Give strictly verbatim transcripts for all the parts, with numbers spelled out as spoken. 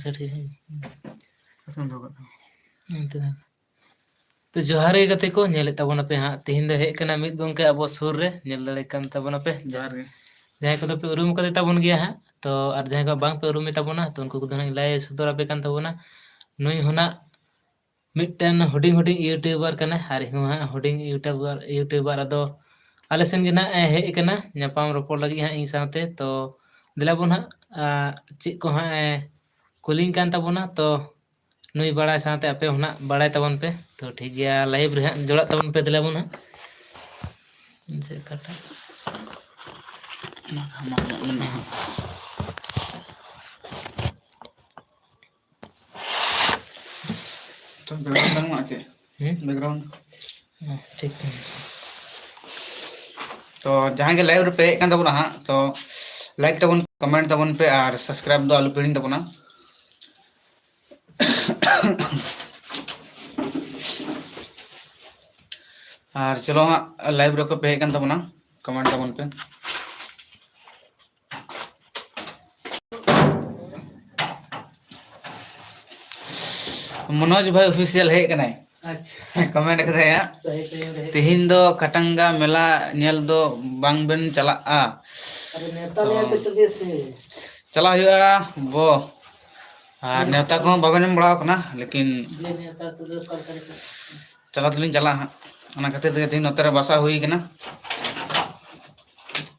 Set ᱜᱮ, ᱦᱮᱸ᱾ ᱯᱨᱚᱥᱱᱚ ᱫᱚᱦᱚ ᱠᱟᱜ ᱠᱟᱱᱟ᱾ ᱦᱮᱸ, ᱛᱚ᱾ ᱛᱚ, ᱡᱚᱦᱟᱨ ᱜᱮ ᱜᱟᱛᱮ ᱠᱚ, ᱧᱮᱞᱮᱫ ᱛᱟᱵᱚᱱᱟᱯᱮ ᱦᱟᱸᱜ, ᱛᱮᱦᱮᱧ ᱫᱚ ᱦᱮᱡ ᱠᱟᱱᱟ ᱢᱤᱫ ᱜᱚᱢᱠᱮ ᱟᱵᱚ ᱥᱩᱨ ᱨᱮ, ᱧᱮᱞ ᱫᱟᱲᱮ ᱠᱟᱱ ᱛᱟᱵᱚᱱᱟᱯᱮ᱾ ᱡᱚᱦᱟᱨ ᱜᱮ᱾ ᱡᱟᱦᱟᱸᱭ ᱠᱚᱫᱚ ᱯᱮ ᱩᱨᱩᱢ ᱠᱟᱫᱮ ᱛᱟᱵᱚᱱ ᱜᱮᱭᱟ ᱦᱟᱸᱜ, ᱛᱚ, ᱟᱨ ᱡᱟᱦᱟᱸᱭ ᱠᱚ ᱵᱟᱝ ᱯᱮ ᱩᱨᱩᱢᱮ ᱛᱟᱵᱚᱱᱟ, ᱛᱚ, ᱩᱱᱠᱩ ᱠᱚᱫᱚ ᱦᱟᱸᱜ ᱤᱧ ᱞᱟᱹᱭ ᱥᱚᱫᱚᱨ ᱟᱯᱮ ᱠᱟᱱ ᱛᱟᱵᱚᱱᱟ᱾ ᱱᱩᱭ ᱦᱚᱸ ᱱᱟᱜ ᱢᱤᱫᱴᱮᱱ ᱦᱩᱰᱤᱧ ᱦᱩᱰᱤᱧ YouTuber ᱠᱟᱱᱟᱭ, ᱟᱨ ᱤᱧ ᱦᱚᱸ ᱦᱟᱸᱜ ᱦᱩᱰᱤᱧ YouTuber, YouTuber, ᱟᱫᱚ ᱟᱞᱮ ᱥᱮᱱ ᱜᱮ ᱱᱟᱜ ᱮ ᱦᱮᱡ ᱟᱠᱟᱱᱟ ᱧᱟᱯᱟᱢ ᱨᱚᱯᱚᱲ ᱞᱟᱹᱜᱤᱫ ᱦᱟᱸᱜ ᱤᱧ ᱥᱟᱶᱛᱮ᱾ ᱛᱚ, ᱫᱮᱞᱟ ᱵᱚᱱ ᱦᱟᱸᱜ, ᱟ, ᱪᱮᱫ ᱠᱚ ᱦᱟᱸᱜ ᱮ ᱠᱩᱞᱤᱧ ᱠᱟᱱ ᱛᱟᱵᱚᱱᱟ᱾ ᱛᱚ, ᱱᱩᱭ ᱵᱟᱲᱟᱭ ᱥᱟᱶᱛᱮ ᱟᱯᱮ ᱦᱚᱸ ᱱᱟᱜ ᱵᱟᱲᱟᱭ ᱛᱟᱵᱚᱱ ᱯᱮ᱾ ᱛᱚ, ᱴᱷᱤᱠ ᱜᱮᱭᱟ, live ᱨᱮ ᱦᱟᱸᱜ ᱡᱚᱲᱟᱜ ᱛᱟᱵᱚᱱ ᱯᱮ, ᱫᱮᱞᱟ ᱵᱚᱱ ᱦᱟᱸᱜ᱾ ᱪᱮᱫ ᱠᱟᱴᱟ? ᱚᱱᱟ ᱦᱟᱢᱟᱞ ᱧᱚᱜ ᱢᱮᱱᱟᱜᱼᱟ᱾ ᱛᱚ, background ᱵᱟᱝ ᱮᱢᱟᱜᱼᱟ ᱪᱮ? ᱦᱩᱸ? Background? ᱦᱩᱸ, ᱴᱷᱤᱠ ᱜᱮᱭᱟ᱾ ᱛᱚ, ᱡᱟᱦᱟᱸᱭ ᱜᱮ live ᱨᱮᱯᱮ ᱦᱮᱡ ᱠᱟᱱ ᱛᱟᱵᱚᱱᱟ ᱦᱟᱸᱜ, ᱛᱚ, like ᱛᱟᱵᱚᱱ, comment ᱛᱟᱵᱚᱱ ᱯᱮ ᱟᱨ subscribe ᱫᱚ ᱟᱞᱚ ᱯᱮ ᱦᱤᱲᱤᱧ ᱛᱟᱵᱚᱱᱟ᱾ ᱟᱨ ᱪᱚᱞᱚ ᱦᱟᱸᱜ, live ᱨᱮ ᱚᱠᱚᱭ ᱯᱮ ᱦᱮᱡ ᱠᱟᱱ ᱛᱟᱵᱚᱱᱟ, comment ᱛᱟᱵᱚᱱ ᱯᱮ᱾ ᱢᱚᱱᱳᱡᱽ ᱵᱷᱟᱭ Official ᱦᱮᱡ ᱠᱟᱱᱟᱭ᱾ ᱟᱪᱪᱷᱟ᱾ Comment ᱠᱟᱫᱟᱭ ᱦᱟᱸᱜ, ᱥᱟᱹᱦᱤ ᱴᱟᱭᱤᱢ ᱨᱮ ᱦᱮᱡ ᱛᱮᱦᱮᱧ ᱫᱚ ᱠᱟᱴᱟᱝᱜᱟ ᱢᱮᱞᱟ ᱧᱮᱞ ᱫᱚ ᱵᱟᱝ ᱵᱮᱱ ᱪᱟᱞᱟᱜᱼᱟ? ᱟᱨᱮ ᱱᱮᱣᱛᱟ ᱛᱚ ᱞᱮᱭᱟ ᱯᱮ ᱛᱚᱵᱮ ᱥᱮ᱾ ᱪᱟᱞᱟᱜ ᱦᱩᱭᱩᱜᱼᱟ ᱵᱚ᱾ ᱟᱨ ᱦᱮᱸ, ᱱᱮᱣᱛᱟ ᱠᱚᱦᱚᱸ ᱵᱟᱵᱮᱱ ᱮᱢ ᱵᱟᱲᱟ ᱟᱠᱟᱱᱟ, ᱞᱮᱠᱤᱱ ᱡᱮ ᱱᱮᱣᱛᱟ ᱛᱚᱵᱮ ᱚᱠᱟ ᱞᱮᱠᱟ ᱨᱮ ᱪᱟᱞᱟᱜ? ᱪᱟᱞᱟᱣ ᱫᱚᱞᱤᱧ ᱪᱟᱞᱟᱜᱼᱟ ᱦᱟᱸᱜ᱾ ᱚᱱᱟ ᱠᱷᱟᱹᱛᱤᱨ ᱛᱮᱜᱮ ᱛᱮᱦᱮᱧ ᱱᱚᱛᱮ ᱨᱮ ᱵᱟᱥᱟ ᱦᱩᱭ ᱠᱟᱱᱟ᱾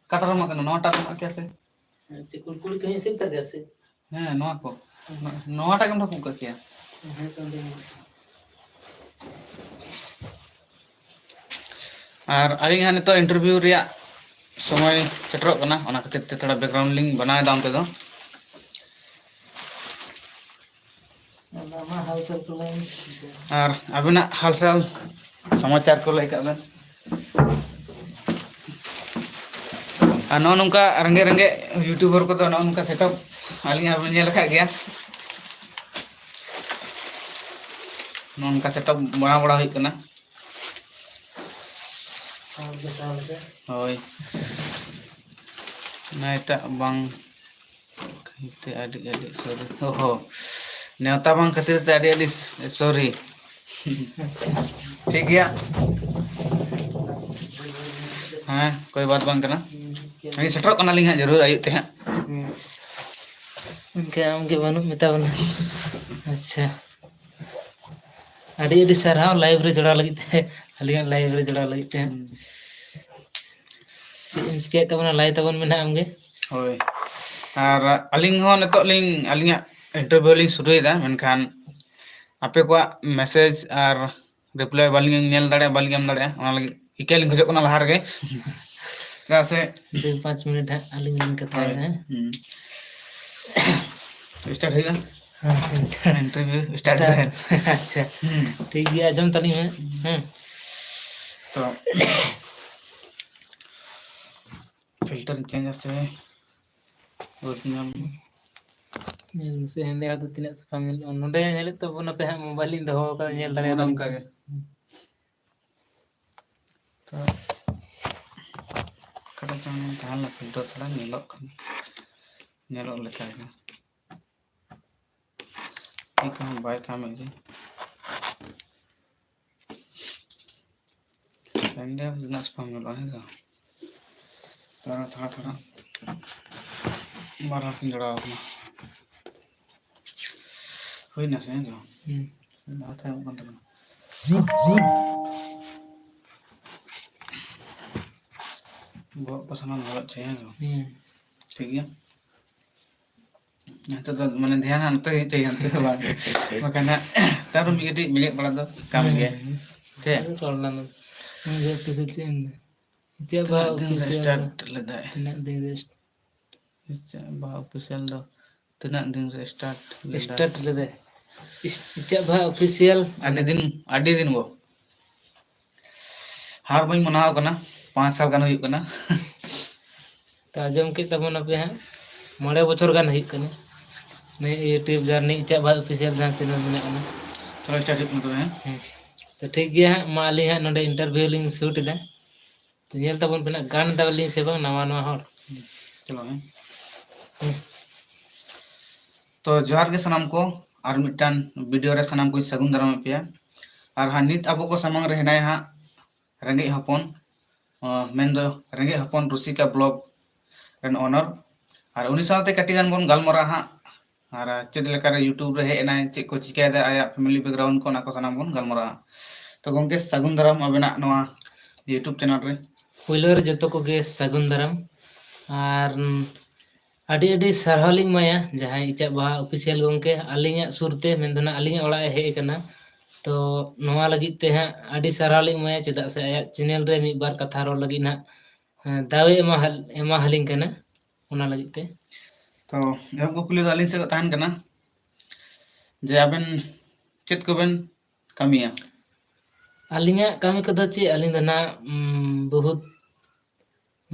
ᱚᱠᱟᱴᱟᱜ ᱨᱮ ᱮᱢᱟᱜ ᱠᱟᱱᱟ? ᱱᱚᱣᱟᱴᱟᱜ ᱨᱮ ᱮᱢᱟᱜ ᱠᱮᱭᱟ ᱥᱮ? ᱦᱮᱸ, ᱪᱮᱫ ᱠᱩᱲᱠᱩᱲᱤ ᱠᱚᱧ ᱤᱥᱤᱱ ᱛᱟᱯᱮᱭᱟ ᱥᱮ? ᱦᱮᱸ, ᱱᱚᱣᱟ ᱠᱚ᱾ ᱟᱪᱪᱷᱟ᱾ ᱱᱚᱣᱟᱴᱟᱜ ᱜᱮᱢ ᱨᱟᱹᱯᱩᱫ ᱠᱟᱜ ᱠᱮᱭᱟ᱾ ᱦᱮᱸ, ᱛᱚ, ᱚᱸᱰᱮ ᱜᱮ᱾ ᱟᱨ ᱟᱹᱞᱤᱧ ᱦᱟᱸᱜ ᱱᱤᱛᱚᱜ interview ᱨᱮᱭᱟᱜ ᱥᱚᱢᱚᱭ ᱥᱮᱴᱮᱨᱚᱜ ᱠᱟᱱᱟ, ᱚᱱᱟ ᱠᱷᱟᱹᱛᱤᱨ ᱛᱮ ᱛᱷᱚᱲᱟ background ᱞᱤᱧ ᱵᱮᱱᱟᱣ ᱮᱫᱟ ᱚᱱᱛᱮ ᱫᱚ᱾ ᱟᱫᱚ ᱟᱢᱟᱜ ᱦᱟᱞᱪᱟᱞ ᱠᱚ ᱞᱟᱹᱭ ᱢᱮ᱾ ᱟᱨ ᱟᱵᱤᱱᱟᱜ ᱦᱟᱞᱪᱟᱞ ᱥᱚᱢᱟᱪᱟᱨ ᱠᱚ ᱞᱟᱹᱭ ᱠᱟᱜ ᱵᱮᱱ᱾ ᱟᱨ ᱱᱚᱜᱼᱚ ᱱᱚᱝᱠᱟ ᱨᱮᱸᱜᱮᱡ ᱨᱮᱸᱜᱮᱡ YouTuber ᱠᱚᱫᱚ ᱱᱚᱜᱼᱚ ᱱᱚᱝᱠᱟ setup ᱟᱹᱞᱤᱧ ᱦᱚᱸ ᱵᱮᱱ ᱧᱮᱞ ᱟᱠᱟᱫ ᱜᱮᱭᱟ᱾ ᱱᱚᱜᱼᱚ ᱱᱚᱝᱠᱟ setup ᱵᱮᱱᱟᱣ ᱵᱟᱲᱟ ᱦᱩᱭᱩᱜ ᱠᱟᱱᱟ᱾ ᱦᱳᱭ᱾ ᱚᱱᱟ ᱮᱴᱟᱜ ᱵᱟᱝ ᱛᱮ ᱟᱹᱰᱤ ᱟᱹᱰᱤ ᱥᱚᱨᱤ᱾ ᱚᱦᱚ, ᱱᱮᱣᱛᱟ ᱵᱟᱝ ᱠᱷᱟᱹᱛᱤᱨ ᱛᱮ ᱟᱹᱰᱤ ᱟᱹᱰᱤ ᱥᱚᱨᱤ᱾ ᱟᱪᱪᱷᱟ᱾ ᱴᱷᱤᱠ ᱜᱮᱭᱟ᱾ ᱦᱮᱸ, ᱠᱳᱭ ᱵᱟᱛ ᱵᱟᱝ ᱠᱟᱱᱟ᱾ ᱦᱮᱸ, ᱥᱮᱴᱮᱨᱚᱜ ᱠᱟᱱᱟᱞᱤᱧ ᱦᱟᱸᱜ ᱡᱟᱹᱨᱩᱲ ᱟᱹᱭᱩᱵ ᱛᱮ ᱦᱟᱸᱜ᱾ ᱦᱮᱸ᱾ ᱮᱱᱠᱷᱟᱱ ᱟᱢᱜᱮ ᱵᱟᱹᱱᱩᱜ ᱢᱮᱛᱟ ᱵᱚᱱᱟ᱾ ᱟᱪᱪᱷᱟ᱾ ᱟᱹᱰᱤ ᱟᱹᱰᱤ ᱥᱟᱨᱦᱟᱣ live ᱨᱮ ᱡᱚᱲᱟᱣ ᱞᱟᱹᱜᱤᱫ ᱛᱮ, ᱟᱹᱞᱤᱧᱟᱜ live ᱨᱮ ᱡᱚᱲᱟᱣ ᱞᱟᱹᱜᱤᱫ ᱛᱮ᱾ ᱦᱩᱸ᱾ ᱪᱮᱫ ᱮᱢ ᱪᱤᱠᱟᱹᱭᱮᱫ ᱛᱟᱵᱚᱱᱟ? ᱞᱟᱹᱭ ᱛᱟᱵᱚᱱ ᱢᱮ ᱱᱟᱦᱟᱜ ᱟᱢᱜᱮ᱾ ᱦᱳᱭ᱾ ᱟᱨ ᱟᱹᱞᱤᱧ ᱦᱚᱸ ᱱᱤᱛᱚᱜ ᱞᱤᱧ, ᱟᱹᱞᱤᱧᱟᱜ interview ᱞᱤᱧ ᱥᱩᱨᱩᱭᱮᱫᱟ, ᱢᱮᱱᱠᱷᱟᱱ ᱟᱯᱮ ᱠᱚᱣᱟᱜ message ᱟᱨ reply ᱵᱟᱹᱞᱤᱧ ᱧᱮᱞ ᱫᱟᱲᱮᱭᱟᱜᱼᱟ, ᱵᱟᱹᱞᱤᱧ ᱮᱢ ᱫᱟᱲᱮᱭᱟᱜᱼᱟ, ᱚᱱᱟ ᱞᱟᱹᱜᱤᱫ ᱤᱠᱟᱹ ᱞᱤᱧ ᱠᱷᱚᱡᱚᱜ ᱠᱟᱱᱟ ᱞᱟᱦᱟ ᱨᱮᱜᱮ᱾ ᱪᱮᱫᱟᱜ ᱥᱮ ᱫᱩ ᱯᱟᱸᱪ ᱢᱤᱱᱤᱴ ᱦᱟᱸᱜ ᱟᱹᱞᱤᱧ ᱞᱤᱧ ᱠᱟᱛᱷᱟᱭᱮᱫᱟ, ᱦᱳᱭ᱾ ᱦᱮᱸ? ᱦᱩᱸ᱾ Start ᱦᱩᱭᱩᱜᱼᱟ? ᱦᱮᱸ, ᱦᱮᱸ᱾ Interview start start᱾ ᱦᱩᱭᱩᱜᱼᱟ᱾ ᱟᱪᱪᱷᱟ᱾ ᱦᱩᱸ᱾ ᱴᱷᱤᱠ ᱜᱮᱭᱟ, ᱟᱸᱡᱚᱢ ᱛᱟᱹᱞᱤᱧ ᱢᱮ᱾ ᱦᱮᱸ᱾ ᱛᱚ, filter change ᱟᱥᱮ original? ᱧᱮᱞ ᱢᱮᱥᱮ, ᱦᱮᱸᱫᱮ ᱟᱜ ᱫᱚ ᱛᱤᱱᱟᱹᱜ ᱥᱟᱯᱷᱟᱢ ᱧᱮᱞ, ᱱᱚᱰᱮ ᱧᱮᱞᱮᱫ ᱛᱟᱵᱚᱱᱟᱯᱮ ᱦᱟᱸᱜ, mobile ᱞᱤᱧ ᱫᱚᱦᱚ ᱟᱠᱟᱫᱟ, ᱧᱮᱞ ᱫᱟᱲᱮᱭᱟᱜᱼᱟ ᱚᱱᱮ ᱵᱮᱱ᱾ ᱚᱱᱠᱟ ᱜᱮ᱾ ᱛᱚ, ᱚᱠᱟᱴᱟᱜ ᱪᱚᱝ ᱛᱟᱦᱮᱸ ᱞᱮᱱᱟ filter, ᱛᱷᱚᱲᱟ ᱧᱮᱞᱚᱜ ᱠᱟᱱᱟ, ᱧᱮᱞᱚᱜ ᱞᱮᱠᱟ ᱜᱮ᱾ ᱴᱷᱤᱠ ᱦᱚᱸ ᱵᱟᱭ ᱠᱟᱢᱮᱫ ᱜᱮ᱾ ᱮᱱᱰᱮ ᱨᱮᱱᱟᱜ spam ᱧᱮᱞᱚᱜᱼᱟ, ᱦᱮᱸ ᱥᱮ ᱵᱟᱝ? ᱛᱷᱚᱲᱟ, ᱛᱷᱚᱲᱟ, ᱛᱷᱚᱲᱟ᱾ ᱵᱟᱨ ᱦᱚᱲ ᱠᱤᱱ ᱡᱚᱲᱟᱣ ᱠᱟᱱᱟ᱾ ᱦᱩᱭᱱᱟ ᱥᱮ, ᱦᱮᱸ ᱥᱮ ᱵᱟᱝ? ᱦᱩᱸ᱾ ᱞᱟᱦᱟ ᱛᱟᱭᱚᱢᱚᱜ ᱠᱟᱱ ᱛᱟᱵᱚᱱᱟ᱾ ᱵᱚᱦᱚᱜ ᱠᱚ ᱥᱟᱱᱟᱢ ᱞᱚᱦᱚᱫ ᱪᱟᱵᱟᱭᱮᱱ, ᱦᱮᱸ ᱥᱮ ᱵᱟᱝ? ᱦᱩᱸ᱾ ᱴᱷᱤᱠ ᱜᱮᱭᱟ᱾ ᱱᱤᱛᱚᱜ ᱫᱚ ᱢᱟᱱᱮ ᱫᱷᱮᱭᱟᱱ ᱦᱟᱸᱜ ᱱᱚᱛᱮ ᱜᱮ ᱪᱟᱹᱭ, ᱦᱟᱱᱛᱮ ᱫᱚ ᱵᱟᱝ᱾ ᱵᱟᱠᱷᱟᱱ ᱦᱟᱸᱜ ᱛᱟᱨ ᱢᱤᱫ ᱠᱟᱹᱴᱤᱡ ᱵᱮᱸᱜᱮᱫ ᱵᱟᱲᱟ ᱫᱚ ᱠᱟᱱ ᱦᱮᱸ, ᱜᱮᱭᱟ᱾ ᱦᱮᱸ, ᱦᱮᱸ᱾ ᱪᱮᱫ? ᱟᱫᱚ ᱨᱚᱲ ᱞᱟᱝ ᱫᱚ᱾ ᱩᱱᱤ ᱫᱚ ᱛᱤᱥᱮ ᱪᱮᱫ ᱮᱱ ᱫᱚ? ᱤᱪᱟᱹᱜ ᱵᱟᱦᱟ ᱛᱤᱱᱟᱹᱜ ᱫᱤᱱ ᱨᱮ official ᱫᱚ start ᱞᱮᱫᱟᱭ? ᱛᱤᱱᱟᱹᱜ ᱫᱤᱱ ᱨᱮ st- ᱤᱪᱟᱹᱜ ᱵᱟᱦᱟ official ᱫᱚ ᱛᱤᱱᱟᱹᱜ ᱫᱤᱱ ᱨᱮ start ᱞᱮᱫᱟ? Start ᱞᱮᱫᱟᱭ᱾ ᱤᱪ-, ᱤᱪᱟᱹᱜ ᱵᱟᱦᱟ official᱾ ᱟᱹᱰᱤ ᱫᱤᱱ, ᱟᱹᱰᱤ ᱫᱤᱱ ᱜᱚ᱾ ᱦᱟᱨ ᱵᱟᱹᱧ ᱢᱟᱱᱟᱣ ᱠᱟᱱᱟ, ᱯᱟᱸᱪ ᱥᱟᱞ ᱜᱟᱱ ᱦᱩᱭᱩᱜ ᱠᱟᱱᱟ᱾ ᱛᱚ, ᱟᱸᱡᱚᱢ ᱠᱮᱫ ᱛᱟᱵᱚᱱᱟᱯᱮ ᱦᱟᱸᱜ, ᱢᱚᱬᱮ ᱵᱚᱪᱷᱚᱨ ᱜᱟᱱ ᱦᱩᱭᱩᱜ ᱠᱟᱱᱟ ᱱᱤᱭᱟᱹ YouTube journey ᱤᱪᱟᱹᱜ ᱵᱟᱦᱟ official ᱡᱟᱦᱟᱸ channel ᱢᱮᱱᱟᱜ ᱠᱟᱱᱟ᱾ ᱪᱚᱞᱚ, start ᱦᱩᱭᱩᱜ ᱠᱟᱱᱟ ᱛᱚᱵᱮ, ᱦᱮᱸ? ᱦᱮᱸ᱾ ᱛᱚ, ᱴᱷᱤᱠ ᱜᱮᱭᱟ ᱦᱟᱸᱜ, ᱢᱟ ᱟᱹᱞᱤᱧ ᱦᱟᱸᱜ ᱱᱚᱰᱮ interview ᱞᱤᱧ shoot ᱮᱫᱟ᱾ ᱛᱚ, ᱧᱮᱞ ᱛᱟᱵᱚᱱ ᱯᱮ ᱱᱟᱜ, ᱜᱟᱱ ᱫᱟᱞᱤᱧ ᱥᱮ ᱵᱟᱝ ᱱᱟᱣᱟ ᱱᱟᱣᱟ ᱦᱚᱲ᱾ ᱪᱚᱞᱚ, ᱦᱮᱸ᱾ ᱦᱮᱸ᱾ ᱛᱚ ᱡᱚᱦᱟᱨ ᱜᱮ ᱥᱟᱱᱟᱢ ᱠᱚ, ᱟᱨ ᱢᱤᱫᱴᱟᱝ ᱵᱷᱤᱰᱤᱭᱳ ᱨᱮ ᱥᱟᱱᱟᱢ ᱠᱚᱧ ᱥᱟᱹᱜᱩᱱ ᱫᱟᱨᱟᱢᱮᱫ ᱯᱮᱭᱟ᱾ ᱟᱨ ᱦᱟᱸᱜ ᱱᱤᱛ ᱟᱵᱚ ᱠᱚ ᱥᱟᱢᱟᱝ ᱨᱮ ᱦᱮᱱᱟᱭᱟ ᱦᱟᱸᱜ ᱨᱮᱸᱜᱮᱡ ᱦᱚᱯᱚᱱ, ᱟᱸ, ᱢᱮᱱᱫᱚ ᱨᱮᱸᱜᱮᱡ ᱦᱚᱯᱚᱱ ᱨᱩᱥᱤᱠᱟ ᱵᱞᱚᱜ ᱨᱮᱱ ᱚᱱᱟᱨ᱾ ᱟᱨ ᱩᱱᱤ ᱥᱟᱶᱛᱮ ᱠᱟᱹᱴᱤᱡ ᱜᱟᱱ ᱵᱚᱱ ᱜᱟᱞᱢᱟᱨᱟᱜᱼᱟ ᱦᱟᱸᱜ, ᱟᱨ ᱪᱮᱫ ᱞᱮᱠᱟᱨᱮ ᱭᱩᱴᱩᱵᱽ ᱨᱮ ᱦᱮᱡ ᱮᱱᱟᱭ, ᱪᱮᱫ ᱠᱚ ᱪᱤᱠᱟᱹᱭᱮᱫᱟ, ᱟᱭᱟᱜ ᱯᱷᱮᱢᱤᱞᱤ ᱵᱮᱠᱜᱨᱟᱣᱩᱱᱰ ᱠᱚ, ᱚᱱᱟ ᱠᱚ ᱥᱟᱱᱟᱢ ᱵᱚᱱ ᱜᱟᱞᱢᱟᱨᱟᱜᱼᱟ᱾ ᱛᱚ ᱜᱚᱢᱠᱮ, ᱥᱟᱹᱜᱩᱱ ᱫᱟᱨᱟᱢ ᱟᱵᱮᱱᱟᱜ ᱱᱚᱣᱟ ᱭᱩᱴᱩᱵᱽ ᱪᱮᱱᱮᱞ ᱨᱮ᱾ ᱯᱳᱭᱞᱳ ᱨᱮ ᱡᱚᱛᱚ ᱠᱚᱜᱮ ᱥᱟᱹᱜᱩᱱ ᱫᱟᱨᱟᱢ, ᱟᱨ ᱟᱹᱰᱤ ᱟᱹᱰᱤ ᱥᱟᱨᱦᱟᱣ ᱞᱤᱧ ᱮᱢᱟᱭᱟ ᱡᱟᱦᱟᱸᱭ ᱤᱪᱟᱜ ᱵᱟᱦᱟ ᱚᱯᱷᱤᱥᱤᱭᱟᱞ ᱜᱚᱢᱠᱮ ᱟᱹᱞᱤᱧᱟᱜ ᱥᱩᱨ ᱛᱮ, ᱢᱮᱱᱫᱚ ᱱᱟᱜ ᱟᱹᱞᱤᱧᱟᱜ ᱚᱲᱟᱜ ᱮ ᱦᱮᱡ ᱟᱠᱟᱱᱟ᱾ ᱛᱚ ᱱᱚᱣᱟ ᱞᱟᱹᱜᱤᱫ ᱛᱮ ᱦᱟᱸᱜ ᱟᱹᱰᱤ ᱥᱟᱨᱦᱟᱣ ᱞᱤᱧ ᱮᱢᱟᱭᱟ, ᱪᱮᱫᱟᱜ ᱥᱮ ᱟᱭᱟᱜ ᱪᱮᱱᱮᱞ ᱨᱮ ᱢᱤᱫ ᱵᱟᱨ ᱠᱟᱛᱷᱟ ᱨᱚᱲ ᱞᱟᱹᱜᱤᱫ ᱱᱟᱜ, ᱦᱮᱸ, ᱫᱟᱣ ᱮ ᱮᱢᱟ, ᱮᱢᱟ ᱦᱟᱹᱞᱤᱧ ᱠᱟᱱᱟ, ᱚᱱᱟ ᱞᱟᱹᱜᱤᱫ ᱛᱮ᱾ ᱛᱚ ᱮᱦᱚᱵ ᱠᱩᱠᱞᱤ ᱫᱚ ᱟᱹᱞᱤᱧ ᱥᱮᱫ ᱛᱟᱦᱮᱱ ᱠᱟᱱᱟ ᱡᱮ ᱟᱵᱮᱱ ᱪᱮᱫ ᱠᱚᱵᱮᱱ ᱠᱟᱹᱢᱤᱭᱟ? ᱟᱹᱞᱤᱧᱟᱜ ᱠᱟᱹᱢᱤ ᱠᱚᱫᱚ ᱪᱮᱫ, ᱟᱹᱞᱤᱧ ᱫᱚ ᱱᱟᱜ, ᱩᱢ, ᱵᱚᱦᱩᱛ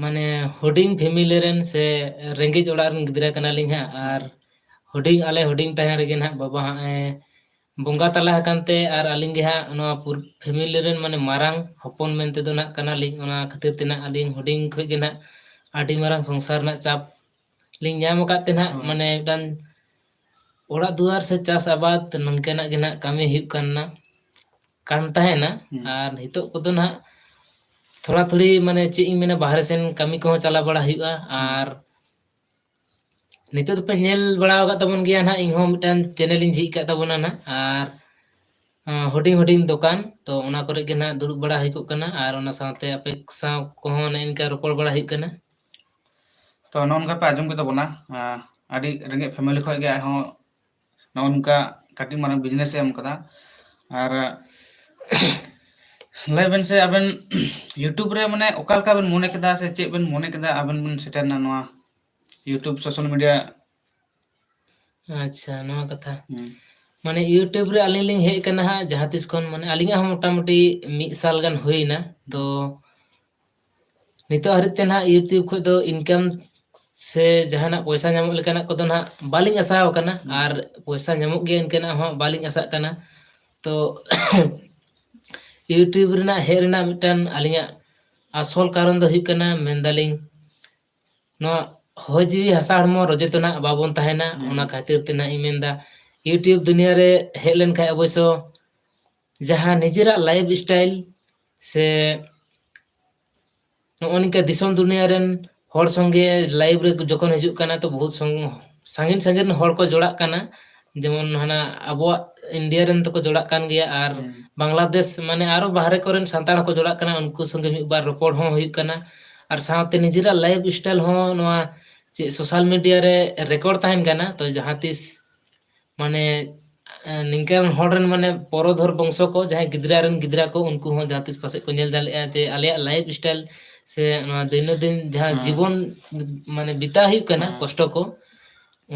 ᱢᱟᱱᱮ ᱦᱩᱰᱤᱧ ᱯᱷᱮᱢᱤᱞᱤ ᱨᱮᱱ ᱥᱮ ᱨᱮᱸᱜᱮᱡ ᱚᱲᱟᱜ ᱨᱮᱱ ᱜᱤᱫᱽᱨᱟᱹ ᱠᱟᱱᱟᱞᱤᱧ ᱦᱟᱸᱜ, ᱟᱨ ᱦᱩᱰᱤᱧ, ᱟᱞᱮ ᱦᱩᱰᱤᱧ ᱛᱟᱦᱮᱸ ᱨᱮᱜᱮ ᱱᱟᱜ ᱵᱟᱵᱟ ᱦᱟᱸᱜ ᱮ ᱵᱚᱸᱜᱟ ᱛᱟᱞᱟ ᱟᱠᱟᱱ ᱛᱮ, ᱟᱨ ᱟᱹᱞᱤᱧ ᱜᱮ ᱦᱟᱸᱜ ᱱᱚᱣᱟ ᱯᱩᱨ-, ᱯᱷᱮᱢᱤᱞᱤ ᱨᱮᱱ ᱢᱟᱱᱮ ᱢᱟᱨᱟᱝ ᱦᱚᱯᱚᱱ ᱢᱮᱱᱛᱮ ᱫᱚ ᱱᱟᱜ ᱠᱟᱱᱟᱞᱤᱧ᱾ ᱚᱱᱟ ᱠᱷᱟᱹᱛᱤᱨ ᱛᱮ ᱱᱟᱜ ᱟᱹᱞᱤᱧ ᱦᱩᱰᱤᱧ ᱠᱷᱚᱡ ᱜᱮ ᱱᱟᱜ ᱟᱹᱰᱤ ᱢᱟᱨᱟᱝ ᱥᱚᱝᱥᱟᱨ ᱨᱮᱱᱟᱜ ᱪᱟᱯ ᱞᱤᱧ ᱧᱟᱢ ᱟᱠᱟᱫ ᱛᱮ ᱱᱟᱜ, ᱦᱳᱭ᱾ ᱢᱟᱱᱮ ᱢᱤᱫᱴᱟᱝ ᱚᱲᱟᱜ ᱫᱩᱣᱟᱨ ᱥᱮ ᱪᱟᱥ ᱟᱵᱟᱫ ᱱᱚᱝᱠᱟᱱᱟᱜ ᱜᱮ ᱱᱟᱜ ᱠᱟᱹᱢᱤ ᱦᱩᱭᱩᱜ ᱠᱟᱱᱟ, ᱠᱟᱱ ᱛᱟᱦᱮᱱᱟ᱾ ᱦᱩᱸ᱾ ᱟᱨ ᱱᱤᱛᱚᱜ ᱠᱚᱫᱚ ᱱᱟᱜ ᱛᱷᱚᱲᱟ ᱛᱷᱩᱲᱤ, ᱢᱟᱱᱮ ᱪᱮᱫ ᱤᱧ ᱢᱮᱱᱟ, ᱵᱟᱦᱨᱮ ᱥᱮᱱ ᱠᱟᱹᱢᱤ ᱠᱚᱦᱚᱸ ᱪᱟᱞᱟᱣ ᱵᱟᱲᱟ ᱦᱩᱭᱩᱜᱼᱟ᱾ ᱦᱩᱸ᱾ ᱟᱨ ᱱᱤᱛᱚᱜ ᱫᱚᱯᱮ ᱧᱮᱞ ᱵᱟᱲᱟ ᱟᱠᱟᱫ ᱛᱟᱵᱚᱱ ᱜᱮᱭᱟ ᱱᱟᱜ, ᱤᱧᱦᱚᱸ ᱢᱤᱫᱴᱟᱝ ᱪᱮᱱᱮᱞ ᱤᱧ ᱡᱷᱤᱡ ᱟᱠᱟᱫ ᱛᱟᱵᱚᱱᱟ ᱱᱟᱜ, ᱟᱨ, ᱟᱸ, ᱦᱩᱰᱤᱧ ᱦᱩᱰᱤᱧ ᱫᱚᱠᱟᱱ, ᱛᱚ ᱚᱱᱟ ᱠᱚᱨᱮ ᱜᱮ ᱱᱟᱜ ᱫᱩᱲᱩᱵ ᱵᱟᱲᱟ ᱦᱩᱭ ᱠᱚᱜ ᱠᱟᱱᱟ, ᱟᱨ ᱚᱱᱟ ᱥᱟᱶᱛᱮ ᱟᱯᱮ ᱥᱟᱶ ᱠᱚᱦᱚᱸ ᱚᱱᱮ ᱤᱱᱠᱟ ᱨᱚᱯᱚᱲ ᱵᱟᱲᱟ ᱦᱩᱭᱩᱜ ᱠᱟᱱᱟ᱾ ᱛᱚ ᱱᱚᱜᱼᱚ ᱱᱚᱝᱠᱟ ᱯᱮ ᱟᱸᱡᱚᱢ ᱠᱮᱫ ᱛᱟᱵᱚᱱᱟ, ᱟᱸ, ᱟᱹᱰᱤ ᱨᱮᱸᱜᱮᱡ ᱯᱷᱮᱢᱮᱞᱤ ᱠᱷᱚᱱ ᱜᱮ ᱟᱡ ᱦᱚᱸ ᱱᱚᱜᱼᱚ ᱱᱚᱝᱠᱟ ᱠᱟᱹᱴᱤᱡ ᱢᱟᱨᱟᱝ ᱵᱤᱡᱽᱱᱮᱥ ᱮ ᱮᱢ ᱠᱟᱫᱟ᱾ ᱟᱨ ᱞᱟᱹᱭ ᱵᱮᱱ ᱥᱮ, ᱟᱵᱮᱱ ᱭᱩᱴᱩᱵᱽ ᱨᱮ ᱢᱟᱱᱮ ᱚᱠᱟ ᱞᱮᱠᱟ ᱵᱮᱱ ᱢᱚᱱᱮ ᱠᱮᱫᱟ ᱥᱮ ᱪᱮᱫ ᱵᱮᱱ ᱢᱚᱱᱮ ᱠᱮᱫᱟ ᱟᱵᱮᱱ ᱵᱮᱱ ᱥᱮᱴᱮᱨ ᱮᱱᱟ ᱱᱚᱣᱟ ᱭᱩᱴᱩᱵᱽ ᱥᱳᱥᱟᱞ ᱢᱤᱰᱤᱭᱟ? ᱟᱪᱪᱷᱟ, ᱱᱚᱣᱟ ᱠᱟᱛᱷᱟ᱾ ᱦᱩᱸ᱾ ᱢᱟᱱᱮ ᱭᱩᱴᱩᱵᱽ ᱨᱮ ᱟᱹᱞᱤᱧ ᱞᱤᱧ ᱦᱮᱡ ᱟᱠᱟᱱᱟ ᱦᱟᱸᱜ ᱡᱟᱦᱟᱸ ᱛᱤᱥ ᱠᱷᱚᱱ, ᱢᱟᱱᱮ ᱟᱹᱞᱤᱧᱟᱜ ᱦᱚᱸ ᱢᱚᱴᱟᱢᱩᱴᱤ ᱢᱤᱫ ᱥᱟᱞ ᱜᱟᱱ ᱦᱩᱭᱱᱟ᱾ ᱛᱚ ᱱᱤᱛᱚᱜ ᱦᱟᱹᱨᱤᱡ ᱛᱮ ᱱᱟᱦᱟᱜ ᱭᱩᱴᱩᱵᱽ ᱠᱷᱚᱡ ᱫᱚ ᱤᱱᱠᱟᱢ ᱥᱮ ᱡᱟᱦᱟᱱᱟᱜ ᱯᱚᱭᱥᱟ ᱧᱟᱢᱚᱜ ᱞᱮᱠᱟᱱᱟᱜ ᱠᱚᱫᱚ ᱱᱟᱦᱟᱜ ᱵᱟᱹᱞᱤᱧ ᱟᱥᱟ ᱟᱠᱟᱱᱟ, ᱦᱩᱸ᱾ ᱟᱨ ᱯᱚᱭᱥᱟ ᱧᱟᱢᱚᱜ ᱜᱮᱭᱟ ᱤᱱᱠᱟᱹᱱᱟᱜ ᱦᱚᱸ ᱵᱟᱹᱞᱤᱧ ᱟᱥᱟᱜ ᱠᱟᱱᱟ᱾ ᱛᱚ ᱭᱩᱴᱩᱵᱽ ᱨᱮᱱᱟᱜ ᱦᱮᱡ ᱨᱮᱱᱟᱜ ᱢᱤᱫᱴᱟᱝ ᱟᱹᱞᱤᱧᱟᱜ ᱟᱥᱚᱞ ᱠᱟᱨᱚᱱ ᱫᱚ ᱦᱩᱭᱩᱜ ᱠᱟᱱᱟ, ᱢᱮᱱᱫᱟᱞᱤᱧ ᱱᱚᱣᱟ ᱦᱚᱭ ᱡᱤᱣᱤ ᱦᱟᱥᱟ ᱦᱚᱲᱢᱚ ᱨᱚᱡᱮ ᱛᱮ ᱱᱟᱜ ᱵᱟᱵᱚᱱ ᱛᱟᱦᱮᱱᱟ᱾ ᱦᱩᱸ᱾ ᱚᱱᱟ ᱠᱷᱟᱹᱛᱤᱨ ᱛᱮ ᱱᱟᱜ ᱤᱧ ᱢᱮᱱᱫᱟ, YouTube ᱫᱩᱱᱤᱭᱟᱹ ᱨᱮ ᱦᱮᱡ ᱞᱮᱱᱠᱷᱟᱡ ᱚᱵᱚᱥᱥᱚ ᱡᱟᱦᱟᱸ ᱱᱤᱡᱮᱨᱟᱜ life style ᱥᱮ ᱱᱚᱜᱼᱚ ᱱᱤᱝᱠᱟ ᱫᱤᱥᱚᱢ ᱫᱩᱱᱤᱭᱟᱹ ᱨᱮᱱ ᱦᱚᱲ ᱥᱚᱸᱜᱮ live ᱨᱮ ᱡᱚᱠᱷᱚᱱ ᱦᱤᱡᱩᱜ ᱠᱟᱱᱟ, ᱛᱚ ᱵᱚᱦᱩᱛ ᱥᱚᱝ-, ᱥᱟᱺᱜᱤᱧ ᱥᱟᱺᱜᱤᱧ ᱨᱮᱱ ᱦᱚᱲ ᱠᱚ ᱡᱚᱲᱟᱜ ᱠᱟᱱᱟ᱾ ᱡᱮᱢᱚᱱ ᱦᱟᱱᱟ ᱟᱵᱚᱣᱟᱜ India ᱨᱮᱱ ᱫᱚᱠᱚ ᱡᱚᱲᱟᱜ ᱠᱟᱱ ᱜᱮᱭᱟ, ᱟᱨ ᱦᱩᱸ᱾ ᱵᱟᱝᱞᱟᱫᱮᱥ, ᱢᱟᱱᱮ ᱟᱨᱚ ᱵᱟᱦᱨᱮ ᱠᱚᱨᱮᱱ ᱥᱟᱱᱛᱟᱲ ᱦᱚᱸᱠᱚ ᱡᱚᱲᱟᱜ ᱠᱟᱱᱟ, ᱩᱱᱠᱩ ᱥᱚᱸᱜᱮ ᱢᱤᱫ ᱵᱟᱨ ᱨᱚᱯᱚᱲ ᱦᱚᱸ ᱦᱩᱭᱩᱜ ᱠᱟᱱᱟ᱾ ᱟᱨ ᱥᱟᱶᱛᱮ ᱱᱤᱡᱮᱨᱟᱜ life style ᱦᱚᱸ ᱱᱚᱣᱟ ᱪᱮᱫ social media ᱨᱮ record ᱛᱟᱦᱮᱱ ᱠᱟᱱᱟ, ᱛᱚ ᱡᱟᱦᱟᱸ ᱛᱤᱥ ᱢᱟᱱᱮ, ᱮ, ᱱᱤᱝᱠᱟᱱ ᱦᱚᱲ ᱨᱮᱱ ᱢᱟᱱᱮ ᱯᱚᱨᱚᱫᱷᱚᱨ ᱵᱚᱝᱥᱚ ᱠᱚ, ᱡᱟᱦᱟᱸᱭ ᱜᱤᱫᱽᱨᱟᱹ ᱨᱮᱱ ᱜᱤᱫᱽᱨᱟᱹ ᱠᱚ, ᱩᱱᱠᱩ ᱦᱚᱸ ᱡᱟᱦᱟᱸ ᱛᱤᱥ ᱯᱟᱥᱮᱡ ᱠᱚ ᱧᱮᱞ ᱫᱟᱲᱮᱭᱟᱜᱼᱟ ᱡᱮ ᱟᱞᱮᱭᱟᱜ life style ᱥᱮ ᱱᱚᱣᱟ ᱫᱤᱱᱟᱹᱫᱤᱱ ᱡᱟᱦᱟᱸ ᱦᱮᱸ᱾ ᱡᱤᱵᱚᱱ ᱢᱟᱱᱮ ᱵᱤᱛᱟᱹᱣ ᱦᱩᱭᱩᱜ ᱠᱟᱱᱟ, ᱦᱮᱸ᱾ ᱠᱚᱥᱴᱚ ᱠᱚ,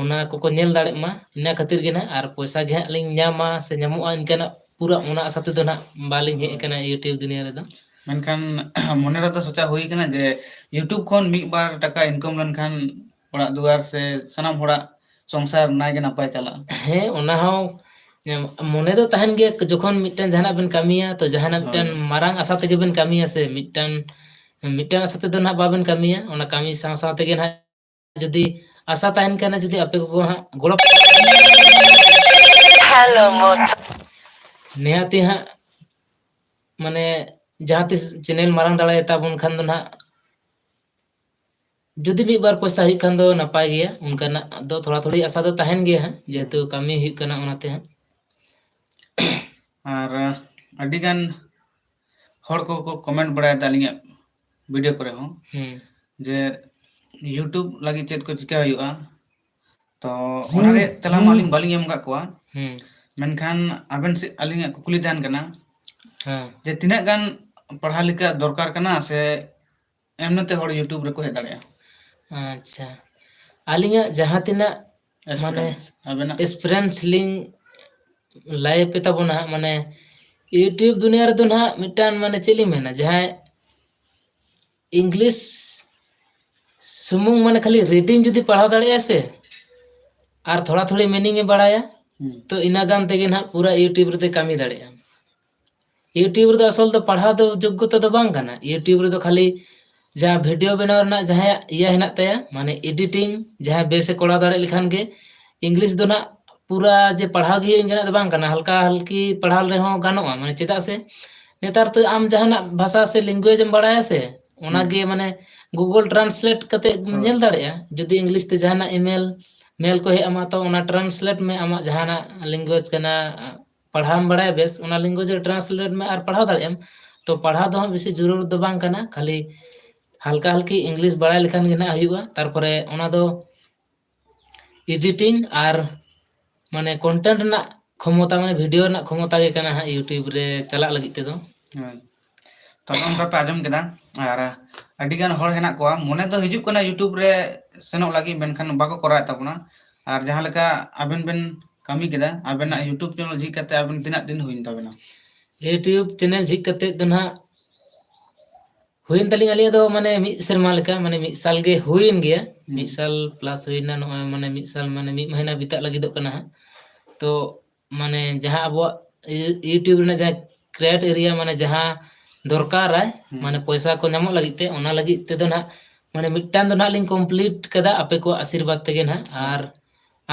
ᱚᱱᱟ ᱠᱚᱠᱚ ᱧᱮᱞ ᱫᱟᱲᱮᱜ ᱢᱟ᱾ ᱤᱱᱟᱹ ᱠᱷᱟᱹᱛᱤᱨ ᱜᱮ ᱱᱟᱦᱟᱜ, ᱟᱨ ᱯᱚᱭᱥᱟ ᱜᱮ ᱦᱟᱸᱜ ᱞᱤᱧ ᱧᱟᱢᱟ ᱥᱮ ᱧᱟᱢᱚᱜᱼᱟ ᱤᱱᱠᱟᱱᱟᱜ ᱯᱩᱨᱟᱹ ᱚᱱᱟ ᱟᱥᱟ ᱛᱮᱫᱚ ᱱᱟᱦᱟᱜ ᱵᱟᱹᱞᱤᱧ ᱦᱮᱡ ᱦᱳᱭ᱾ ᱟᱠᱟᱱᱟ YouTube ᱫᱩᱱᱤᱭᱟᱹ ᱨᱮᱫᱚ᱾ ᱢᱮᱱᱠᱷᱟᱱ ᱢᱚᱱᱮ ᱨᱮᱫᱚ ᱥᱚᱪᱟ ᱦᱩᱭ ᱠᱟᱱᱟ ᱡᱮ YouTube ᱠᱷᱚᱱ ᱢᱤᱫ ᱵᱟᱨ ᱴᱟᱠᱟ income ᱞᱮᱱᱠᱷᱟᱱ ᱚᱲᱟᱜ ᱫᱩᱣᱟᱨ ᱥᱮ ᱥᱟᱱᱟᱢ ᱦᱚᱲᱟᱜ ᱥᱚᱝᱥᱟᱨ ᱱᱟᱭ ᱜᱮ ᱱᱟᱯᱟᱭ ᱪᱟᱞᱟᱜᱼᱟ᱾ ᱦᱮᱸ, ᱚᱱᱟ ᱦᱚᱸ, ᱮᱢ, ᱢᱚᱱᱮ ᱫᱚ ᱛᱟᱦᱮᱱ ᱜᱮᱭᱟ, ᱡᱚᱠᱷᱚᱱ ᱢᱤᱫᱴᱮᱱ ᱡᱟᱦᱟᱱᱟᱜ ᱵᱮᱱ ᱠᱟᱹᱢᱤᱭᱟ, ᱛᱚ ᱡᱟᱦᱟᱱᱟᱜ ᱢᱤᱫᱴᱮᱱ ᱦᱳᱭ᱾ ᱢᱟᱨᱟᱝ ᱟᱥᱟ ᱛᱮᱜᱮ ᱵᱮᱱ ᱠᱟᱹᱢᱤᱭᱟ ᱥᱮ, ᱢᱤᱫᱴᱟᱝ, ᱢᱤᱫᱴᱟᱝ ᱟᱥᱟ ᱛᱮᱫᱚ ᱱᱟᱦᱟᱜ ᱵᱟᱵᱮᱱ ᱠᱟᱹᱢᱤᱭᱟ, ᱚᱱᱟ ᱠᱟᱹᱢᱤ ᱥᱟᱶ ᱥᱟᱶ ᱛᱮᱜᱮ ᱱᱟᱦᱟᱜ ᱡᱩᱫᱤ ᱟᱥᱟ ᱛᱟᱦᱮᱱ ᱠᱟᱱᱟ, ᱡᱩᱫᱤ ᱟᱯᱮ ᱠᱚᱠᱚ ᱦᱟᱸᱜ ᱜᱚᱲᱚ ᱦᱮᱞᱳ, ᱢᱚᱛ᱾ ᱱᱤᱦᱟᱹᱛᱤ ᱦᱟᱸᱜ, ᱢᱟᱱᱮ, ᱡᱟᱦᱟᱸ ᱛᱤᱥ channel ᱢᱟᱨᱟᱝ ᱫᱟᱲᱮᱭᱟᱛᱟ ᱵᱚᱱ ᱠᱷᱟᱱ ᱫᱚ ᱱᱟᱦᱟᱜ, ᱡᱩᱫᱤ ᱢᱤᱫ ᱵᱟᱨ ᱯᱚᱭᱥᱟ ᱦᱩᱭᱩᱜ ᱠᱷᱟᱱ ᱫᱚ ᱱᱟᱯᱟᱭ ᱜᱮᱭᱟ, ᱚᱱᱠᱟᱱᱟᱜ ᱫᱚ ᱛᱷᱚᱲᱟ ᱛᱷᱚᱲᱤ ᱟᱥᱟ ᱫᱚ ᱛᱟᱦᱮᱱ ᱜᱮᱭᱟ ᱦᱟᱸᱜ, ᱡᱮᱦᱮᱛᱩ ᱦᱩᱸ᱾ ᱠᱟᱹᱢᱤ ᱦᱩᱭᱩᱜ ᱠᱟᱱᱟ ᱚᱱᱟᱛᱮ ᱦᱟᱸᱜ᱾ ᱟᱨ, ᱟᱹᱰᱤᱜᱟᱱ ᱦᱚᱲ ᱠᱚᱠᱚ comment ᱵᱟᱲᱟᱭᱮᱫᱟ ᱟᱹᱞᱤᱧᱟᱜ video ᱠᱚᱨᱮ ᱦᱚᱸ, ᱦᱩᱸ᱾ ᱡᱮ YouTube ᱞᱟᱹᱜᱤᱫ ᱪᱮᱫ ᱠᱚ ᱪᱤᱠᱟ ᱦᱩᱭᱩᱜᱼᱟ? ᱛᱚ, ᱚᱱᱟ ᱨᱮᱭᱟᱜ ᱛᱮᱞᱟ ᱢᱟ ᱟᱹᱞᱤᱧ ᱵᱟᱹᱞᱤᱧ ᱮᱢ ᱟᱠᱟᱫ ᱠᱚᱣᱟ᱾ ᱦᱩᱸ᱾ ᱢᱮᱱᱠᱷᱟᱱ ᱟᱵᱮᱱ ᱥᱮᱫ ᱟᱹᱞᱤᱧᱟᱜ ᱠᱩᱠᱞᱤ ᱛᱟᱦᱮᱱ ᱠᱟᱱᱟ, ᱦᱮᱸ᱾ ᱡᱮ ᱛᱤᱱᱟᱹᱜ ᱜᱟᱱ ᱯᱟᱲᱦᱟᱣ ᱞᱮᱠᱟ ᱫᱚᱨᱠᱟᱨ ᱠᱟᱱᱟ ᱥᱮ ᱮᱢᱱᱤ ᱛᱮ ᱦᱚᱲ YouTube ᱨᱮᱠᱚ ᱦᱮᱡ ᱫᱟᱲᱮᱭᱟᱜᱼᱟ? ᱟᱪᱪᱷᱟ, ᱟᱹᱞᱤᱧᱟᱜ ᱡᱟᱦᱟᱸ ᱛᱤᱱᱟᱹᱜ ᱢᱟᱱᱮ experience, ᱟᱵᱮᱱᱟᱜ? Experience ᱞᱤᱧ ᱞᱟᱹᱭ ᱟᱯᱮ ᱛᱟᱵᱚᱱᱟ ᱦᱟᱸᱜ, ᱢᱟᱱᱮ YouTube ᱫᱩᱱᱤᱭᱟᱹ ᱨᱮᱫᱚ ᱱᱟᱦᱟᱜ ᱢᱤᱫᱴᱟᱝ, ᱢᱟᱱᱮ ᱪᱮᱫ ᱞᱤᱧ ᱢᱮᱱᱟ, ᱡᱟᱦᱟᱸᱭ English ᱥᱩᱢᱩᱝ, ᱢᱟᱱᱮ ᱠᱷᱟᱹᱞᱤ reading ᱡᱩᱫᱤ ᱯᱟᱲᱦᱟᱣ ᱫᱟᱲᱮᱭᱟᱜᱼᱟ ᱥᱮ, ᱟᱨ ᱛᱷᱚᱲᱟ ᱛᱷᱚᱲᱤ meaning ᱮ ᱵᱟᱲᱟᱭᱟ, ᱦᱩᱸ᱾ ᱛᱚ ᱤᱱᱟᱹ ᱜᱟᱱ ᱛᱮᱜᱮ ᱱᱟᱦᱟᱜ ᱯᱩᱨᱟᱹ YouTube ᱨᱮᱫᱚᱭ ᱠᱟᱹᱢᱤ ᱫᱟᱲᱮᱭᱟᱜᱼᱟ᱾ YouTube ᱨᱮᱫᱚ ᱟᱥᱚᱞ ᱫᱚ ᱯᱟᱲᱦᱟᱣ ᱫᱚ ᱡᱳᱜᱽᱜᱚᱛᱟ ᱫᱚ ᱵᱟᱝ ᱠᱟᱱᱟ᱾ YouTube ᱨᱮᱫᱚ ᱠᱷᱟᱹᱞᱤ ᱡᱟᱦᱟᱸ ᱵᱷᱤᱰᱤᱭᱳ ᱵᱮᱱᱟᱣ ᱨᱮᱱᱟᱜ ᱡᱟᱦᱟᱸᱭᱟᱜ ᱤᱭᱟᱹ ᱦᱮᱱᱟᱜ ᱛᱟᱭᱟ, ᱢᱟᱱᱮ ᱮᱰᱤᱴᱤᱝ, ᱡᱟᱦᱟᱸᱭ ᱵᱮᱥᱮ ᱠᱚᱨᱟᱣ ᱫᱟᱲᱮᱭᱟᱜ ᱞᱮᱠᱷᱟᱱ ᱜᱮ, ᱤᱝᱞᱤᱥ ᱫᱚ ᱱᱟᱜ ᱯᱩᱨᱟ ᱡᱮ ᱯᱟᱲᱦᱟᱣ ᱜᱮ ᱦᱩᱭᱩᱜ ᱤᱱᱠᱟᱹᱱᱟᱜ ᱫᱚ ᱵᱟᱝ ᱠᱟᱱᱟ, ᱦᱟᱞᱠᱟ ᱦᱟᱞᱠᱤ ᱯᱟᱲᱦᱟᱣ ᱨᱮᱦᱚᱸ ᱜᱟᱱᱚᱜᱼᱟ᱾ ᱢᱟᱱᱮ ᱪᱮᱫᱟᱜ ᱥᱮ ᱱᱮᱛᱟᱨ ᱫᱚ ᱟᱢ ᱡᱟᱦᱟᱱᱟᱜ ᱵᱷᱟᱥᱟ ᱥᱮ ᱞᱮᱝᱜᱩᱭᱮᱡᱽ ᱮᱢ ᱵᱟᱲᱟᱭᱟ ᱥᱮ, ᱚᱱᱟᱜᱮ ᱢᱟᱱᱮ Google Translate ᱠᱟᱛᱮ ᱦᱳᱭ᱾ ᱧᱮᱞ ᱫᱟᱲᱮᱭᱟᱜᱼᱟ᱾ ᱡᱩᱫᱤ ᱤᱝᱞᱤᱥ ᱛᱮ ᱡᱟᱦᱟᱱᱟᱜ ᱤᱢᱮᱞ, ᱢᱮᱞ ᱠᱚ ᱦᱮᱡ ᱟᱢᱟ, ᱛᱚ ᱚᱱᱟ ᱴᱨᱟᱱᱥᱞᱮᱴ ᱢᱮ, ᱟᱢᱟᱜ ᱡᱟᱦᱟᱱᱟᱜ ᱞᱮᱝᱜᱩᱭᱮᱡᱽ ᱠᱟᱱᱟ, ᱯᱟᱲᱦᱟᱣᱮᱢ ᱵᱟᱲᱟᱭᱟ ᱵᱮᱥ, ᱚᱱᱟ ᱞᱮᱝᱜᱩᱭᱮᱡᱽ ᱨᱮ ᱴᱨᱟᱱᱥᱞᱮᱴ ᱢᱮ ᱟᱨ ᱯᱟᱲᱦᱟᱣ ᱫᱟᱲᱮᱭᱟᱜ ᱟᱢ᱾ ᱛᱚ ᱯᱟᱲᱦᱟᱣ ᱫᱚ ᱦᱟᱸᱜ ᱵᱮᱥᱤ ᱡᱚᱨᱩᱨ ᱫᱚ ᱵᱟᱝ ᱠᱟᱱᱟ, ᱠᱷᱟᱹᱞᱤ ᱦᱟᱞᱠᱟ ᱦᱟᱞᱠᱤ ᱤᱝᱞᱤᱥ ᱵᱟᱲᱟᱭ ᱞᱮᱠᱷᱟᱱ ᱜᱮ ᱱᱟᱜ ᱦᱩᱭᱩᱜᱼᱟ᱾ ᱛᱟᱨᱯᱚᱨᱮ ᱚᱱᱟ ᱫᱚ ᱮᱰᱤᱴᱤᱝ ᱟᱨ ᱢᱟᱱᱮ ᱠᱚᱱᱴᱮᱱᱴ ᱨᱮᱱᱟᱜ ᱠᱷᱚᱢᱚᱛᱟ, ᱢᱟᱱᱮ ᱵᱷᱤᱰᱤᱭᱳ ᱨᱮᱱᱟᱜ ᱠᱷᱚᱢᱚᱛᱟ ᱜᱮ ᱠᱟᱱᱟ ᱦᱟᱸᱜ YouTube ᱨᱮ ᱪᱟᱞᱟᱜ ᱞᱟᱹᱜᱤᱫ ᱛᱮᱫᱚ᱾ ᱦᱳᱭ᱾ ᱛᱚ ᱱᱚᱜᱼᱚ ᱱᱚᱝᱠᱟ ᱯᱮ ᱟᱸᱡᱚᱢ ᱠᱮᱫᱟ, ᱟᱨ ᱟᱹᱰᱤ ᱜᱟᱱ ᱦᱚᱲ ᱦᱮᱱᱟᱜ ᱠᱚᱣᱟ, ᱢᱚᱱᱮ ᱫᱚ ᱦᱤᱡᱩᱜ ᱠᱟᱱᱟ YouTube ᱨᱮ ᱥᱮᱱᱚᱜ ᱞᱟᱹᱜᱤᱫ, ᱢᱮᱱᱠᱷᱟᱱ ᱵᱟᱠᱚ ᱠᱚᱨᱟᱣᱮᱫ ᱛᱟᱵᱚᱱᱟ᱾ ᱟᱨ ᱡᱟᱦᱟᱸ ᱞᱮᱠᱟ ᱟᱵᱮᱱ ᱵᱮᱱ ᱠᱟᱹᱢᱤ ᱠᱮᱫᱟ, ᱟᱵᱮᱱᱟᱜ YouTube ᱪᱮᱱᱮᱞ ᱡᱷᱤᱡ ᱠᱟᱛᱮ ᱟᱵᱮᱱ ᱛᱤᱱᱟᱹᱜ ᱫᱤᱱ ᱦᱩᱭᱮᱱ ᱛᱟᱵᱮᱱᱟ? YouTube ᱪᱮᱱᱮᱞ ᱡᱷᱤᱡ ᱠᱟᱛᱮ ᱫᱚ ᱱᱟᱦᱟᱜ ᱦᱩᱭᱮᱱ ᱛᱟᱹᱞᱤᱧᱟ ᱟᱹᱞᱤᱧᱟᱜ ᱫᱚ ᱢᱟᱱᱮ ᱢᱤᱫ ᱥᱮᱨᱢᱟ ᱞᱮᱠᱟ, ᱢᱟᱱᱮ ᱢᱤᱫ ᱥᱟᱞ ᱜᱮ ᱦᱩᱭᱮᱱ ᱜᱮᱭᱟ᱾ ᱦᱩᱸ᱾ ᱢᱤᱫ ᱥᱟᱞ ᱯᱞᱟᱥ ᱦᱩᱭᱱᱟ, ᱱᱚᱜᱼᱚᱭ ᱢᱟᱱᱮ ᱢᱤᱫ ᱥᱟᱞ ᱢᱟᱱᱮ ᱢᱤᱫ ᱢᱟᱹᱦᱱᱟᱹ ᱵᱤᱛᱟᱜ ᱞᱟᱹᱜᱤᱫᱚᱜ ᱠᱟᱱᱟ ᱦᱟᱸᱜ᱾ ᱛᱚ ᱢᱟᱱᱮ ᱡᱟᱦᱟᱸ ᱟᱵᱚᱣᱟᱜ ᱤᱭᱩ-, YouTube ᱨᱮᱱᱟᱜ ᱡᱟᱦᱟᱸ ᱠᱨᱤᱭᱮᱴ ᱮᱨᱤᱭᱟ, ᱢᱟᱱᱮ ᱡᱟᱦᱟᱸ ᱫᱚᱨᱠᱟᱨᱟᱭ, ᱦᱩᱸ᱾ ᱢᱟᱱᱮ ᱯᱚᱭᱥᱟ ᱠᱚ ᱧᱟᱢᱚᱜ ᱞᱟᱹᱜᱤᱫ ᱛᱮ, ᱚᱱᱟ ᱞᱟᱹᱜᱤᱫ ᱛᱮᱫᱚ ᱱᱟᱦᱟᱜ ᱢᱟᱱᱮ ᱢᱤᱫᱴᱟᱝ ᱫᱚ ᱱᱟᱦᱟᱜ ᱞᱤᱧ ᱠᱚᱢᱯᱞᱤᱴ ᱠᱟᱫᱟ ᱟᱯᱮ ᱠᱚᱣᱟᱜ ᱟᱥᱤᱨᱵᱟᱫᱽ ᱛᱮᱜᱮ ᱱᱟᱦᱟᱜ᱾ ᱦᱩᱸ᱾ ᱟᱨ,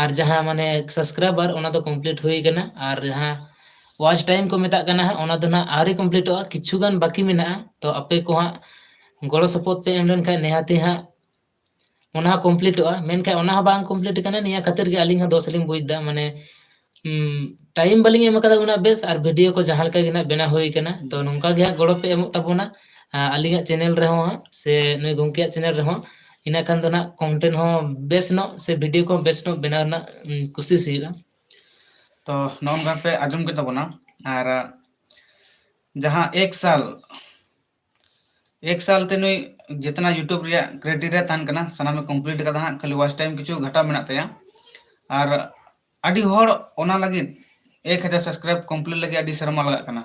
ᱟᱨ ᱡᱟᱦᱟᱸ ᱢᱟᱱᱮ ᱥᱟᱵᱥᱠᱨᱟᱭᱵᱟᱨ, ᱚᱱᱟ ᱫᱚ ᱠᱚᱢᱯᱞᱤᱴ ᱦᱩᱭ ᱠᱟᱱᱟ᱾ ᱟᱨ ᱡᱟᱦᱟᱸ ᱣᱟᱪ ᱴᱟᱭᱤᱢ ᱠᱚ ᱢᱮᱛᱟᱜ ᱠᱟᱱᱟ ᱦᱟᱸᱜ, ᱚᱱᱟ ᱫᱚ ᱱᱟᱦᱟᱜ ᱟᱹᱣᱨᱤ ᱠᱚᱢᱯᱞᱤᱴᱚᱜᱼᱟ, ᱠᱤᱪᱷᱩ ᱜᱟᱱ ᱵᱟᱹᱠᱤ ᱢᱮᱱᱟᱜᱼᱟ᱾ ᱛᱚ ᱟᱯᱮ ᱠᱚ ᱦᱟᱸᱜ ᱜᱚᱲᱚ ᱥᱚᱯᱚᱦᱚᱫ ᱯᱮ ᱮᱢ ᱞᱮᱱᱠᱷᱟᱱ ᱱᱤᱦᱟᱹᱛᱤ ᱦᱟᱸᱜ ᱚᱱᱟ ᱦᱚᱸ ᱠᱚᱢᱯᱞᱤᱴᱚᱜᱼᱟ᱾ ᱢᱮᱱᱠᱷᱟᱱ ᱚᱱᱟ ᱦᱚᱸ ᱵᱟᱝ ᱠᱚᱢᱯᱞᱤᱴ ᱠᱟᱱᱟ, ᱱᱤᱭᱟᱹ ᱠᱷᱟᱹᱛᱤᱨ ᱜᱮ ᱟᱹᱞᱤᱧ ᱦᱚᱸ ᱫᱳᱥ ᱞᱤᱧ ᱵᱩᱡᱽ ᱮᱫᱟ᱾ ᱢᱟᱱᱮ, ᱩᱢ, ᱴᱟᱭᱤᱢ ᱵᱟᱹᱞᱤᱧ ᱮᱢ ᱠᱟᱫᱟ ᱩᱱᱟᱹᱜ ᱵᱮᱥ, ᱟᱨ ᱵᱷᱤᱰᱤᱭᱳ ᱠᱚ ᱡᱟᱦᱟᱸ ᱞᱮᱠᱟ ᱜᱮ ᱱᱟᱜ ᱵᱮᱱᱟᱣ ᱦᱩᱭ ᱠᱟᱱᱟ᱾ ᱛᱚ ᱱᱚᱝᱠᱟ ᱜᱮ ᱦᱟᱸᱜ ᱜᱚᱲᱚ ᱯᱮ ᱮᱢᱚᱜ ᱛᱟᱵᱚᱱᱟ, ᱟ, ᱟᱹᱞᱤᱧᱟᱜ ᱪᱮᱱᱮᱞ ᱨᱮᱦᱚᱸ ᱦᱟᱸᱜ, ᱥᱮ ᱱᱩᱭ ᱜᱚᱢᱠᱮᱭᱟᱜ ᱪᱮᱱᱮᱞ ᱨᱮᱦᱚᱸ, ᱤᱱᱟᱹ ᱠᱷᱟᱱ ᱫᱚ ᱱᱟᱜ ᱠᱚᱱᱴᱮᱱᱴ ᱦᱚᱸ ᱵᱮᱥ ᱧᱚᱜ ᱥᱮ ᱵᱷᱤᱰᱤᱭᱳ ᱠᱚᱦᱚᱸ ᱵᱮᱥ ᱧᱚᱜ ᱵᱮᱱᱟᱣ ᱨᱮᱱᱟᱜ, ᱩᱢ, ᱠᱩᱥᱤᱥ ᱦᱩᱭᱩᱜᱼᱟ᱾ ᱛᱚ ᱱᱚᱜᱼᱚ ᱱᱚᱝᱠᱟ ᱯᱮ ᱟᱸᱡᱚᱢ ᱠᱮᱫ ᱛᱟᱵᱚᱱᱟ, ᱟᱨ ᱡᱟᱦᱟᱸ ᱮᱠ ᱥᱟᱞ ᱮᱠ ᱥᱟᱞ ᱛᱮ ᱱᱩᱭ ᱡᱮᱛᱱᱟ YouTube ᱨᱮᱭᱟᱜ criteria ᱛᱟᱦᱮᱱ ᱠᱟᱱᱟ, ᱥᱟᱱᱟᱢᱮ complete ᱠᱟᱫᱟ ᱦᱟᱸᱜ, ᱠᱷᱟᱹᱞᱤ watch time ᱠᱤᱪᱷᱩ ᱜᱷᱟᱴᱟᱣ ᱢᱮᱱᱟᱜ ᱛᱟᱭᱟ᱾ ᱟᱨ ᱟᱹᱰᱤ ᱦᱚᱲ ᱚᱱᱟ ᱞᱟᱹᱜᱤᱫ ᱮᱠ ᱦᱟᱡᱟᱨ subscribe complete ᱞᱟᱹᱜᱤᱫ ᱟᱹᱰᱤ ᱥᱮᱨᱢᱟ ᱞᱟᱜᱟᱜ ᱠᱟᱱᱟ᱾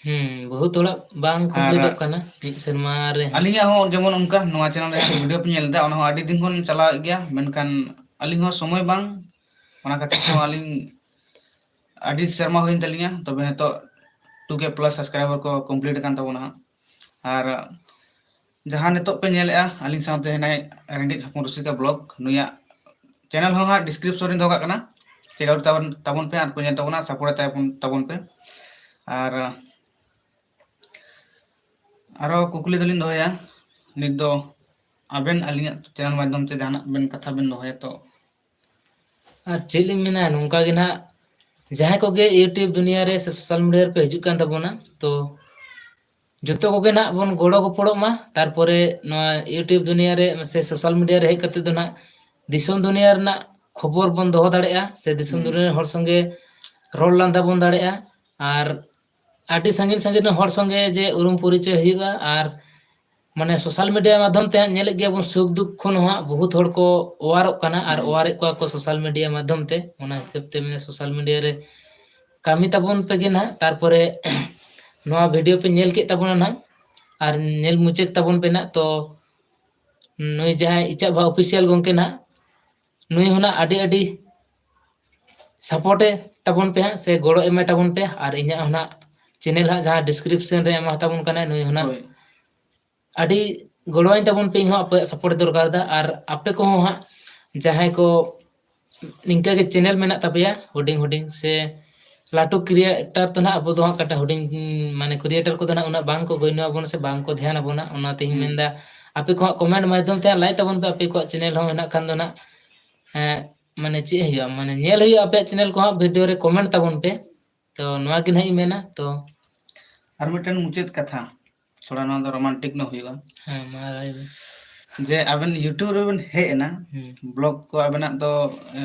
ᱦᱩᱸ, ᱵᱚᱦᱩᱛ ᱦᱚᱲᱟᱜ ᱵᱟᱝ ᱟᱨ complete ᱚᱜ ᱠᱟᱱᱟ ᱢᱤᱫ ᱥᱮᱨᱢᱟ ᱨᱮ᱾ ᱟᱹᱞᱤᱧᱟᱜ ᱦᱚᱸ ᱡᱮᱢᱚᱱ ᱚᱱᱠᱟ ᱱᱚᱣᱟ channel ᱨᱮ ᱵᱷᱤᱰᱤᱭᱳ ᱯᱮ ᱧᱮᱞ ᱮᱫᱟ, ᱚᱱᱟ ᱦᱚᱸ ᱟᱹᱰᱤ ᱫᱤᱱ ᱠᱷᱚᱱ ᱪᱟᱞᱟᱣᱮᱫ ᱜᱮᱭᱟ, ᱢᱮᱱᱠᱷᱟᱱ ᱟᱹᱞᱤᱧ ᱦᱚᱸ ᱥᱚᱢᱚᱭ ᱵᱟᱝ, ᱚᱱᱟ ᱠᱷᱟᱹᱛᱤᱨ ᱛᱮᱦᱚᱸ ᱟᱹᱞᱤᱧ ᱟᱹᱰᱤ ᱥᱮᱨᱢᱟ ᱦᱩᱭᱮᱱ ᱛᱟᱹᱞᱤᱧᱟ, ᱛᱚᱵᱮ ᱱᱤᱛᱚᱜ two K plus subscriber ᱠᱚ complete ᱟᱠᱟᱱ ᱛᱟᱵᱚᱱᱟ ᱦᱟᱸᱜ᱾ ᱟᱨ ᱡᱟᱦᱟᱸ ᱱᱤᱛᱚᱜ ᱯᱮ ᱧᱮᱞᱮᱜᱼᱟ, ᱟᱹᱞᱤᱧ ᱥᱟᱶᱛᱮ ᱦᱮᱱᱟᱭ ᱨᱮᱸᱜᱮᱡ ᱦᱚᱯᱚᱱ ᱨᱩᱥᱤᱠᱟ ᱵᱞᱚᱜ, ᱱᱩᱭᱟᱜ ᱪᱮᱱᱮᱞ ᱦᱚᱸ ᱦᱟᱸᱜ ᱰᱤᱥᱠᱨᱤᱯᱥᱚᱱ ᱨᱤᱧ ᱫᱚᱦᱚ ᱠᱟᱜ ᱠᱟᱱᱟ, ᱪᱮᱠ ᱟᱣᱩᱴ ᱛᱟᱵᱚᱱ, ᱛᱟᱵᱚᱱ ᱯᱮ ᱟᱨ ᱠᱚ ᱧᱮᱞ ᱛᱟᱵᱚᱱᱟ, ᱥᱟᱯᱳᱨᱴ ᱛᱟᱵᱚᱱ, ᱛᱟᱵᱚᱱ ᱯᱮ᱾ ᱟᱨ ᱟᱨᱚ ᱠᱩᱠᱞᱤ ᱫᱚᱞᱤᱧ ᱫᱚᱦᱚᱭᱟ, ᱱᱤᱛ ᱫᱚ ᱟᱵᱮᱱ ᱟᱹᱞᱤᱧᱟᱜ ᱪᱮᱱᱮᱞ ᱢᱟᱫᱽᱫᱷᱚᱢ ᱛᱮ ᱡᱟᱦᱟᱱᱟᱜ ᱵᱮᱱ ᱠᱟᱛᱷᱟ ᱵᱮᱱ ᱫᱚᱦᱚᱭᱟ ᱛᱚ? ᱟᱨ ᱪᱮᱫ ᱞᱤᱧ ᱢᱮᱱᱟ, ᱱᱚᱝᱠᱟ ᱜᱮ ᱱᱟᱦᱟᱜ ᱡᱟᱦᱟᱸᱭ ᱠᱚᱜᱮ YouTube ᱫᱩᱱᱤᱭᱟᱹ ᱨᱮ ᱥᱮ ᱥᱳᱥᱟᱞ ᱢᱤᱰᱤᱭᱟ ᱨᱮᱯᱮ ᱦᱤᱡᱩᱜ ᱠᱟᱱ ᱛᱟᱵᱚᱱᱟ, ᱛᱚ ᱡᱚᱛᱚ ᱠᱚᱜᱮ ᱱᱟᱦᱟᱜ ᱵᱚᱱ ᱜᱚᱲᱚ ᱜᱚᱯᱚᱲᱚᱜ ᱢᱟ᱾ ᱛᱟᱨᱯᱚᱨᱮ ᱱᱚᱣᱟ YouTube ᱫᱩᱱᱤᱭᱟᱹ ᱨᱮ ᱥᱮ ᱥᱳᱥᱟᱞ ᱢᱤᱰᱤᱭᱟ ᱨᱮ ᱦᱮᱡ ᱠᱟᱛᱮ ᱫᱚ ᱱᱟᱦᱟᱜ ᱫᱤᱥᱚᱢ ᱫᱩᱱᱤᱭᱟᱹ ᱨᱮᱱᱟᱜ ᱠᱷᱚᱵᱚᱨ ᱵᱚᱱ ᱫᱚᱦᱚ ᱫᱟᱲᱮᱭᱟᱜᱼᱟ, ᱥᱮ ᱫᱤᱥᱚᱢ ᱦᱩᱸ᱾ ᱫᱩᱱᱤᱭᱟᱹ ᱨᱮᱱ ᱦᱚᱲ ᱥᱚᱸᱜᱮ ᱨᱚᱲ ᱞᱟᱸᱫᱟ ᱵᱚᱱ ᱫᱟᱲᱮᱭᱟᱜᱼᱟ᱾ ᱟᱨ ᱟᱹᱰᱤ ᱥᱟᱺᱜᱤᱧ ᱥᱟᱺᱜᱤᱧ ᱨᱮᱱ ᱦᱚᱲ ᱥᱚᱸᱜᱮ ᱡᱮ ᱩᱨᱩᱢ ᱯᱚᱨᱤᱪᱚᱭ ᱦᱩᱭᱩᱜᱼᱟ᱾ ᱟᱨ ᱢᱟᱱᱮ ᱥᱳᱥᱟᱞ ᱢᱤᱰᱤᱭᱟ ᱢᱟᱫᱽᱫᱷᱚᱢ ᱛᱮ ᱦᱟᱸᱜ ᱧᱮᱞᱮᱫ ᱜᱮᱭᱟ ᱵᱚᱱ, ᱥᱩᱠ ᱫᱩᱠ ᱠᱷᱚᱱ ᱦᱚᱸ ᱦᱟᱸᱜ ᱵᱚᱦᱩᱛ ᱦᱚᱲ ᱠᱚ ᱚᱣᱟᱨᱚᱜ ᱠᱟᱱᱟ ᱟᱨ ᱦᱩᱸ᱾ ᱚᱣᱟᱨᱮᱫ ᱠᱚᱣᱟ ᱠᱚ ᱥᱳᱥᱟᱞ ᱢᱤᱰᱤᱭᱟ ᱢᱟᱫᱽᱫᱷᱚᱢ ᱛᱮ᱾ ᱚᱱᱟ ᱦᱤᱥᱟᱹᱵ ᱛᱮ ᱢᱟᱱᱮ ᱥᱳᱥᱟᱞ ᱢᱤᱰᱤᱭᱟ ᱨᱮ ᱠᱟᱹᱢᱤ ᱛᱟᱵᱚᱱ ᱯᱮᱜᱮ ᱱᱟᱦᱟᱜ, ᱛᱟᱨᱯᱚᱨᱮ ᱱᱚᱣᱟ ᱵᱷᱤᱰᱤᱭᱳ ᱯᱮ ᱧᱮᱞ ᱠᱮᱫ ᱛᱟᱵᱚᱱᱟ ᱱᱟᱦᱟᱜ ᱟᱨ ᱧᱮᱞ ᱢᱩᱪᱟᱹᱫ ᱛᱟᱵᱚᱱ ᱯᱮ ᱱᱟᱦᱟᱜ᱾ ᱛᱚ ᱱᱩᱭ ᱡᱟᱦᱟᱸᱭ ᱤᱪᱟᱜ ᱵᱟᱦᱟ ᱚᱯᱷᱤᱥᱤᱭᱟᱞ ᱜᱚᱢᱠᱮ ᱱᱟᱦᱟᱜ, ᱱᱩᱭ ᱦᱚᱸ ᱱᱟᱦᱟᱜ ᱟᱹᱰᱤ ᱟᱹᱰᱤ ᱥᱟᱯᱳᱨᱴ ᱮ ᱛᱟᱵᱚᱱ ᱯᱮ ᱦᱟᱸᱜ, ᱥᱮ ᱜᱚᱲᱚ ᱮᱢᱟᱭ ᱛᱟᱵᱚᱱ ᱯᱮ᱾ ᱟᱨ ᱤᱧᱟᱹᱜ ᱦᱚᱸ ᱱᱟᱦᱟᱜ ᱪᱮᱱᱮᱞ ᱦᱟᱸᱜ ᱡᱟᱦᱟᱸ ᱰᱤᱥᱠᱨᱤᱯᱥᱚᱱ ᱨᱮ ᱮᱢᱟ ᱛᱟᱵᱚᱱ ᱠᱟᱱᱟᱭ, ᱱᱩᱭ ᱦᱚᱸ ᱱᱟᱦᱟᱜ ᱦᱳᱭ᱾ ᱟᱹᱰᱤ ᱜᱚᱲᱚᱣᱟᱹᱧ ᱛᱟᱵᱚᱱ ᱯᱮ᱾ ᱤᱧ ᱦᱚᱸ ᱟᱯᱮᱭᱟᱜ ᱥᱟᱯᱳᱨᱴ ᱫᱚᱨᱠᱟᱨ ᱫᱟ᱾ ᱟᱨ ᱟᱯᱮ ᱠᱚᱦᱚᱸ ᱦᱟᱸᱜ ᱡᱟᱦᱟᱸᱭ ᱠᱚ ᱱᱤᱝᱠᱟᱹ ᱜᱮ ᱪᱮᱱᱮᱞ ᱢᱮᱱᱟᱜ ᱛᱟᱯᱮᱭᱟ ᱦᱩᱰᱤᱧ ᱦᱩᱰᱤᱧ ᱥᱮ ᱞᱟᱹᱴᱩ ᱠᱨᱤᱭᱮᱴᱟᱨ ᱫᱚ ᱱᱟᱦᱟᱜ ᱟᱵᱚ ᱫᱚ ᱦᱟᱸᱜ ᱠᱟᱹᱴᱤᱡ ᱦᱩᱰᱤᱧ, ᱢᱟᱱᱮ ᱠᱨᱤᱭᱮᱴᱟᱨ ᱠᱚᱫᱚ ᱱᱟᱦᱟᱜ ᱩᱱᱟᱹᱜ ᱵᱟᱝ ᱠᱚ ᱜᱚᱭᱱᱚ ᱟᱵᱚᱱᱟ ᱥᱮ ᱵᱟᱝ ᱠᱚ ᱫᱷᱮᱭᱟᱱ ᱟᱵᱚᱱᱟ᱾ ᱚᱱᱟᱛᱮᱧ ᱦᱩᱸ᱾ ᱢᱮᱱᱫᱟ ᱟᱯᱮ ᱠᱚ ᱦᱟᱸᱜ ᱠᱚᱢᱮᱱᱴ ᱢᱟᱫᱽᱫᱷᱚᱢ ᱛᱮ ᱦᱟᱸᱜ ᱞᱟᱹᱭ ᱛᱟᱵᱚᱱ ᱯᱮ, ᱟᱯᱮ ᱠᱚᱣᱟᱜ ᱪᱮᱱᱮᱞ ᱦᱚᱸ ᱦᱮᱱᱟᱜ ᱠᱷᱟᱱ ᱫᱚ ᱱᱟᱦᱟᱜ, ᱮᱸ, ᱢᱟᱱᱮ ᱪᱮᱫ ᱦᱩᱭᱩᱜᱼᱟ, ᱢᱟᱱᱮ ᱧᱮᱞ ᱦᱩᱭᱩᱜᱼᱟ ᱟᱯᱮᱭᱟᱜ ᱪᱮᱱᱮᱞ ᱠᱚ ᱦᱟᱸᱜ, ᱵᱷᱤᱰᱤᱭᱳ ᱨᱮ ᱠᱚᱢᱮᱱᱴ ᱛᱟᱵᱚᱱ ᱯᱮ᱾ ᱛᱚ ᱱᱚᱣᱟ ᱜᱮ ᱱᱟᱦᱟᱜ ᱤᱧ ᱢᱮᱱᱟ᱾ ᱛᱚ ᱟᱨ ᱢᱤᱫᱴᱮᱱ ᱢᱩᱪᱟᱹᱫ ᱠᱟᱛᱷᱟ, ᱛᱷᱚᱲᱟ ᱱᱚᱣᱟ ᱫᱚ ᱨᱳᱢᱟᱱᱴᱤᱠ ᱧᱚᱜ ᱦᱩᱭᱩᱜᱼᱟ᱾ ᱦᱮᱸ, ᱢᱟ ᱞᱟᱹᱭ ᱵᱮᱱ᱾ ᱡᱮ ᱟᱵᱮᱱ YouTube ᱨᱮᱵᱮᱱ ᱦᱮᱡ ᱮᱱᱟ, ᱦᱩᱸ᱾ ᱵᱞᱚᱜ ᱠᱚ ᱟᱵᱮᱱᱟᱜ ᱫᱚ, ᱮ,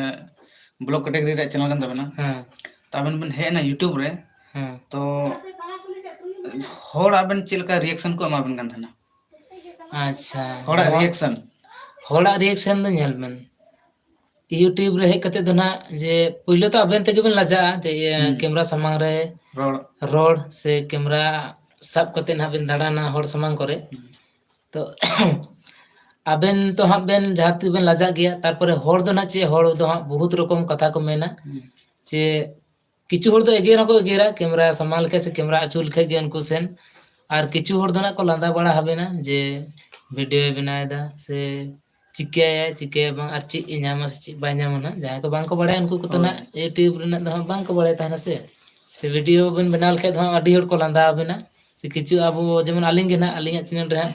ᱵᱞᱚᱜ ᱠᱮᱴᱮᱜᱚᱨᱤ ᱨᱮᱭᱟᱜ ᱪᱮᱱᱮᱞ ᱠᱟᱱ ᱛᱟᱵᱮᱱᱟ᱾ ᱦᱮᱸ᱾ ᱛᱚ ᱟᱵᱮᱱ ᱵᱮᱱ ᱦᱮᱡ ᱮᱱᱟ YouTube ᱨᱮ, ᱦᱮᱸ᱾ ᱛᱚ ᱦᱚᱲ ᱟᱵᱮᱱ ᱪᱮᱫ ᱞᱮᱠᱟ ᱨᱤᱭᱮᱠᱥᱚᱱ ᱠᱚ ᱮᱢᱟ ᱵᱮᱱ ᱠᱟᱱ ᱛᱟᱦᱮᱱᱟ? ᱟᱪᱪᱷᱟ, ᱦᱚᱲᱟᱜ ᱱᱚᱣᱟ ᱨᱤᱭᱮᱠᱥᱚᱱ? ᱦᱚᱲᱟᱜ ᱨᱤᱭᱮᱠᱥᱚᱱ ᱫᱚ ᱧᱮᱞ ᱵᱮᱱ, YouTube ᱨᱮ ᱦᱮᱡ ᱠᱟᱛᱮ ᱫᱚ ᱱᱟᱦᱟᱜ ᱡᱮ ᱯᱳᱭᱞᱳ ᱛᱚ ᱟᱵᱮᱱ ᱛᱮᱜᱮ ᱵᱮᱱ ᱞᱟᱡᱟᱜᱼᱟ ᱡᱮ ᱤᱭᱟᱹ ᱦᱩᱸ᱾ ᱠᱮᱢᱨᱟ ᱥᱟᱢᱟᱝ ᱨᱮ ᱨᱚᱲ᱾ ᱨᱚᱲ ᱥᱮ ᱠᱮᱢᱨᱟ ᱥᱟᱵ ᱠᱟᱛᱮ ᱱᱟᱦᱟᱜ ᱵᱮᱱ ᱫᱟᱬᱟᱱᱟ ᱦᱚᱲ ᱥᱟᱢᱟᱝ ᱠᱚᱨᱮ᱾ ᱦᱩᱸ᱾ ᱛᱚ ᱟᱵᱮᱱ ᱛᱚ ᱦᱟᱸᱜ ᱵᱮᱱ ᱡᱟᱦᱟᱸ ᱛᱤᱥ ᱵᱮᱱ ᱞᱟᱡᱟᱜ ᱜᱮᱭᱟ, ᱛᱟᱨᱯᱚᱨᱮ ᱦᱚᱲ ᱫᱚ ᱱᱟᱦᱟᱜ ᱪᱮᱫ, ᱦᱚᱲ ᱫᱚ ᱦᱟᱸᱜ ᱵᱚᱦᱩᱛ ᱨᱚᱠᱚᱢ ᱠᱟᱛᱷᱟ ᱠᱚ ᱢᱮᱱᱟ᱾ ᱦᱩᱸ᱾ ᱡᱮ ᱠᱤᱪᱷᱩ ᱦᱚᱲ ᱫᱚ ᱮᱜᱮᱨ ᱦᱚᱸᱠᱚ ᱮᱜᱮᱨᱟ, ᱠᱮᱢᱨᱟ ᱥᱟᱢᱟᱝ ᱞᱮᱠᱷᱟᱡ ᱥᱮ ᱠᱮᱢᱨᱟ ᱟᱹᱪᱩᱨ ᱞᱮᱠᱷᱟᱡ ᱜᱮ ᱩᱱᱠᱩ ᱥᱮᱱ ᱟᱨ ᱠᱤᱪᱷᱩ ᱦᱚᱲ ᱫᱚ ᱱᱟᱜ ᱠᱚ ᱞᱟᱸᱫᱟ ᱵᱟᱲᱟ ᱦᱟᱵᱮᱱᱟ ᱡᱮ ᱵᱷᱤᱰᱤᱭᱳᱭ ᱵᱮᱱᱟᱣ ᱮᱫᱟ ᱥᱮ ᱪᱤᱠᱟᱹᱭᱟᱭ, ᱪᱤᱠᱟᱹᱭᱟ ᱵᱟᱝ, ᱟᱨ ᱪᱮᱫ ᱮ ᱧᱟᱢᱟ ᱥᱮ ᱪᱮᱫ ᱵᱟᱭ ᱧᱟᱢᱟ ᱱᱟᱜ᱾ ᱡᱟᱦᱟᱸᱭ ᱠᱚ ᱵᱟᱝ ᱠᱚ ᱵᱟᱲᱟᱭᱟ, ᱩᱱᱠᱩ ᱠᱚᱫᱚ ᱦᱳᱭ᱾ ᱱᱟᱜ YouTube ᱨᱮᱱᱟᱜ ᱫᱚ ᱦᱟᱸᱜ ᱵᱟᱝ ᱠᱚ ᱵᱟᱲᱟᱭ ᱛᱟᱦᱮᱱᱟ ᱥᱮ᱾ ᱥᱮ ᱵᱷᱤᱰᱤᱭᱳ ᱵᱮᱱ ᱵᱮᱱᱟᱣ ᱞᱮᱠᱷᱟᱡ ᱫᱚ ᱦᱟᱸᱜ ᱟᱹᱰᱤ ᱦᱚᱲ ᱠᱚ ᱞᱟᱸᱫᱟ ᱟᱵᱮᱱᱟ᱾ ᱥᱮ ᱠᱤᱪᱷᱩ ᱟᱵᱚ ᱡᱮᱢᱚᱱ ᱟᱹᱞᱤᱧ ᱜᱮ ᱱᱟᱜ, ᱟᱹᱞᱤᱧᱟᱜ ᱪᱮᱱᱮᱞ ᱨᱮ ᱦᱟᱸᱜ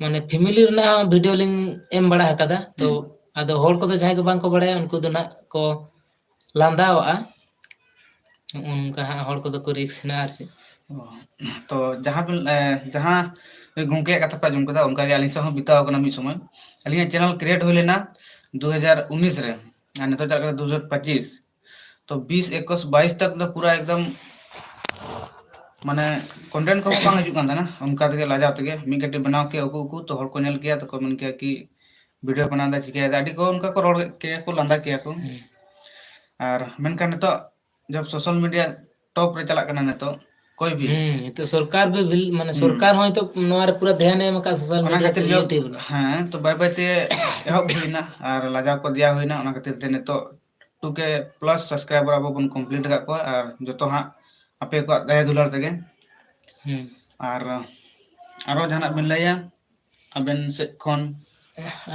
ᱢᱟᱱᱮ ᱯᱷᱮᱢᱤᱞᱤ ᱨᱮᱱᱟᱜ ᱦᱚᱸ ᱵᱷᱤᱰᱤᱭᱳ ᱞᱤᱧ ᱮᱢ ᱵᱟᱲᱟ ᱟᱠᱟᱫᱟ᱾ ᱛᱚ ᱦᱩᱸ᱾ ᱟᱫᱚ ᱦᱚᱲ ᱠᱚᱫᱚ ᱡᱟᱦᱟᱸᱭ ᱠᱚ ᱵᱟᱝ ᱠᱚ ᱵᱟᱲᱟᱭᱟ, ᱩᱱᱠᱩ ᱫᱚ ᱱᱟᱜ ᱠᱚ ᱞᱟᱸᱫᱟᱣᱟᱜᱼᱟ᱾ ᱱᱚᱜᱼᱚ ᱱᱚᱝᱠᱟ ᱦᱟᱸᱜ ᱦᱚᱲ ᱠᱚᱫᱚ ᱠᱚ ᱨᱤᱠᱥ ᱦᱮᱱᱟᱜᱼᱟ ᱟᱨ ᱪᱮᱫ᱾ ᱚ, ᱛᱚ ᱡᱟᱦᱟᱸ ᱵᱤᱱ, ᱮ, ᱡᱟᱦᱟᱸ ᱜᱚᱢᱠᱮᱭᱟᱜ ᱠᱟᱛᱷᱟ ᱯᱮ ᱟᱸᱡᱚᱢ ᱠᱮᱫᱟ, ᱚᱱᱠᱟᱜᱮ ᱟᱹᱞᱤᱧ ᱥᱟᱶ ᱦᱚᱸ ᱵᱤᱛᱟᱹᱣ ᱟᱠᱟᱱᱟ ᱢᱤᱫ ᱥᱚᱢᱚᱭ᱾ ᱟᱹᱞᱤᱧᱟᱜ ᱪᱮᱱᱮᱞ ᱠᱨᱤᱭᱮᱴ ᱦᱩᱭ ᱞᱮᱱᱟ ᱫᱩ ᱦᱟᱡᱟᱨ ᱩᱱᱤᱥ ᱨᱮ, ᱟᱨ ᱱᱤᱛᱚᱜ ᱪᱟᱞᱟᱜ ᱠᱟᱱᱟ ᱫᱩ ᱦᱟᱡᱟᱨ ᱯᱚᱸᱪᱤᱥ᱾ ᱛᱚ ᱵᱤᱥ, ᱮᱠᱩᱥ, ᱵᱟᱭᱤᱥ ᱛᱟᱠ ᱫᱚ ᱯᱩᱨᱟ ᱮᱠᱫᱚᱢ ᱢᱟᱱᱮ ᱠᱚᱱᱴᱮᱱᱴ ᱠᱚᱦᱚᱸ ᱵᱟᱝ ᱦᱤᱡᱩᱜ ᱠᱟᱱ ᱛᱟᱦᱮᱱᱟ᱾ ᱚᱱᱠᱟ ᱛᱮᱜᱮ ᱞᱟᱡᱟᱣ ᱛᱮᱜᱮ ᱢᱤᱫ ᱠᱟᱹᱴᱤᱡ ᱵᱮᱱᱟᱣ ᱠᱮᱭᱟ ᱩᱠᱩ ᱩᱠᱩ, ᱛᱚ ᱦᱚᱲ ᱠᱚ ᱧᱮᱞ ᱠᱮᱭᱟ, ᱛᱚ ᱠᱚ ᱢᱮᱱ ᱠᱮᱭᱟ ᱠᱤ ᱵᱷᱤᱰᱤᱭᱳ ᱵᱮᱱᱟᱣ ᱫᱟ, ᱪᱤᱠᱟᱹᱭᱮᱫᱟ, ᱟᱹᱰᱤ ᱠᱚ ᱚᱱᱠᱟ ᱠᱚ ᱨᱚᱲ ᱠᱮᱭᱟ ᱠᱚ, ᱞᱟᱸᱫᱟ ᱠᱮᱭᱟ ᱠᱚ᱾ ᱦᱩᱸ᱾ ᱟᱨ ᱢᱮᱱᱠᱷᱟᱱ ᱱᱤᱛᱚᱜ ᱡᱚᱵ ᱥᱳᱥᱟᱞ ᱢᱤᱰᱤᱭᱟ ᱴᱚᱯ ᱨᱮ ᱪᱟᱞᱟᱜ ᱠᱟᱱᱟ ᱱᱤᱛᱚᱜ, ᱠᱚᱭ ᱵᱷᱤ᱾ ᱦᱩᱸ, ᱱᱤᱛᱚᱜ ᱥᱚᱨᱠᱟᱨ ᱵᱮ ᱵᱷᱤᱞ-, ᱢᱟᱱᱮ ᱦᱩᱸ᱾ ᱥᱚᱨᱠᱟᱨ ᱦᱚᱸ ᱱᱤᱛᱚᱜ ᱱᱚᱣᱟ ᱨᱮ ᱯᱩᱨᱟᱹ ᱫᱷᱮᱭᱟᱱ ᱮ ᱮᱢ ᱟᱠᱟᱫ ᱥᱳᱥᱟᱞ ᱚᱱᱟ ᱢᱤᱰᱤᱭᱟ ᱠᱷᱟᱹᱛᱤᱨ ᱥᱮ ᱡᱚᱵ, YouTube ᱨᱮ᱾ ᱦᱮᱸ, ᱛᱚ ᱵᱟᱭ ᱵᱟᱭ ᱛᱮ ᱮᱦᱚᱵ ᱦᱩᱭᱱᱟ ᱟᱨ ᱞᱟᱡᱟᱣ ᱠᱚ ᱫᱮᱭᱟ ᱦᱩᱭᱱᱟ, ᱚᱱᱟ ᱠᱷᱟᱹᱛᱤᱨ ᱛᱮ ᱱᱤᱛᱚᱜ ᱴᱩ ᱠᱮ ᱯᱞᱟᱥ ᱥᱟᱵᱥᱠᱨᱟᱭᱵᱟᱨ ᱟᱵᱚ ᱵᱚᱱ ᱠᱚᱢᱯᱞᱤᱴ ᱟᱠᱟᱫ ᱠᱚᱣᱟ, ᱟᱨ ᱡᱚᱛᱚ ᱦᱟᱸᱜ ᱟᱯᱮ ᱠᱚᱣᱟᱜ ᱫᱟᱭᱟ ᱫᱩᱞᱟᱹᱲ ᱛᱮᱜᱮ᱾ ᱦᱩᱸ᱾ ᱟᱨ ᱟᱨᱚ ᱡᱟᱦᱟᱱᱟᱜ ᱵᱮᱱ ᱞᱟᱹᱭᱟ ᱟᱵᱮᱱ ᱥᱮᱫ ᱠᱷᱚᱱ?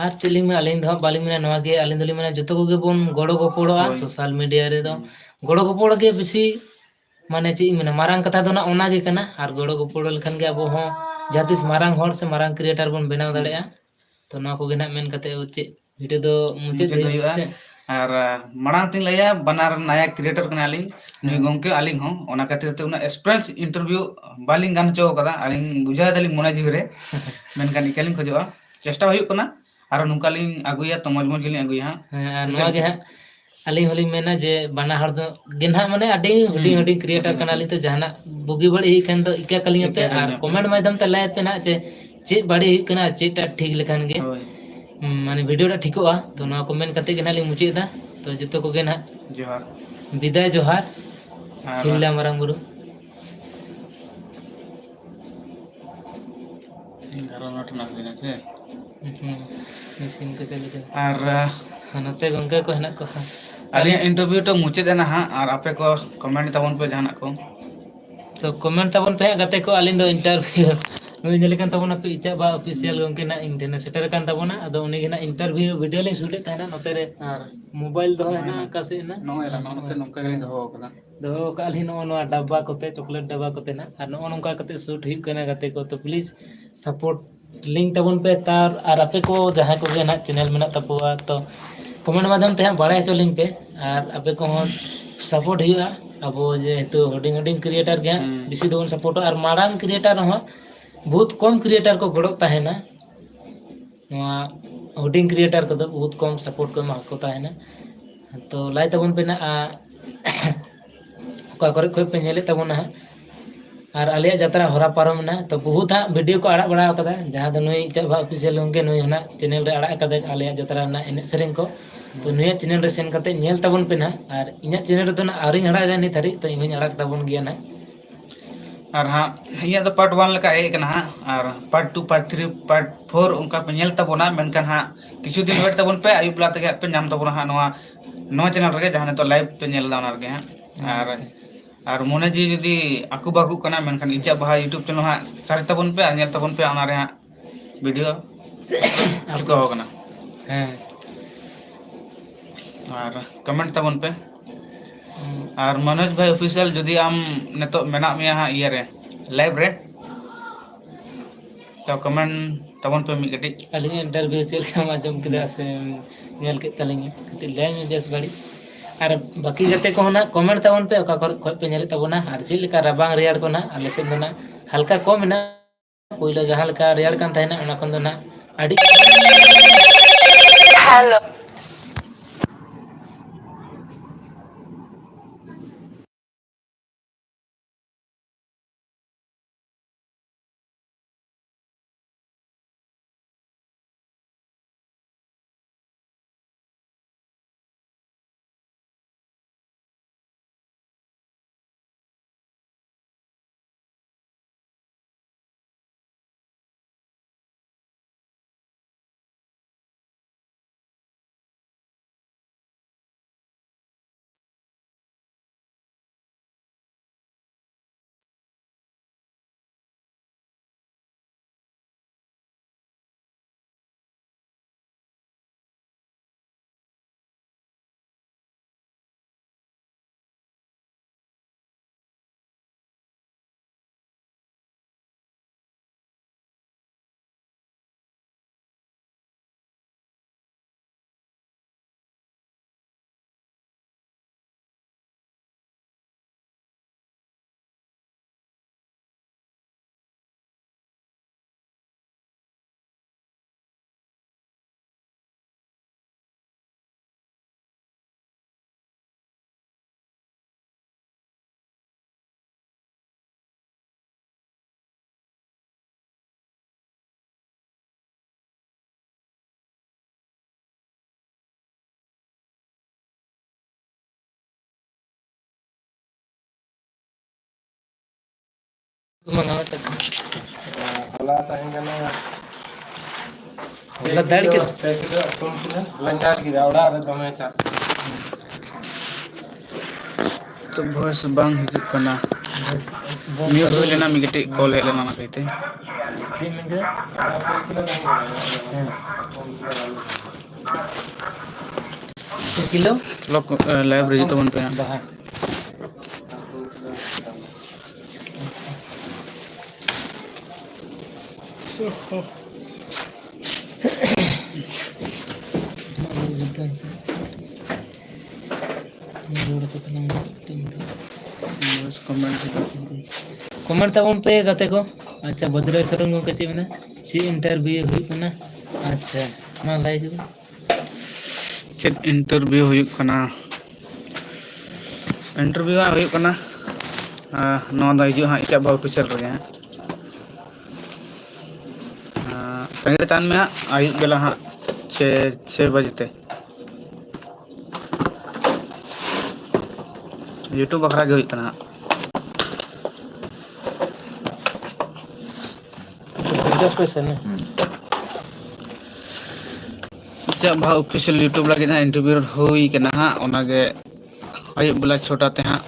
ᱟᱨ ᱪᱮᱫ ᱞᱤᱧ ᱢᱮᱱᱟ, ᱟᱹᱞᱤᱧ ᱫᱚ ᱦᱟᱸᱜ ᱵᱟᱹᱞᱤᱧ ᱢᱮᱱᱟ, ᱱᱚᱣᱟ ᱜᱮ ᱟᱹᱞᱤᱧ ᱫᱚᱞᱤᱧ ᱢᱮᱱᱟ ᱡᱚᱛᱚ ᱠᱚᱜᱮ ᱵᱚᱱ ᱜᱚᱲᱚ ᱜᱚᱯᱚᱲᱚᱜᱼᱟ᱾ ᱦᱳᱭ᱾ ᱥᱳᱥᱟᱞ ᱢᱤᱰᱤᱭᱟ ᱨᱮᱫᱚ ᱦᱩᱸ᱾ ᱜᱚᱲᱚ ᱜᱚᱯᱚᱲᱚ ᱜᱮ ᱵᱮᱥᱤ, ᱢᱟᱱᱮ ᱪᱮᱫ ᱤᱧ ᱢᱮᱱᱟ, ᱢᱟᱨᱟᱝ ᱠᱟᱛᱷᱟ ᱫᱚ ᱱᱟᱜ ᱚᱱᱟ ᱜᱮ ᱠᱟᱱᱟ᱾ ᱟᱨ ᱜᱚᱲᱚ ᱜᱚᱯᱚᱲᱚ ᱞᱮᱠᱷᱟᱱ ᱜᱮ ᱟᱵᱚ ᱦᱚᱸ ᱡᱟᱦᱟᱸ ᱛᱤᱥ ᱢᱟᱨᱟᱝ ᱦᱚᱲ ᱥᱮ ᱢᱟᱨᱟᱝ ᱠᱨᱤᱭᱮᱴᱟᱨ ᱵᱚᱱ ᱵᱮᱱᱟᱣ ᱦᱩᱸ᱾ ᱫᱟᱲᱮᱭᱟᱜᱼᱟ᱾ ᱛᱚ ᱱᱚᱣᱟ ᱠᱚᱜᱮ ᱱᱟᱜ ᱢᱮᱱ ᱠᱟᱛᱮ ᱪᱮᱫ ᱵᱷᱤᱰᱤᱭᱳ ᱫᱚ ᱢᱩᱪᱟᱹᱫ ᱢᱩᱪᱟᱹᱫ ᱦᱩᱭᱩᱜᱼᱟ ᱦᱩᱭᱩᱜᱼᱟ᱾ ᱥᱮ? ᱟᱨ, ᱟ, ᱢᱟᱲᱟᱝ ᱛᱤᱧ ᱞᱟᱹᱭᱟ, ᱵᱟᱱᱟᱨ ᱱᱟᱭᱟ ᱠᱨᱤᱭᱮᱴᱚᱨ ᱠᱟᱱᱟᱞᱤᱧ, ᱱᱩᱭ ᱦᱮᱸ᱾ ᱜᱚᱢᱠᱮ ᱟᱹᱞᱤᱧ ᱦᱚᱸ, ᱚᱱᱟ ᱠᱷᱟᱹᱛᱤᱨ ᱛᱮ ᱩᱱᱟᱹᱜ ᱮᱠᱥᱯᱨᱤᱭᱮᱱᱥ ᱤᱱᱴᱟᱨᱵᱷᱤᱭᱩ ᱵᱟᱹᱞᱤᱧ ᱜᱟᱱ ᱦᱚᱪᱚ ᱠᱟᱫᱟ᱾ ᱟᱹᱞᱤᱧ ᱵᱩᱡᱷᱟᱹᱣ ᱫᱟᱞᱤᱧ ᱢᱚᱱᱮ ᱡᱤᱣᱤ ᱨᱮ, ᱢᱮᱱᱠᱷᱟᱱ ᱤᱠᱟᱹᱞᱤᱧ ᱠᱷᱚᱡᱚᱜᱼᱟ, ᱪᱮᱥᱴᱟ ᱦᱩᱭᱩᱜ ᱠᱟᱱᱟ, ᱟᱨᱚ ᱱᱚᱝᱠᱟ ᱞᱤᱧ ᱟᱹᱜᱩᱭᱟ, ᱛᱚ ᱢᱚᱡᱽ ᱢᱚᱡᱽ ᱜᱮᱞᱤᱧ ᱟᱹᱜᱩᱭᱟ ᱦᱟᱸᱜ᱾ ᱦᱮᱸ, ᱟᱨ ᱥᱮ ᱪᱮᱫ ᱱᱚᱣᱟ ᱜᱮ ᱞᱮᱠᱟ? ᱦᱟᱸᱜ ᱟᱹᱞᱤᱧ ᱦᱚᱸᱞᱤᱧ ᱢᱮᱱᱟ ᱡᱮ ᱵᱟᱱᱟ ᱦᱚᱲ ᱫᱚ ᱜᱮ ᱱᱟᱦᱟᱜ ᱢᱟᱱᱮ ᱟᱹᱰᱤ ᱦᱩᱰᱤᱧ ᱦᱩᱸ, ᱦᱩᱰᱤᱧ ᱠᱨᱤᱭᱮᱴᱟᱨ ᱦᱩᱰᱤᱧ ᱠᱟᱱᱟᱞᱤᱧ, ᱦᱩᱰᱤᱧ᱾ ᱛᱚ ᱡᱟᱦᱟᱱᱟᱜ ᱵᱩᱜᱤ ᱵᱟᱹᱲᱤᱡ ᱦᱩᱭᱩᱜ ᱠᱷᱟᱱ ᱫᱚ ᱤᱠᱟᱹ ᱠᱟᱹᱞᱤᱧ ᱟᱯᱮ, ᱤᱠᱟᱹ ᱟᱨ ᱠᱟᱹᱞᱤᱧ ᱟᱯᱮ᱾ ᱠᱚᱢᱮᱱᱴ ᱢᱟᱫᱽᱫᱷᱚᱢ ᱛᱮ ᱞᱟᱹᱭ ᱟᱯᱮ ᱱᱟᱦᱟᱜ ᱡᱮ ᱪᱮᱫ ᱵᱟᱹᱲᱤᱡ ᱦᱩᱭᱩᱜ ᱠᱟᱱᱟ ᱟᱨ ᱪᱮᱫᱴᱟᱜ ᱴᱷᱤᱠ ᱞᱮᱠᱷᱟᱱ ᱜᱮ, ᱦᱳᱭ᱾ ᱩᱸ, ᱢᱟᱱᱮ ᱵᱷᱤᱰᱤᱭᱳ ᱴᱟᱜ ᱴᱷᱤᱠᱚᱜᱼᱟ᱾ ᱛᱚ ᱱᱚᱣᱟ ᱠᱚ ᱢᱮᱱ ᱠᱟᱛᱮ ᱜᱮ ᱱᱟᱦᱟᱜ ᱞᱤᱧ ᱢᱩᱪᱟᱹᱫ ᱮᱫᱟ᱾ ᱛᱚ ᱡᱚᱛᱚ ᱠᱚᱜᱮ ᱱᱟᱦᱟᱜ ᱡᱚᱦᱟᱨ᱾ ᱵᱤᱫᱟᱭ ᱡᱚᱦᱟᱨ᱾ ᱟᱨ ᱦᱤᱞᱞᱟ ᱢᱟᱨᱟᱝ ᱵᱩᱨᱩ᱾ ᱮᱜᱟᱨᱚ ᱢᱤᱱᱤᱴ ᱨᱮᱱᱟᱜ ᱦᱩᱭᱱᱟ ᱥᱮ? ᱦᱩᱸ, ᱢᱮᱥᱤᱱ ᱠᱚ ᱪᱟᱹᱞᱩ ᱠᱮᱫᱟ᱾ ᱟᱨ, ᱟᱨ ᱱᱚᱛᱮ ᱜᱚᱝᱠᱮ ᱠᱚ ᱦᱮᱱᱟᱜ ᱠᱚᱣᱟ᱾ ᱟᱹᱞᱤᱧᱟᱜ ᱤᱱᱴᱟᱨᱵᱷᱤᱭᱩ ᱫᱚ ᱢᱩᱪᱟᱹᱫ ᱮᱱᱟ ᱦᱟᱸᱜ, ᱟᱨ ᱟᱯᱮ ᱠᱚ ᱠᱚᱢᱮᱱᱴ ᱛᱟᱵᱚᱱ ᱯᱮ ᱡᱟᱦᱟᱱᱟᱜ ᱠᱚ᱾ ᱛᱚ comment ᱛᱟᱵᱚᱱ ᱯᱮ ᱦᱟᱸᱜ ᱜᱟᱛᱮ ᱠᱚ, ᱟᱹᱞᱤᱧ ᱫᱚ interview ᱱᱩᱭ ᱧᱮᱞᱮ ᱠᱟᱱ ᱛᱟᱵᱚᱱᱟ ᱯᱮ, ᱤᱪᱟᱜ ᱵᱟ ᱚᱯᱷᱤᱥᱤᱭᱟᱞ ᱜᱚᱢᱠᱮ ᱱᱟᱜ ᱤᱧ ᱴᱷᱮᱱᱮ ᱥᱮᱴᱮᱨ ᱟᱠᱟᱱ ᱛᱟᱵᱚᱱᱟ᱾ ᱟᱫᱚ ᱩᱱᱤ ᱜᱮ ᱱᱟᱜ interview video ᱞᱤᱧ ᱥᱩᱴᱮᱫ ᱛᱟᱦᱮᱱᱟ ᱱᱚᱛᱮ ᱨᱮ᱾ ᱟᱨ ᱢᱳᱵᱟᱭᱤᱞ ᱫᱚ ᱦᱟᱸᱜ ᱱᱚᱜᱼᱚᱭ ᱦᱮᱱᱟᱜ ᱱᱟ, ᱚᱠᱟ ᱥᱮᱫ ᱦᱮᱱᱟᱜ? ᱱᱚᱜᱼᱚᱭ ᱱᱟ, ᱱᱚᱜᱼᱚᱭ ᱱᱚᱛᱮ ᱱᱚᱝᱠᱟ ᱜᱮᱞᱤᱧ ᱫᱚᱦᱚ ᱟᱠᱟᱫᱟ᱾ ᱫᱚᱦᱚ ᱟᱠᱟᱫ ᱞᱤᱧ ᱱᱚᱜᱼᱚ ᱱᱚᱣᱟ ᱰᱟᱵᱵᱟ ᱠᱚᱛᱮ, ᱪᱚᱠᱞᱮᱴ ᱰᱟᱵᱵᱟ ᱠᱚᱛᱮ ᱱᱟᱜ᱾ ᱟᱨ ᱱᱚᱜᱼᱚ ᱱᱚᱝᱠᱟ ᱠᱟᱛᱮ ᱥᱩᱴ ᱦᱩᱭᱩᱜ ᱠᱟᱱᱟ ᱜᱟᱛᱮ ᱠᱚ᱾ ᱛᱚ please support ᱞᱤᱧ ᱛᱟᱵᱚᱱ ᱯᱮ ᱛᱟᱨ, ᱟᱨ ᱟᱯᱮ ᱠᱚ ᱡᱟᱦᱟᱸᱭ ᱠᱚᱜᱮ ᱱᱟᱜ channel ᱢᱮᱱᱟᱜ ᱛᱟᱯᱚᱣᱟ, ᱛᱚ comment ᱢᱟᱫᱽᱫᱷᱚᱢ ᱛᱮ ᱦᱟᱸᱜ ᱵᱟᱲᱟᱭ ᱦᱚᱪᱚ ᱞᱤᱧ ᱯᱮ᱾ ᱟᱨ ᱟᱯᱮ ᱠᱚᱦᱚᱸ support ᱦᱩᱭᱩᱜᱼᱟ᱾ ᱟᱵᱚ ᱡᱮᱦᱮᱛᱩ ᱦᱩᱰᱤᱧ ᱦᱩᱰᱤᱧ creator ᱜᱮ ᱦᱟᱸᱜ ᱦᱩᱸ᱾ ᱵᱮᱥᱤ ᱫᱚᱵᱚᱱ supportᱚᱜᱼᱟ, ᱟᱨ ᱢᱟᱨᱟᱝ creator ᱦᱚᱸ ᱵᱚᱦᱩᱛ ᱠᱚᱢ creator ᱠᱚ ᱜᱚᱲᱚᱜ ᱛᱟᱦᱮᱱᱟ᱾ ᱱᱚᱣᱟ ᱦᱩᱰᱤᱧ creator ᱠᱚᱫᱚ ᱵᱚᱦᱩᱛ ᱠᱚᱢ support ᱠᱚ ᱮᱢᱟ ᱠᱚ ᱛᱟᱦᱮᱱᱟ᱾ ᱛᱚ ᱞᱟᱹᱭ ᱛᱟᱵᱚᱱ ᱯᱮ ᱱᱟᱜ, ᱟ, ᱚᱠᱟ ᱠᱚᱨᱮ ᱠᱷᱚᱡ ᱯᱮ ᱧᱮᱞᱮᱫ ᱛᱟᱵᱚᱱᱟ ᱦᱟᱸᱜ᱾ ᱟᱨ ᱟᱞᱮᱭᱟᱜ ᱡᱟᱛᱨᱟ ᱦᱚᱨᱟ ᱯᱟᱨᱚᱢ ᱮᱱᱟ, ᱛᱚ ᱵᱚᱦᱩᱛ ᱦᱟᱸᱜ video ᱠᱚ ᱟᱲᱟᱜ ᱵᱟᱲᱟ ᱟᱠᱟᱫᱟ, ᱡᱟᱦᱟᱸ ᱫᱚ ᱱᱩᱭ ᱤᱪᱟᱜ ᱵᱷᱟ ᱚᱯᱷᱤᱥᱤᱭᱟᱞ ᱜᱚᱢᱠᱮ, ᱱᱩᱭ ᱦᱚᱸ ᱱᱟᱜ channel ᱨᱮ ᱟᱲᱟᱜ ᱟᱠᱟᱫᱟᱭ ᱟᱞᱮᱭᱟᱜ ᱡᱟᱛᱨᱟ ᱨᱮᱱᱟᱜ ᱮᱱᱮᱡ ᱥᱮᱨᱮᱧ ᱠᱚ᱾ ᱛᱚ ᱱᱩᱭᱟᱜ channel ᱨᱮ ᱥᱮᱱ ᱠᱟᱛᱮ ᱧᱮᱞ ᱛᱟᱵᱚᱱ ᱯᱮ ᱱᱟᱜ, ᱟᱨ ᱤᱧᱟᱹᱜ channel ᱨᱮᱫᱚ ᱱᱟᱜ ᱟᱹᱣᱨᱤᱧ ᱟᱲᱟᱜᱟ ᱱᱤᱛ ᱦᱟᱹᱨᱤᱡ, ᱛᱚ ᱤᱧ ᱦᱚᱸᱧ ᱟᱲᱟᱜ ᱛᱟᱵᱚᱱ ᱜᱮᱭᱟ ᱱᱟᱜ᱾ ᱟᱨ ᱦᱟᱸᱜ ᱤᱧᱟᱹᱜ ᱫᱚ part one ᱞᱮᱠᱟ ᱦᱮᱡ ᱟᱠᱟᱱᱟ ᱦᱟᱸᱜ, ᱟᱨ part two, part three, part four ᱚᱱᱠᱟ ᱯᱮ ᱧᱮᱞ ᱛᱟᱵᱚᱱᱟ, ᱢᱮᱱᱠᱷᱟᱱ ᱦᱟᱸᱜ ᱠᱤᱪᱷᱩ ᱫᱤᱱ wait ᱛᱟᱵᱚᱱ ᱯᱮ, ᱟᱹᱭᱩᱵ ᱵᱮᱞᱟ ᱛᱮᱜᱮ ᱦᱟᱸᱜ ᱯᱮ ᱧᱟᱢ ᱛᱟᱵᱚᱱᱟ ᱦᱟᱸᱜ ᱱᱚᱣᱟ, ᱱᱚᱣᱟ channel ᱨᱮᱜᱮ, ᱡᱟᱦᱟᱸ ᱱᱤᱛᱚᱜ live ᱯᱮ ᱧᱮᱞ ᱮᱫᱟ ᱚᱱᱟ ᱨᱮᱜᱮ ᱦᱟᱸᱜ᱾ ᱟᱨ, ᱟᱪᱪᱷᱟ᱾ ᱟᱨ ᱢᱚᱱᱮ ᱡᱤᱣᱤ ᱡᱩᱫᱤ ᱟᱹᱠᱩ ᱵᱟᱹᱠᱩᱜ ᱠᱟᱱᱟ, ᱢᱮᱱᱠᱷᱟᱱ ᱤᱪᱟᱜ ᱵᱟᱦᱟ YouTube channel ᱦᱟᱸᱜ search ᱛᱟᱵᱚᱱ ᱯᱮ ᱟᱨ ᱧᱮᱞ ᱛᱟᱵᱚᱱ ᱯᱮ, ᱚᱱᱟ ᱨᱮ ᱦᱟᱸᱜ video ᱪᱩᱠᱟᱣ ᱟᱠᱟᱱᱟ᱾ ᱦᱮᱸ᱾ ᱟᱨ comment ᱛᱟᱵᱚᱱ ᱯᱮ᱾ ᱦᱩᱸ᱾ ᱟᱨ ᱢᱚᱱᱳᱡᱽ ᱵᱷᱟᱭ ᱚᱯᱷᱤᱥᱤᱭᱟᱞ, ᱡᱩᱫᱤ ᱟᱢ ᱱᱤᱛᱚᱜ ᱢᱮᱱᱟᱜ ᱢᱮᱭᱟ ᱦᱟᱸᱜ ᱤᱭᱟᱹ ᱨᱮ, live ᱨᱮ, ᱛᱚ comment ᱛᱟᱵᱚᱱ ᱯᱮ ᱢᱤᱫ ᱠᱟᱹᱴᱤᱡ᱾ ᱟᱹᱞᱤᱧᱟᱜ interview ᱪᱮᱫ ᱞᱮᱠᱟᱢ ᱟᱸᱡᱚᱢ ᱠᱮᱫᱟ ᱦᱩᱸ᱾ ᱥᱮ ᱧᱮᱞ ᱠᱮᱫ ᱛᱟᱹᱞᱤᱧᱟ? ᱠᱟᱹᱴᱤᱡ ᱞᱟᱹᱭ ᱢᱮ ᱵᱮᱥ ᱵᱟᱹᱲᱤᱡ᱾ ᱟᱨ ᱵᱟᱹᱠᱤ ᱜᱟᱛᱮ ᱠᱚᱦᱚᱸ ᱱᱟᱜ comment ᱛᱟᱵᱚᱱ ᱯᱮ, ᱚᱠᱟ ᱠᱚᱨᱮ ᱠᱷᱚᱡ ᱯᱮ ᱧᱮᱞᱮᱫ ᱛᱟᱵᱚᱱᱟ ᱟᱨ ᱪᱮᱫ ᱞᱮᱠᱟ ᱨᱟᱵᱟᱝ ᱨᱮᱭᱟᱲ ᱠᱚ ᱱᱟᱜ ᱟᱞᱮ ᱥᱮᱫ ᱫᱚ ᱱᱟᱜ ᱦᱟᱞᱠᱟ ᱠᱚᱢ ᱮᱱᱟ᱾ ᱯᱳᱭᱞᱳ ᱡᱟᱦᱟᱸ ᱞᱮᱠᱟ ᱨᱮᱭᱟᱲ ᱠᱟᱱ ᱛᱟᱦᱮᱱᱟ, ᱚᱱᱟ ᱠᱷᱚᱱ ᱫᱚ ᱱᱟᱜ ᱟᱹᱰᱤ ᱢᱟᱱᱟᱣ ᱛᱟᱠᱚ᱾ ᱦᱚᱞᱟ ᱛᱟᱦᱮᱸ ᱠᱟᱱᱟ ᱦᱚᱞᱟ ᱫᱟᱲ ᱠᱮᱫᱟ᱾ ᱯᱮ ᱠᱤᱞᱳ, ᱯᱩᱱ ᱠᱤᱞᱳ ᱞᱟᱸᱜᱟ ᱠᱮᱫᱟ, ᱚᱲᱟᱜ ᱨᱮ ᱫᱚᱢᱮ ᱪᱟᱯ᱾ ᱛᱚ, ᱵᱷᱚᱭᱮᱥ ᱵᱟᱝ ᱦᱤᱡᱩᱜ ᱠᱟᱱᱟ᱾ ᱵᱷᱚᱭᱮᱥ ᱵᱟᱝ ᱢᱤᱭᱩᱴ ᱦᱩᱭ ᱞᱮᱱᱟ, ᱢᱤᱫ ᱠᱟᱹᱴᱤᱡ ᱠᱚᱞ ᱦᱮᱡ ᱞᱮᱱᱟ, ᱚᱱᱟ ᱠᱷᱟᱹᱛᱤᱨ ᱛᱮ᱾ ᱪᱮᱫ ᱢᱮᱱ ᱠᱮᱫᱟ? ᱦᱮᱸ᱾ ᱪᱮᱫ ᱠᱤᱞᱳ? ᱞᱚᱠ-, ᱮ, ᱞᱟᱭᱤᱵᱷ ᱨᱮ ᱦᱤᱡᱩᱜ ᱛᱟᱵᱚᱱ ᱯᱮ ᱦᱟᱸᱜ᱾ ᱵᱟᱦᱟ᱾ ᱠᱚᱢᱮᱱᱴ ᱛᱟᱵᱚᱱ ᱯᱮ ᱜᱟᱛᱮ ᱠᱚ᱾ ᱟᱪᱪᱷᱟ, ᱵᱷᱚᱫᱨᱮᱥᱚᱨ ᱨᱮᱱ ᱜᱚᱢᱠᱮ ᱪᱮᱫ ᱢᱮᱱᱟ? ᱪᱮᱫ ᱤᱱᱴᱟᱨᱵᱷᱤᱭᱩ ᱦᱩᱭᱩᱜ ᱠᱟᱱᱟ? ᱟᱪᱪᱷᱟ, ᱢᱟ ᱞᱟᱹᱭ ᱠᱚᱵᱤᱱ᱾ ᱪᱮᱫ ᱤᱱᱴᱟᱨᱵᱷᱤᱭᱩ ᱦᱩᱭᱩᱜ ᱠᱟᱱᱟ? ᱤᱱᱴᱟᱨᱵᱷᱤᱭᱩ ᱦᱟᱸᱜ ᱦᱩᱭᱩᱜ ᱠᱟᱱᱟ᱾ ᱟᱸ, ᱱᱚᱣᱟ ᱫᱚ ᱦᱤᱡᱩᱜ ᱦᱟᱸᱜ ᱤᱪᱟᱜ ᱵᱟᱦᱟ ᱚᱯᱷᱤᱥᱤᱭᱟᱞ ᱨᱮᱜᱮ ᱦᱟᱸᱜ᱾ ᱟᱸ, ᱛᱟᱺᱜᱤ ᱨᱮ ᱛᱟᱦᱮᱱ ᱢᱮ ᱦᱟᱸᱜ, ᱟᱹᱭᱩᱵ ᱵᱮᱞᱟ ᱦᱟᱸᱜ ᱪᱷᱮ, ᱪᱷᱮ ᱵᱟᱡᱮ ᱛᱮ᱾ YouTube ᱵᱟᱠᱷᱨᱟ ᱜᱮ ᱦᱩᱭᱩᱜ ᱠᱟᱱᱟ ᱦᱟᱸᱜ᱾ ᱯᱚᱧᱪᱟᱥ ᱯᱚᱭᱥᱟ ᱨᱮᱱᱟᱜ? ᱦᱩᱸ᱾ ᱪᱟᱜ ᱵᱷᱟ ᱚᱯᱷᱤᱥᱤᱭᱟᱞ YouTube ᱞᱟᱹᱜᱤᱫ ᱦᱟᱸᱜ ᱤᱱᱴᱟᱨᱵᱷᱤᱭᱩ ᱦᱩᱭ ᱠᱟᱱᱟ ᱦᱟᱸᱜ, ᱚᱱᱟᱜᱮ ᱟᱹᱭᱩᱵ ᱵᱮᱞᱟ ᱪᱷᱚᱴᱟ ᱛᱮ ᱦᱟᱸᱜ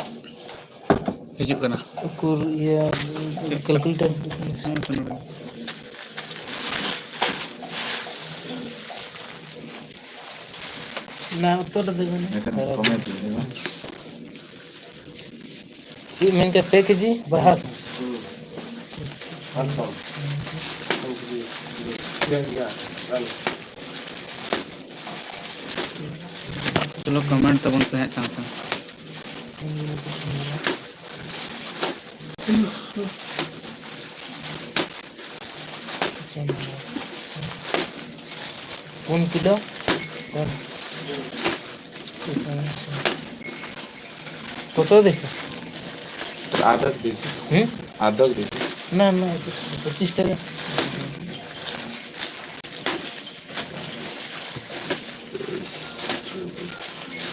ᱦᱤᱡᱩᱜ ᱠᱟᱱᱟ᱾ ᱩᱠᱩᱨ ᱤᱭᱟᱹ ᱠᱮᱞᱠᱩᱞᱮᱴᱟᱨ? ᱚᱱᱟ ᱩᱛᱚᱨ ᱨᱮ ᱫᱮᱵᱮ ᱱᱟ᱾ ᱮᱱᱠᱷᱟᱱ ᱠᱚᱢᱮᱱᱴ ᱞᱮᱠᱷᱟᱱ᱾ ᱪᱮᱫ ᱢᱮᱱ ᱠᱮᱫ, ᱯᱮ ᱠᱮᱡᱤ ᱵᱟᱦᱟ? ᱪᱚᱞᱚ, ᱠᱚᱢᱮᱱᱴ ᱛᱟᱵᱚᱱ ᱯᱮ ᱦᱟᱸᱜ ᱪᱟᱬ ᱪᱟᱬ᱾ ᱯᱩᱱ ᱠᱤᱞᱳ᱾ ᱠᱚᱛᱚ ᱫᱤᱥᱟᱹ? ᱟᱫᱷᱟ ᱠᱮᱡᱤ᱾ ᱦᱩᱸ? ᱟᱫᱷᱟ ᱠᱮᱡᱤ᱾ ᱱᱟ, ᱱᱟ, ᱯᱚᱸᱪᱤᱥ ᱴᱟᱠᱟ᱾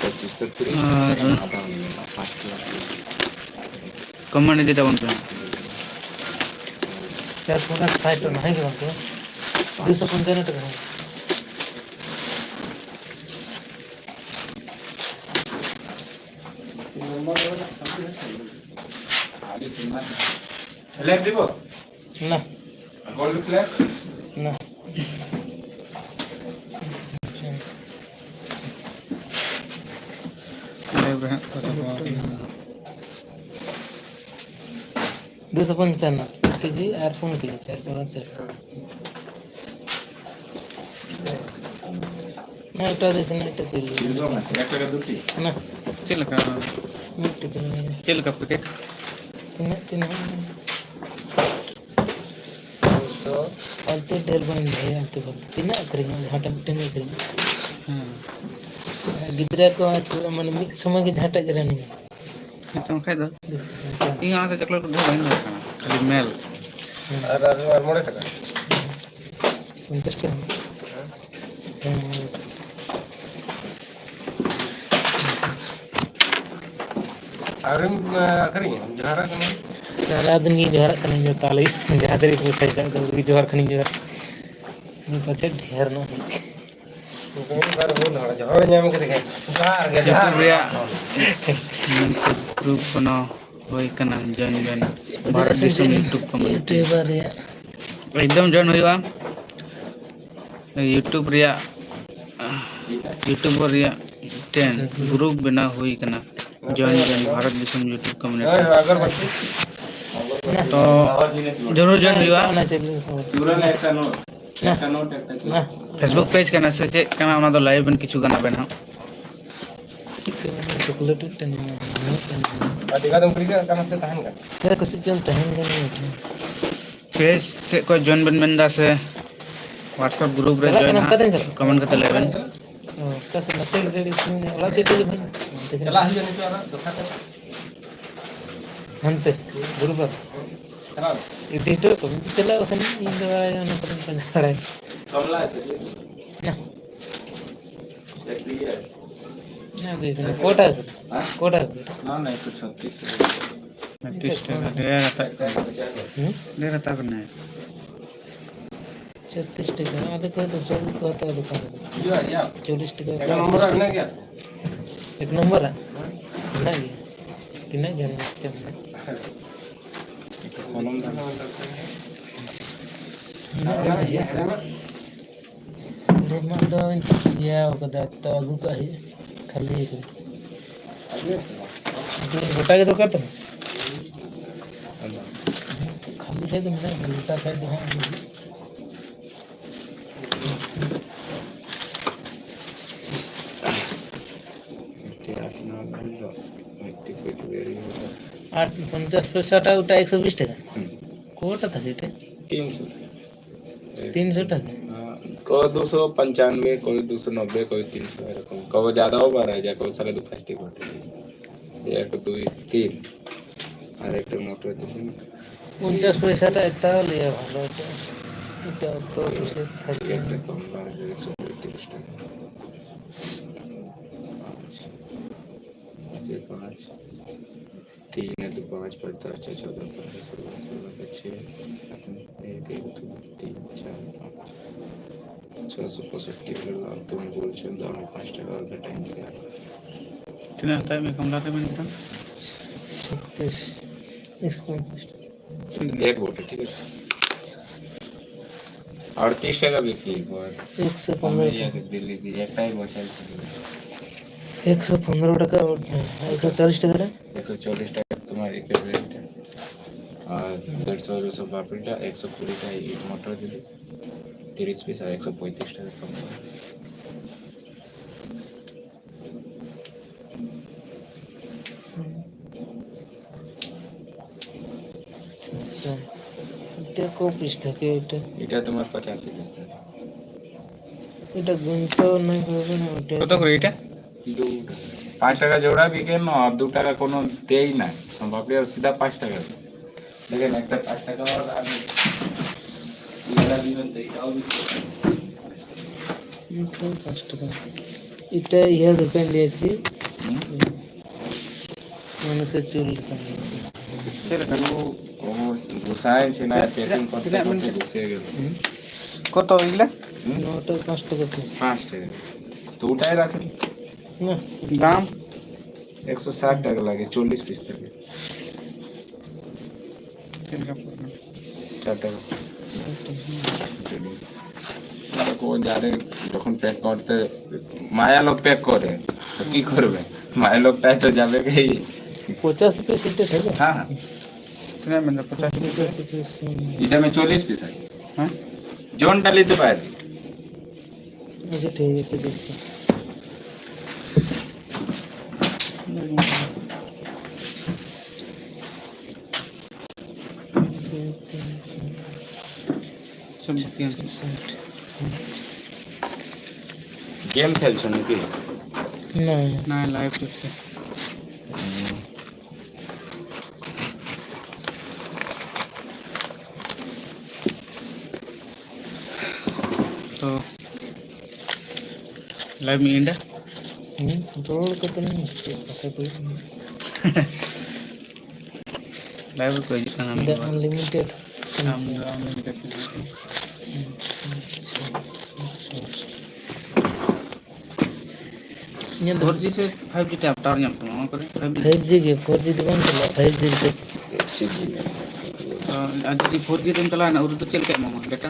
ᱯᱚᱸᱪᱤᱥ ᱴᱟᱠᱟ ᱛᱤᱨᱤᱥ ᱟᱨ ᱴᱟᱠᱟ᱾ ᱟᱫᱷᱟ ᱢᱮᱱᱟᱜᱼᱟ, ᱯᱟᱸᱪ ᱠᱤᱞᱳ᱾ ᱠᱚᱢᱮᱱᱴ ᱤᱫᱤ ᱛᱟᱵᱚᱱ ᱯᱮ᱾ ᱥᱟᱴ ᱴᱟᱠᱟ, ᱦᱮᱸ ᱜᱮ ᱜᱚᱢᱠᱮ? ᱫᱩᱥᱚ ᱯᱚᱧᱪᱟᱱᱱᱚ ᱴᱟᱠᱟ᱾ ᱞᱮᱠ ᱫᱤᱵᱚ? ᱱᱟ᱾ Gold play? ᱱᱟ᱾ ᱞᱮᱵ ᱨᱮ ᱦᱟᱸᱜ ᱠᱚ ᱪᱟᱵᱟ ᱟᱠᱟᱱᱟ᱾ ᱫᱩᱥᱚ ᱯᱚᱧᱪᱟᱱᱱᱚ, ᱯᱟᱸᱪ ᱠᱮᱡᱤ ᱟᱨ ᱯᱩᱱ ᱠᱮᱡᱤ, ᱪᱟᱨ ᱯᱩᱱ ᱥᱮᱴ᱾ ᱦᱮᱸ, ᱮᱴᱟᱜ ᱫᱮᱥ ᱨᱮᱱᱟᱜ ᱮᱴᱟᱜ ᱪᱮᱫ ᱞᱟᱹᱜᱤᱫ? ᱮᱠ ᱴᱟᱠᱟ ᱫᱩᱴᱤ? ᱚᱱᱟ ᱪᱮᱫ ᱞᱮᱠᱟ? ᱢᱤᱫ ᱴᱟᱠᱟ᱾ ᱪᱮᱫ ᱞᱮᱠᱟ ᱯᱮᱠᱮᱴ? ᱛᱤᱱᱟᱹᱜ ᱪᱚ ᱱᱟᱦᱟᱜ? ᱟᱞᱛᱩ ᱰᱷᱮᱨ ᱵᱟᱹᱧ ᱫᱚᱦᱚᱭᱟ, ᱟᱞᱛᱩ ᱵᱟᱹᱧ᱾ ᱛᱤᱱᱟᱹᱜ ᱟᱹᱠᱷᱨᱤᱧᱚᱜᱼᱟ? ᱡᱟᱦᱟᱸᱴᱟᱜ ᱢᱤᱫᱴᱮᱱ ᱜᱮ ᱟᱹᱠᱷᱨᱤᱧᱚᱜᱼᱟ᱾ ᱦᱮᱸ᱾ ᱜᱤᱫᱽᱨᱟᱹ ᱠᱚ ᱢᱟᱱᱮ ᱢᱤᱫ ᱥᱚᱢᱚᱭ ᱜᱮ ᱡᱟᱦᱟᱸᱴᱟᱜ ᱜᱮ ᱨᱟᱱᱤᱝ᱾ ᱦᱮᱸ, ᱪᱚᱝ ᱠᱷᱟᱡ ᱫᱚ᱾ ᱵᱮᱥ, ᱦᱮᱸ, ᱪᱚᱝ᱾ ᱤᱧ ᱚᱱᱟᱛᱮ ᱪᱚᱠᱞᱮᱴ ᱠᱚ ᱰᱷᱮᱨ ᱵᱟᱹᱧ ᱫᱚᱦᱚᱭ ᱠᱟᱱᱟ, ᱠᱷᱟᱹᱞᱤ ᱢᱮᱞ᱾ ᱦᱮᱸ᱾ ᱟᱨ, ᱟᱨ, ᱟᱨ ᱢᱚᱬᱮ ᱴᱟᱠᱟ? ᱯᱚᱧᱪᱟᱥ ᱴᱟᱠᱟ᱾ ᱦᱮᱸ᱾ ᱟᱹᱣᱨᱤᱢ, ᱮ, ᱟᱹᱠᱷᱨᱤᱧᱟ? ᱡᱚᱦᱟᱨᱟᱜ ᱠᱟᱱᱟ᱾ ᱥᱟᱨᱟᱫᱤᱱ ᱜᱮ ᱡᱚᱦᱟᱨᱟᱜ ᱠᱟᱹᱱᱟᱹᱧ, ᱡᱚᱛᱚ ᱦᱚᱲ ᱜᱮ᱾ ᱡᱟᱦᱟᱸ ᱛᱤᱨᱮ ᱯᱚᱭᱥᱟᱭ ᱫᱟᱜ ᱫᱚ, ᱩᱱᱤ ᱡᱚᱦᱟᱨ ᱠᱷᱟᱱᱤᱧ ᱡᱚᱦᱟᱨ᱾ ᱩᱱᱤ ᱯᱟᱪᱮᱫ ᱰᱷᱮᱨ ᱧᱚᱜ ᱦᱩᱭᱩᱜ᱾ ᱢᱤᱫ ᱵᱟᱨ ᱦᱩᱭ ᱦᱚᱲ ᱡᱚᱦᱚᱲ ᱧᱟᱢ ᱠᱮᱫᱮ ᱜᱮ᱾ ᱡᱚᱦᱟᱨ ᱜᱮ, ᱡᱚᱦᱟᱨ ᱜᱮ᱾ ᱨᱮᱭᱟᱜ ᱢᱤᱫᱴᱮᱡ ᱜᱨᱩᱯ ᱵᱮᱱᱟᱣ ᱦᱩᱭ ᱠᱟᱱᱟ, ᱡᱚᱭᱮᱱ ᱵᱮᱱ᱾ ᱵᱷᱟᱨᱚᱛ ᱫᱤᱥᱚᱢ ᱥᱮᱢ YouTube community᱾ YouTuber ᱨᱮᱭᱟᱜ᱾ ᱮᱠᱫᱚᱢ ᱡᱚᱭᱮᱱ ᱦᱩᱭᱩᱜᱼᱟ᱾ YouTube ᱨᱮᱭᱟᱜ, YouTuber ᱨᱮᱭᱟᱜ ᱢᱤᱫᱴᱮᱱ ᱟᱪᱪᱷᱟ, ᱜᱨᱩᱯ᱾ ᱜᱨᱩᱯ ᱵᱮᱱᱟᱣ ᱦᱩᱭ ᱠᱟᱱᱟ, ᱡᱚᱭᱮᱱ ᱡᱚᱭᱮᱱ ᱵᱷᱟᱨᱚᱛ ᱫᱤᱥᱚᱢ YouTube community᱾ ᱦᱳᱭ, ᱦᱳᱭ, ᱟᱜᱚᱨᱵᱟᱛᱤ᱾ ᱛᱚ ᱡᱚᱨᱩᱨ ᱡᱚᱭᱮᱱ ᱦᱩᱭᱩᱜᱼᱟ᱾ ᱚᱱᱟ ᱪᱮᱫ ᱞᱟᱹᱜᱤᱫ ᱠᱚ ᱢᱮᱛᱟᱜᱼᱟ? ᱯᱩᱨᱟᱹ ᱮᱠᱴᱟ ᱱᱳᱴ, ᱮᱠᱴᱟ ᱱᱳᱴ, ᱮᱠᱴᱟ ᱪᱮᱫ? Facebook page ᱠᱟᱱᱟ ᱥᱮ ᱪᱮᱫ ᱠᱟᱱᱟ, ᱚᱱᱟ ᱫᱚ ᱞᱟᱭᱤᱵᱷ ᱵᱮᱱ ᱠᱤᱪᱷᱩ ᱜᱟᱱ ᱟᱵᱮᱱ ᱦᱟᱸᱜ᱾ ᱪᱮᱫ ᱠᱟᱱᱟ? ᱪᱚᱠᱞᱮᱴ ᱢᱤᱫᱴᱮᱱ ᱧᱟᱢᱚᱜ ᱠᱟᱱᱟ᱾ ᱟᱨ ᱫᱤᱜᱷᱟ ᱫᱚᱢ ᱠᱩᱞᱤ ᱠᱟᱱᱟ, ᱛᱟᱦᱮᱱ ᱠᱟᱱᱟ? ᱪᱮᱫ ᱠᱚ ᱥᱤᱡᱚᱱ ᱛᱟᱦᱮᱱ ᱠᱟᱱᱟ? ᱯᱮᱡᱽ ᱥᱮᱫ ᱠᱷᱚᱱ ᱡᱚᱭᱮᱱ ᱵᱮᱱ ᱢᱮᱱᱫᱟ ᱥᱮ WhatsApp ᱜᱨᱩᱯ ᱨᱮ ᱪᱟᱞᱟᱜ ᱡᱚᱭᱮᱱ ᱠᱟᱱᱟ, ᱦᱟᱸᱜ ᱚᱠᱟᱛᱮᱢ ᱪᱟᱞᱟᱜ ᱠᱚᱢᱮᱱᱴ ᱠᱟᱛᱮ ᱞᱟᱹᱭ ᱵᱮᱱ᱾ ᱠᱟᱱᱟ? ᱚ, ᱚᱠᱟ ᱥᱮᱫ? ᱱᱚᱛᱮ ᱜᱮ ᱜᱟᱹᱰᱤ ᱥᱮᱱ ᱚᱲᱟᱜ ᱥᱮᱫ ᱛᱮᱜᱮ ᱵᱷᱟᱹᱜᱤ᱾ ᱱᱚᱛᱮ ᱜᱮ᱾ ᱪᱟᱞᱟᱜ ᱦᱩᱭᱩᱜᱼᱟ ᱱᱤᱛᱚᱜ ᱟᱨᱚ ᱫᱚᱥᱟᱨ ᱛᱮ᱾ ᱦᱟᱱᱛᱮ, ᱜᱩᱨᱩ ᱯᱟᱨ᱾ ᱪᱟᱞᱟᱜ ᱟᱞᱮ᱾ ᱤᱫᱤ ᱦᱚᱴᱚ ᱠᱟᱜ ᱢᱮ᱾ ᱪᱟᱞᱟᱜ ᱵᱟᱠᱷᱟᱱ ᱤᱧ ᱫᱚ ᱵᱟᱲᱟᱭᱟ ᱚᱱᱟ ᱠᱚᱫᱚᱧ ᱯᱟᱸᱡᱟ ᱵᱟᱲᱟᱭᱟ᱾ ᱠᱚᱢᱞᱟ ᱥᱮ ᱪᱮᱫ? ᱱᱟ᱾ ᱪᱮᱫ ᱤᱭᱟᱹ? ᱱᱟ, ᱫᱮᱥ ᱱᱟ᱾ ᱠᱚᱴᱟ ᱠᱚ? ᱦᱮᱸ? ᱠᱚᱴᱟ ᱠᱚ? ᱱᱟ, ᱱᱟ, ᱮᱠᱥᱚ ᱪᱷᱚᱛᱤᱥ ᱴᱟᱠᱟ᱾ ᱯᱚᱸᱭᱛᱨᱤᱥ ᱴᱟᱠᱟ ᱰᱷᱮᱨ ᱦᱟᱛᱟᱣ ᱠᱟᱱᱟ᱾ ᱦᱩᱸ? ᱰᱷᱮᱨ ᱦᱟᱛᱟᱣ ᱠᱟᱱᱟ᱾ ᱪᱷᱚᱛᱨᱤᱥ ᱴᱟᱠᱟ, ᱟᱞᱮ ᱠᱚᱨᱮ ᱫᱚ ᱥᱚᱵ ᱠᱚ ᱦᱟᱛᱟᱣ ᱫᱚᱠᱟᱱ ᱨᱮ᱾ ᱪᱚᱞᱞᱤᱥ ᱴᱟᱠᱟ, ᱯᱚᱸᱭᱛᱨᱤᱥ ᱴᱟᱠᱟ᱾ ᱮᱠ ᱱᱚᱢᱵᱚᱨ ᱨᱮ? ᱢᱮᱱᱟᱜ ᱜᱮᱭᱟ᱾ ᱛᱤᱱᱟᱹᱜ ᱜᱟᱱ ᱪᱚᱝ ᱢᱮᱱᱟᱜ? ᱠᱚᱞᱚᱢ ᱫᱚ ᱢᱮᱱᱟᱜ ᱜᱮᱭᱟ᱾ ᱞᱮᱵ ᱢᱟ ᱫᱚᱧ ᱤᱭᱟᱹ ᱠᱟᱫᱟ, ᱛᱚ ᱟᱹᱜᱩ ᱠᱟᱜ ᱦᱩᱭᱩᱜᱼᱟ, ᱠᱷᱟᱹᱞᱤ ᱠᱟᱱᱟ᱾ ᱜᱚᱴᱟ ᱜᱮ ᱫᱚᱨᱠᱟᱨ ᱛᱟᱢᱟ? ᱠᱷᱟᱹᱞᱤ ᱠᱷᱟᱡ ᱫᱚ ᱢᱮᱱᱟᱜ ᱜᱮᱭᱟ, ᱜᱚᱴᱟ ᱠᱷᱟᱡ ᱫᱚ ᱦᱟᱸᱜ ᱟᱹᱜᱩ ᱦᱩᱭᱩᱜᱼᱟ᱾ ᱟᱨ ᱯᱚᱧᱪᱟᱥ ᱯᱚᱭᱥᱟᱴᱟ ᱳᱴᱟ ᱮᱠᱥᱚ ᱵᱤᱥ ᱴᱟᱠᱟ? ᱦᱩᱸ᱾ ᱠᱚᱴᱟ থাকে এটা? তিনশো। তিনশো টাকা? हाँ, कोई दो सौ पंचानवे, कोई दो सौ नब्बे, कोई तीन सौ, এরকম। কবে ज़्यादा हो पा रहा है, যা কবে সাড়ে দু পাঁচ টিকিট। এক, দুই, তিন। আর একটা মোটর দিবেন। পঞ্চাশ পয়সাটা একটা হলে ভালো হতো। এটা তো কিসের থাকে? একটা কম লাগবে, একশো পঁয়ত্রিশ টাকা। পাঁচ। পাঁচে পাঁচ। तीन है तो पाँच, पाँच दस, छः चौदह, पन्द्रह, सोलह, सोलह का छः। एक, एक, दो, तीन, चार, पाँच। छः सौ पैंसठ टिकट लगा, तुम बोल छो, दाम पाँच टका और घटाएंगे। ᱛᱤᱱᱟᱹᱜ ᱦᱟᱛᱟᱣ ᱢᱮ ᱠᱚᱢᱞᱟ ᱨᱮ ᱢᱮᱱ ᱠᱮᱫᱟᱢ? ᱪᱷᱚᱛᱨᱤᱥ, ᱮᱠᱥᱚ ᱯᱚᱸᱭᱛᱨᱤᱥ ᱴᱟᱠᱟ᱾ ᱮᱠ ᱵᱚᱴᱮ, ᱴᱷᱤᱠ ᱟᱪᱷᱮ। ᱟᱨ ᱛᱤᱥ ᱴᱟᱠᱟ ᱵᱤᱠᱨᱤ ᱠᱚ ᱟᱨ ᱮᱠᱥᱚ ᱯᱚᱱᱨᱚ ᱟᱢᱮ ᱴᱟᱠᱟ। ᱤᱭᱟᱹ ᱫᱤᱞᱤ ᱫᱤ, ᱮᱠᱴᱟᱭ ᱵᱚᱪᱷᱚᱨ ᱥᱩᱫᱷᱩ᱾ ᱮᱠᱥᱚ ᱯᱚᱱᱨᱚ ᱴᱟᱠᱟ, ᱮᱠᱥᱚ ᱪᱚᱞᱞᱤᱥ ᱴᱟᱠᱟ ᱨᱮ? ᱮᱠᱥᱚ ᱪᱚᱞᱞᱤᱥ ᱴᱟᱠᱟ ᱛᱳᱢᱟᱨ ᱮᱠ ᱯᱞᱮᱴ ᱨᱮ᱾ ᱟᱨ ᱰᱮᱲᱥᱚ ᱨᱮ ᱥᱚ ᱯᱟᱯᱲᱤ ᱴᱟ, ᱮᱠᱥᱚ ᱠᱩᱲᱤ ᱴᱟ ᱤᱭᱟᱹ ᱢᱚᱴᱚᱨ ᱫᱤᱞᱤ, ᱛᱤᱨᱤᱥ ᱯᱤᱥ ᱟᱨ ᱮᱠᱥᱚ ᱯᱚᱸᱭᱛᱨᱤᱥ ᱴᱟᱠᱟ ᱠᱚᱢ᱾ আচ্ছা, এটা ক পিস থাকে এটা? এটা তোমার পঁচাশি পিস থাকে। এটা গুনতেও নাই হবে না ওটা। কত করে এটা? দু টাকা। পাঁচ টাকা জোড়া বিকে না, আর দু টাকা কোনো দেই না। সম্ভব হলে সিধা পাঁচ টাকা দেয়। দেখেন, একটা পাঁচ টাকা ওয়ালা আর ইয়ালা দিবেন তো, এটাও বিক্রি করে। এটা পাঁচ টাকা। এটা ইহা দোকান দিয়েছি। হুম? মানুষের চুল দোকান দিয়েছি। ᱪᱮᱫ ᱞᱮᱠᱟ? ᱜᱩᱥᱟᱭ ᱥᱮᱱᱟᱜ ᱯᱮᱠᱤᱝ ᱠᱚᱨᱛᱮ ᱛᱤᱱᱟᱹᱜ ᱢᱮᱱ ᱠᱚᱨᱛᱮ ᱠᱮᱫᱟ? ᱫᱩᱥᱨᱟ ᱜᱮ᱾ ᱦᱩᱸ᱾ ᱠᱚᱛᱚ ᱦᱩᱭ ᱞᱮᱱᱟ? ᱱᱚᱣᱟᱴᱟᱜ ᱯᱟᱸᱪ ᱴᱟᱠᱟ ᱯᱤᱥ᱾ ᱯᱟᱸᱪ ᱴᱟᱠᱟ᱾ ᱛᱚ ᱩᱴᱷᱟᱭ ᱨᱟᱠᱷ᱾ ᱫᱟᱢ? ᱮᱠᱥᱚ ᱥᱟᱴ ᱴᱟᱠᱟ ᱞᱟᱜᱮ, ᱪᱚᱞᱞᱤᱥ ᱯᱤᱥ ᱛᱮᱜᱮ᱾ ᱪᱮᱫ ᱞᱮᱠᱟ ᱯᱚᱲᱱᱟ? ᱪᱟᱨ ᱴᱟᱠᱟ᱾ ᱟᱨ ᱠᱚ ᱡᱟᱦᱟᱸ ᱨᱮ ᱡᱚᱠᱷᱚᱱ ᱯᱮᱠ ᱠᱚᱨᱛᱮ, মায়া লোক প্যাক করে, তো কি করবে? মায়া লোকটাই তো যাবে কি? পঁচাশি পিস এটা ঠিক আছে? হ্যাঁ, হ্যাঁ। ᱛᱤᱱᱟᱹᱜ ᱢᱮᱱᱫᱟ? ᱯᱚᱸᱪᱟᱥᱤ ᱯᱤᱥ? ᱯᱚᱸᱪᱟᱥᱤ ᱯᱤᱥ, ᱦᱮᱸ᱾ এটা আমি চল্লিশ পিস আছে। হ্যাঁ? জোনটা নিতে পারবি। আচ্ছা, ঠিক আছে, দেখছি। গেম খেলছো নাকি? না। না, লাইভ চলছে। তো লাইভ মি এন্ডা। ᱦᱩᱸ, ᱨᱚᱲ ᱠᱟᱛᱮ ᱱᱤᱧ ᱪᱮᱫ ᱠᱟᱛᱷᱟ ᱠᱚ ᱦᱩᱭᱩᱜ ᱠᱟᱱᱟ? ᱞᱟᱭᱤᱵᱷ ᱨᱮᱠᱚ ᱦᱤᱡᱩᱜ ᱠᱟᱱᱟ ᱢᱤᱫ ᱵᱟᱨ᱾ ᱟᱢ ᱫᱚ ᱟᱱᱞᱤᱢᱤᱴᱮᱰ᱾ ᱤᱧᱟᱹᱜ ᱫᱚ ᱯᱷᱳᱨ ᱡᱤ ᱥᱮ ᱯᱷᱟᱭᱤᱵᱷ ᱡᱤ ᱴᱟᱣᱟᱨ ᱧᱟᱢᱚᱜ ᱛᱟᱢᱟ ᱚᱱᱟ ᱠᱚᱨᱮ? Five G. ᱯᱷᱟᱭᱤᱵᱷ ᱡᱤ ᱜᱮ, ᱯᱷᱳᱨ ᱡᱤ ᱫᱚ ᱵᱟᱝ ᱪᱟᱞᱟᱜᱼᱟ, ᱯᱷᱟᱭᱤᱵᱷ ᱡᱤ ᱨᱤᱪᱟᱨᱡᱽ᱾ ᱚ, ᱟᱨ ᱡᱩᱫᱤ ᱯᱷᱳᱨ ᱡᱤ ᱛᱮᱢ ᱪᱟᱞᱟᱣᱮᱱᱟ, ᱩᱱ ᱨᱮᱫᱚ ᱪᱮᱫ ᱞᱮᱠᱟ ᱮᱢᱟᱢᱟ ᱰᱟᱴᱟ?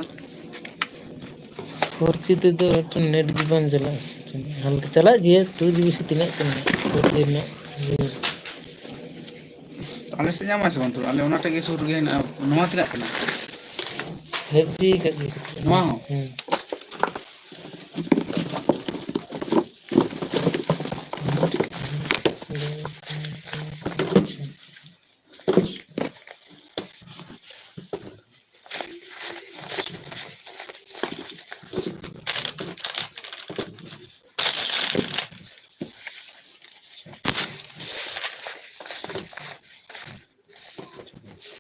ᱯᱷᱳᱨ ᱡᱤ ᱛᱮᱫᱚ ᱢᱤᱫᱴᱮᱱ ᱱᱮᱴ ᱜᱮ ᱵᱟᱝ ᱪᱟᱞᱟᱜᱼᱟ ᱥᱮ ᱪᱮᱫ? ᱦᱟᱞᱠᱟ ᱪᱟᱞᱟᱜ ᱜᱮᱭᱟ, ᱴᱩ ᱡᱤ ᱵᱤ ᱥᱮ ᱛᱤᱱᱟᱹᱜ ᱠᱟᱱᱟ ᱯᱷᱳᱨ ᱡᱤ ᱨᱮᱱᱟᱜ? ᱟᱞᱮ ᱥᱮᱫ ᱧᱟᱢᱟᱭ ᱥᱮ ᱵᱟᱝ ᱛᱚᱵᱮ? ᱟᱞᱮ ᱚᱱᱟ ᱴᱷᱮᱡ ᱜᱮ ᱥᱩᱨ ᱨᱮᱜᱮ ᱦᱮᱱᱟᱜᱼᱟ᱾ ᱱᱚᱣᱟ ᱛᱤᱱᱟᱹᱜ ᱠᱟᱱᱟ? ᱯᱷᱟᱭᱤᱵᱷ ᱡᱤ ᱠᱟᱜ ᱜᱮ᱾ ᱱᱚᱣᱟ ᱦᱚᱸ? ᱦᱮᱸ᱾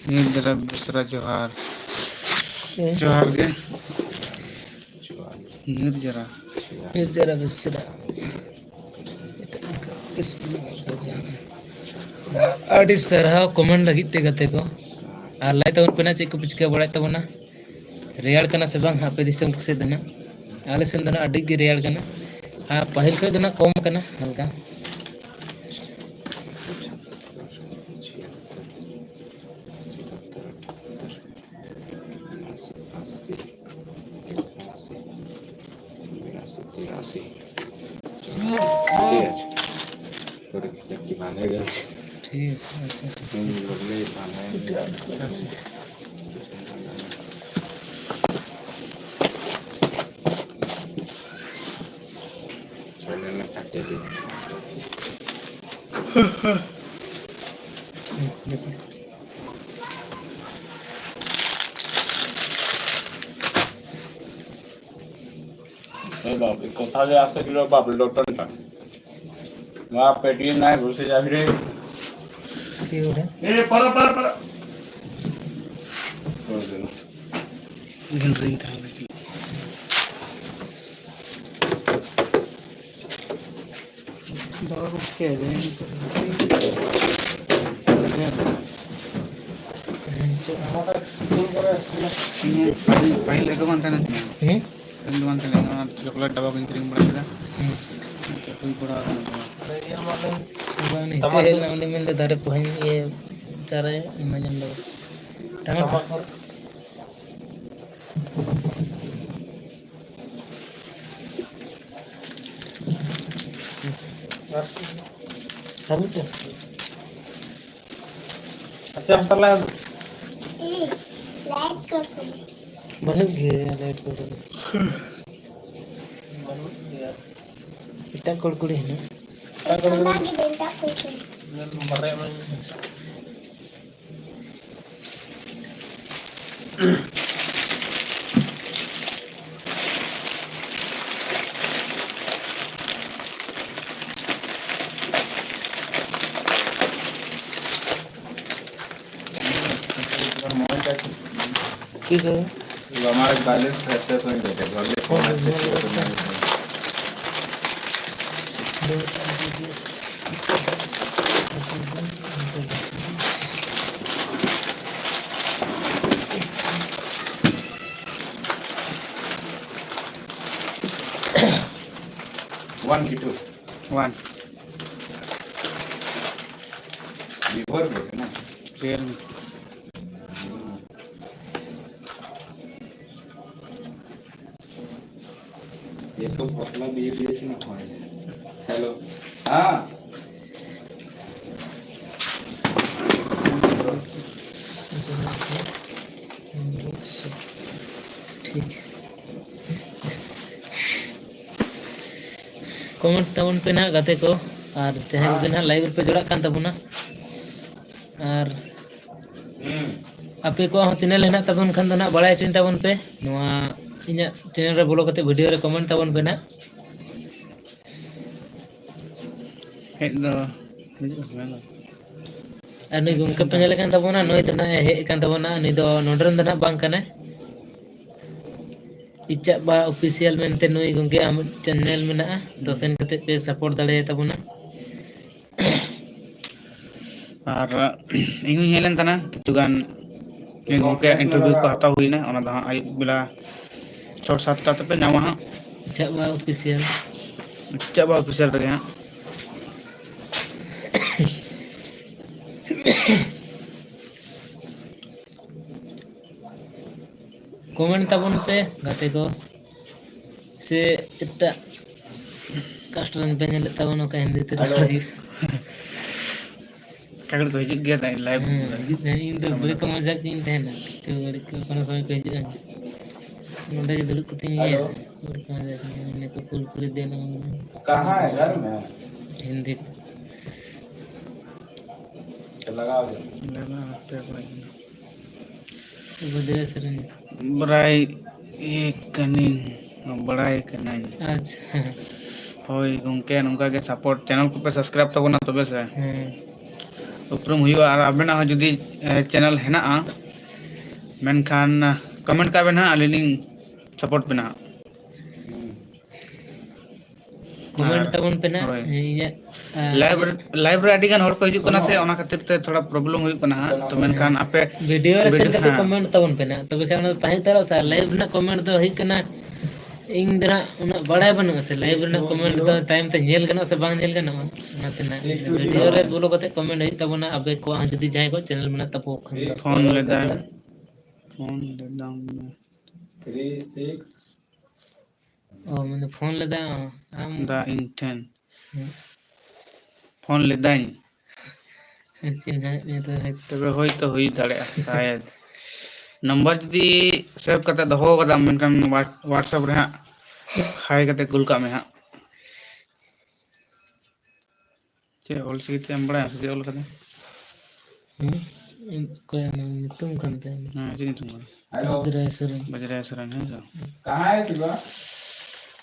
ᱱᱤᱨᱡᱟᱨᱟ ᱵᱮᱥᱨᱟ ᱡᱚᱦᱟᱨ᱾ ᱦᱮᱸ᱾ ᱡᱚᱦᱟᱨ ᱜᱮ᱾ ᱱᱤᱨᱡᱟᱨᱟ᱾ ᱱᱤᱨᱡᱟᱨᱟ ᱵᱮᱥᱨᱟ᱾ ᱮᱴᱟᱜ ᱠᱚ ᱠᱤᱥᱠᱩ ᱨᱟᱡᱟ᱾ ᱟᱹᱰᱤ ᱥᱟᱨᱦᱟᱣ comment ᱞᱟᱹᱜᱤᱫ ᱛᱮ ᱜᱟᱛᱮ ᱠᱚ᱾ ᱟᱨ ᱞᱟᱹᱭ ᱛᱟᱵᱚᱱ ᱯᱮ ᱱᱟᱜ ᱪᱮᱫ ᱠᱚᱯᱮ ᱪᱤᱠᱟᱹ ᱵᱟᱲᱟᱭᱮᱫ ᱛᱟᱵᱚᱱᱟ, ᱨᱮᱭᱟᱲ ᱠᱟᱱᱟ ᱥᱮ ᱵᱟᱝ ᱟᱯᱮ ᱫᱤᱥᱚᱢ ᱠᱚ ᱥᱮᱫ ᱫᱚ ᱱᱟᱜ? ᱟᱞᱮ ᱥᱮᱱ ᱫᱚ ᱱᱟᱜ ᱟᱹᱰᱤ ᱜᱮ ᱨᱮᱭᱟᱲ ᱠᱟᱱᱟ, ᱟᱨ ᱯᱟᱹᱦᱤᱞ ᱠᱷᱚᱱ ᱫᱚ ᱱᱟᱜ ᱠᱚᱢ ᱠᱟᱱᱟ ᱦᱟᱞᱠᱟ᱾ ᱟᱥᱤ, ᱟᱥᱤ, ᱵᱤᱨᱟᱥᱤ, ᱛᱤᱨᱟᱥᱤ᱾ ᱴᱷᱤᱠ ᱟᱪᱷᱮ᱾ ᱛᱷᱚᱲᱤ ᱡᱟᱹᱥᱛᱤ ᱵᱟᱝ ᱦᱩᱭ ᱞᱮᱱ᱾ ᱴᱷᱤᱠ ᱟᱪᱷᱮ, ᱟᱪᱪᱷᱟ᱾ ᱦᱩᱸ, ᱵᱚᱞᱮ ᱵᱟᱝ ᱦᱩᱭ ᱞᱮᱱ᱾ ᱪᱚᱞᱮ ᱱᱟ ᱠᱟᱴᱮ ᱫᱤᱱ᱾ এই বাপ, এই কথা যে আছে কিলো বাপ, লোটন না। বাপ, পেটিয়ে নাই, বসে যাবি রে। কি ওটা? এ, পারা, পারা, পারা। করে দিন। ᱜᱷᱤᱱᱨᱤᱧ ᱛᱟᱦᱮᱸ ᱞᱮᱱᱟ᱾ ᱫᱚᱦᱚ ᱜᱚᱫ ᱠᱮᱭᱟ ᱵᱮᱱ᱾ ᱯᱟᱹᱦᱤᱞ ᱮᱠᱫᱚᱢ ᱵᱟᱝ ᱛᱟᱦᱮᱸ ᱞᱮᱱ ᱛᱤᱧᱟᱹ᱾ ᱦᱮᱸ? ᱯᱟᱹᱦᱤᱞ ᱫᱚ ᱵᱟᱝ ᱛᱟᱦᱮᱸ ᱞᱮᱱᱟ, ᱚᱱᱟ ᱪᱚᱠᱞᱮᱴ ᱰᱟᱵᱟ ᱠᱚᱧ ᱠᱤᱨᱤᱧ ᱵᱟᱲᱟ ᱠᱮᱫᱟ᱾ ᱦᱮᱸ᱾ ᱪᱮᱫ ᱦᱩᱭ ᱵᱟᱲᱟ ᱟᱠᱟᱱᱟ ᱥᱮ ᱵᱟᱝ? ᱵᱟᱝ, ᱱᱤᱛᱚᱜ ᱦᱮᱡ ᱞᱮᱱᱟ, ᱩᱱᱤ ᱢᱮᱱᱫᱟ ᱫᱟᱨᱮ ᱯᱚᱦᱟᱧ ᱤᱭᱟᱹ ᱪᱟᱨᱟᱭ ᱮᱢᱟᱧ ᱮᱢ ᱫᱚ᱾ ᱴᱟᱢᱟᱴᱳ᱾ ᱟᱨ ᱢᱤᱫᱴᱮᱱ᱾ ᱟᱪᱪᱷᱟ, ᱛᱟᱦᱞᱮ᱾ ᱵᱟᱹᱱᱩᱜ ᱜᱮᱭᱟ ᱞᱟᱭᱤᱴ ᱠᱚᱫᱚ᱾ ᱵᱟᱹᱱᱩᱜ ᱜᱮᱭᱟ᱾ ᱮᱴᱟᱜ ᱠᱚᱲᱠᱩᱲᱤ ᱦᱮᱱᱟᱜ᱾ ᱮᱴᱟᱜ ᱠᱚᱲᱠᱩᱲᱤ᱾ ᱵᱟᱨᱭᱟ ᱮᱢᱟᱹᱧ ᱢᱮ᱾ কি করে? আমার ব্যালেন্স শেষ হয়ে গেছে, ঘরে ফোন আসছে। वन की टू? वन। विवो के ना? रियलमी। ये तो पतला भी ये भी ऐसे ना खाए। हेलो। हाँ। ठीक। ᱠᱚᱢᱮᱱᱴ ᱛᱟᱵᱚᱱ ᱯᱮ ᱱᱟᱦᱟᱜ ᱜᱟᱛᱮ ᱠᱚ, ᱟᱨ ᱡᱟᱦᱟᱸᱭ ᱠᱚᱜᱮ ᱱᱟᱦᱟᱜ ᱞᱟᱭᱤᱵᱷ ᱨᱮᱯᱮ ᱡᱚᱲᱟᱜ ᱠᱟᱱ ᱛᱟᱵᱚᱱᱟ, ᱟᱨ ᱦᱩᱸ᱾ ᱟᱯᱮ ᱠᱚᱣᱟᱜ ᱦᱚᱸ ᱪᱮᱱᱮᱞ ᱦᱮᱱᱟᱜ ᱛᱟᱵᱚᱱ ᱠᱷᱟᱱ ᱫᱚ ᱱᱟᱦᱟᱜ ᱵᱟᱲᱟᱭ ᱦᱚᱪᱚᱧ ᱛᱟᱵᱚᱱ ᱯᱮ, ᱱᱚᱣᱟ ᱤᱧᱟᱹᱜ ᱪᱮᱱᱮᱞ ᱨᱮ ᱵᱚᱞᱚ ᱠᱟᱛᱮ ᱵᱷᱤᱰᱤᱭᱳ ᱨᱮ ᱠᱚᱢᱮᱱᱴ ᱛᱟᱵᱚᱱ ᱯᱮ ᱱᱟᱦᱟᱜ᱾ ᱦᱮᱡ ᱫᱚ ᱦᱤᱡᱩᱜ ᱠᱟᱱᱟ᱾ ᱟᱨ ᱱᱩᱭ ᱜᱚᱢᱠᱮ ᱯᱮ ᱧᱮᱞᱮ ᱠᱟᱱ ᱛᱟᱵᱚᱱᱟ, ᱱᱩᱭ ᱫᱚ ᱱᱟᱦᱟᱜ ᱮ ᱦᱮᱡ ᱟᱠᱟᱱ ᱛᱟᱵᱚᱱᱟ, ᱱᱩᱭ ᱫᱚ ᱱᱚᱰᱮ ᱨᱮᱱ ᱫᱚ ᱱᱟᱦᱟᱜ ᱵᱟᱝ ᱠᱟᱱᱟᱭ᱾ ᱤᱪᱟᱜ ᱵᱟ ᱚᱯᱷᱤᱥᱤᱭᱟᱞ ᱢᱮᱱᱛᱮ ᱱᱩᱭ ᱜᱚᱢᱠᱮᱭᱟᱜ ᱢᱤᱫ ᱪᱮᱱᱮᱞ ᱢᱮᱱᱟᱜᱼᱟ, ᱛᱚ ᱥᱮᱱ ᱠᱟᱛᱮ ᱯᱮ ᱥᱟᱯᱳᱨᱴ ᱫᱟᱲᱮᱭᱟᱛᱟ ᱵᱚᱱᱟ᱾ ᱟᱨ ᱤᱧ ᱦᱚᱸᱧ ᱦᱮᱡ ᱞᱮᱱ ᱛᱟᱦᱮᱱᱟ, ᱠᱤᱪᱷᱩ ᱜᱟᱱ ᱜᱚᱢᱠᱮᱭᱟᱜ ᱤᱱᱴᱟᱨᱵᱷᱤᱭᱩ ᱠᱚ ᱦᱟᱛᱟᱣ ᱦᱩᱭᱱᱟ, ᱚᱱᱟ ᱫᱚ ᱦᱟᱸᱜ ᱟᱹᱭᱩᱵ ᱵᱮᱞᱟ ᱪᱷᱚ ᱥᱟᱛᱴᱟ ᱛᱮᱯᱮ ᱧᱟᱢᱟ ᱦᱟᱸᱜ᱾ ᱤᱪᱟᱜ ᱵᱟ ᱚᱯᱷᱤᱥᱤᱭᱟᱞ᱾ ᱤᱪᱟᱜ ᱵᱟ ᱚᱯᱷᱤᱥᱤᱭᱟᱞ ᱨᱮᱜᱮ ᱦᱟᱸᱜ᱾ ᱠᱚᱢᱮᱱᱴ ᱛᱟᱵᱚᱱ ᱯᱮ ᱜᱟᱛᱮ ᱠᱚ, ᱥᱮ ᱮᱴᱟᱜ ᱠᱟᱥᱴ ᱨᱮᱱ ᱯᱮ ᱧᱮᱞᱮᱫ ᱛᱟᱵᱚᱱᱟ, ᱚᱠᱟ ᱦᱤᱱᱫᱤ ᱛᱮ ᱨᱚᱲ ᱦᱩᱭᱩᱜ᱾ ᱚᱠᱟ ᱜᱷᱟᱹᱲᱤᱡ ᱠᱚ ᱦᱤᱡᱩᱜ ᱜᱮᱭᱟ ᱛᱟᱭ ᱞᱟᱭᱤᱵᱷ ᱦᱮᱸ, ᱨᱮ? ᱦᱮᱸ, ᱤᱧ ᱫᱚ ᱵᱟᱹᱲᱤᱡ ᱠᱚ ᱢᱚᱡᱟᱜ ᱜᱤᱧ ᱛᱟᱦᱮᱱᱟ, ᱠᱤᱪᱷᱩ ᱜᱷᱟᱹᱲᱤᱡ ᱠᱚ ᱠᱳᱱᱳ ᱥᱚᱢᱚᱭ ᱠᱚ ᱦᱤᱡᱩᱜᱼᱟ᱾ ᱱᱚᱰᱮ ᱜᱮ ᱫᱩᱲᱩᱵ ᱠᱟᱛᱮᱧ ᱤᱭᱟᱹᱭᱟ᱾ ᱵᱟᱹᱲᱤᱡ ᱠᱚ ᱢᱚᱡᱟᱜ ᱜᱤᱧ, ᱤᱱᱟᱹ ᱠᱚ ᱠᱩᱞ ᱠᱩᱞᱤ ᱫᱮ ᱱᱚᱣᱟ ᱠᱟᱦᱟᱸ ᱦᱟᱭ ᱜᱷᱟᱨ ᱢᱮ? ᱦᱤᱱᱫᱤ᱾ ᱞᱟᱜᱟᱣ ᱫᱮ᱾ ᱞᱟᱜᱟᱣ ᱦᱟᱯᱮ ᱵᱟᱲᱟᱭ ᱠᱟᱱᱟ᱾ ᱵᱟᱰᱟᱭ ᱠᱟᱹᱱᱟᱹᱧ, ᱵᱟᱲᱟᱭ ᱠᱟᱹᱱᱟᱹᱧ᱾ ᱟᱪᱪᱷᱟ᱾ ᱦᱳᱭ ᱜᱚᱢᱠᱮ, ᱱᱚᱝᱠᱟ ᱜᱮ ᱥᱟᱯᱳᱨᱴ, ᱪᱮᱱᱮᱞ ᱠᱚᱯᱮ ᱥᱟᱵᱥᱠᱨᱟᱭᱤᱵ ᱛᱟᱵᱚᱱᱟ, ᱛᱚᱵᱮ ᱥᱮ ᱦᱮᱸ᱾ ᱩᱯᱨᱩᱢ ᱦᱩᱭᱩᱜᱼᱟ᱾ ᱟᱨ ᱟᱵᱮᱱᱟᱜ ᱦᱚᱸ ᱡᱩᱫᱤ, ᱮ, ᱪᱮᱱᱮᱞ ᱦᱮᱱᱟᱜᱼᱟ, ᱢᱮᱱᱠᱷᱟᱱ ᱠᱚᱢᱮᱱᱴ ᱠᱟᱜ ᱵᱮᱱ ᱦᱟᱸᱜ, ᱟᱹᱞᱤᱧ ᱞᱤᱧ ᱥᱟᱯᱳᱨᱴ ᱵᱮᱱᱟ ᱦᱟᱸᱜ᱾ ᱠᱚᱢᱮᱱᱴ ᱟᱨ ᱛᱟᱵᱚᱱ ᱯᱮ ᱱᱟᱜ, ᱦᱳᱭ᱾ ᱤᱧᱟᱹᱜ, ᱟᱨ ᱞᱟᱭᱤᱵᱷ ᱨᱮ, ᱞᱟᱭᱤᱵᱷ ᱨᱮ ᱟᱹᱰᱤ ᱜᱟᱱ ᱦᱚᱲ ᱠᱚ ᱦᱤᱡᱩᱜ ᱠᱟᱱᱟ ᱥᱮ, ᱚᱱᱟ ᱠᱷᱟᱹᱛᱤᱨ ᱛᱮ ᱛᱷᱚᱲᱟ ᱯᱨᱚᱵᱞᱮᱢ ᱦᱩᱭᱩᱜ ᱠᱟᱱᱟ ᱦᱟᱸᱜ᱾ ᱛᱚ ᱢᱮᱱᱠᱷᱟᱱ ᱦᱮᱸ᱾ ᱟᱯᱮ ᱵᱷᱤᱰᱤᱭᱳ ᱨᱮ ᱥᱮᱱ ᱵᱷᱤᱰᱤᱭᱳ, ᱠᱟᱛᱮ ᱦᱮᱸ᱾ ᱠᱚᱢᱮᱱᱴ ᱛᱟᱵᱚᱱ ᱯᱮ ᱱᱟᱜ, ᱛᱚᱵᱮ ᱠᱷᱟᱱ ᱚᱱᱟ ᱫᱚ ᱛᱟᱦᱮᱸ ᱩᱛᱟᱹᱨᱚᱜᱼᱟ ᱥᱮ᱾ ᱟᱨ ᱞᱟᱭᱤᱵᱷ ᱨᱮᱱᱟᱜ ᱠᱚᱢᱮᱱᱴ ᱫᱚ ᱦᱩᱭᱩᱜ ᱠᱟᱱᱟ, ᱤᱧ ᱫᱚ ᱱᱟᱜ ᱩᱱᱟᱹᱜ ᱵᱟᱲᱟᱭ ᱵᱟᱹᱱᱩᱜᱼᱟ ᱥᱮ, live ᱨᱮᱱᱟᱜ comment ᱫᱚ ᱛᱟᱭᱚᱢ ᱛᱮ ᱧᱮᱞ ᱜᱟᱱᱚᱜᱼᱟ ᱥᱮ ᱵᱟᱝ ᱧᱮᱞ ᱜᱟᱱᱚᱜᱼᱟ, ᱚᱱᱟᱛᱮ ᱱᱟᱜ video ᱨᱮ ᱵᱚᱞᱚ ᱠᱟᱛᱮ comment ᱦᱩᱭᱩᱜ ᱛᱟᱵᱚᱱᱟ, ᱟᱵᱮ ᱠᱚᱣᱟᱜ ᱦᱚᱸ ᱡᱩᱫᱤ ᱡᱟᱦᱟᱸᱭ ᱠᱚᱣᱟᱜ channel ᱢᱮᱱᱟᱜ ᱛᱟᱠᱚ ᱠᱷᱟᱱ ᱫᱚ᱾ ᱯᱷᱳᱱ ᱞᱮᱫᱟᱭ, ᱯᱷᱳᱱ ᱞᱮᱫᱟᱢ᱾ ᱚ, ᱢᱟᱱᱮ ᱯᱷᱳᱱ ᱞᱮᱫᱟ ᱟᱢ? ᱫᱟ ᱤᱧ ᱴᱷᱮᱱ᱾ ᱦᱮᱸ᱾ ᱯᱷᱳᱱ ᱞᱮᱫᱟᱹᱧ᱾ ᱪᱤᱱᱦᱟᱹᱣᱮᱫ ᱢᱮᱭᱟ ᱛᱚᱵᱮ ᱦᱚᱭᱛᱳ᱾ ᱛᱚᱵᱮ ᱦᱳᱭᱛᱳ ᱦᱩᱭ ᱫᱟᱲᱮᱭᱟᱜᱼᱟ, ᱥᱟᱭᱟᱫ᱾ ᱱᱟᱢᱵᱟᱨ ᱡᱩᱫᱤ save ᱠᱟᱛᱮ ᱫᱚᱦᱚ ᱠᱟᱫᱟᱢ, ᱢᱮᱱᱠᱷᱟᱱ ᱣᱟᱴ-, WhatsApp ᱨᱮ ᱦᱟᱸᱜ hi ᱠᱟᱛᱮ ᱠᱩᱞ ᱠᱟᱜ ᱢᱮ ᱦᱟᱸᱜ᱾ ᱪᱮᱫ ᱚᱞ ᱪᱤᱠᱤ ᱛᱮ ᱮᱢ ᱵᱟᱲᱟᱭᱟ ᱥᱮ ᱪᱮᱫ ᱚᱞ ᱠᱟᱫᱟ? ᱦᱮᱸ? ᱚᱠᱚᱭ ᱚᱱᱟ ᱧᱩᱛᱩᱢ ᱠᱟᱱ ᱛᱟᱭᱟ? ᱦᱮᱸ, ᱪᱮᱫ ᱧᱩᱛᱩᱢ ᱠᱟᱱᱟ? ᱵᱟᱡᱽᱨᱟᱭ ᱥᱚᱨᱮᱱ᱾ ᱵᱟᱡᱽᱨᱟᱭ ᱥᱚᱨᱮᱱ, ᱦᱮᱸ ᱥᱮ?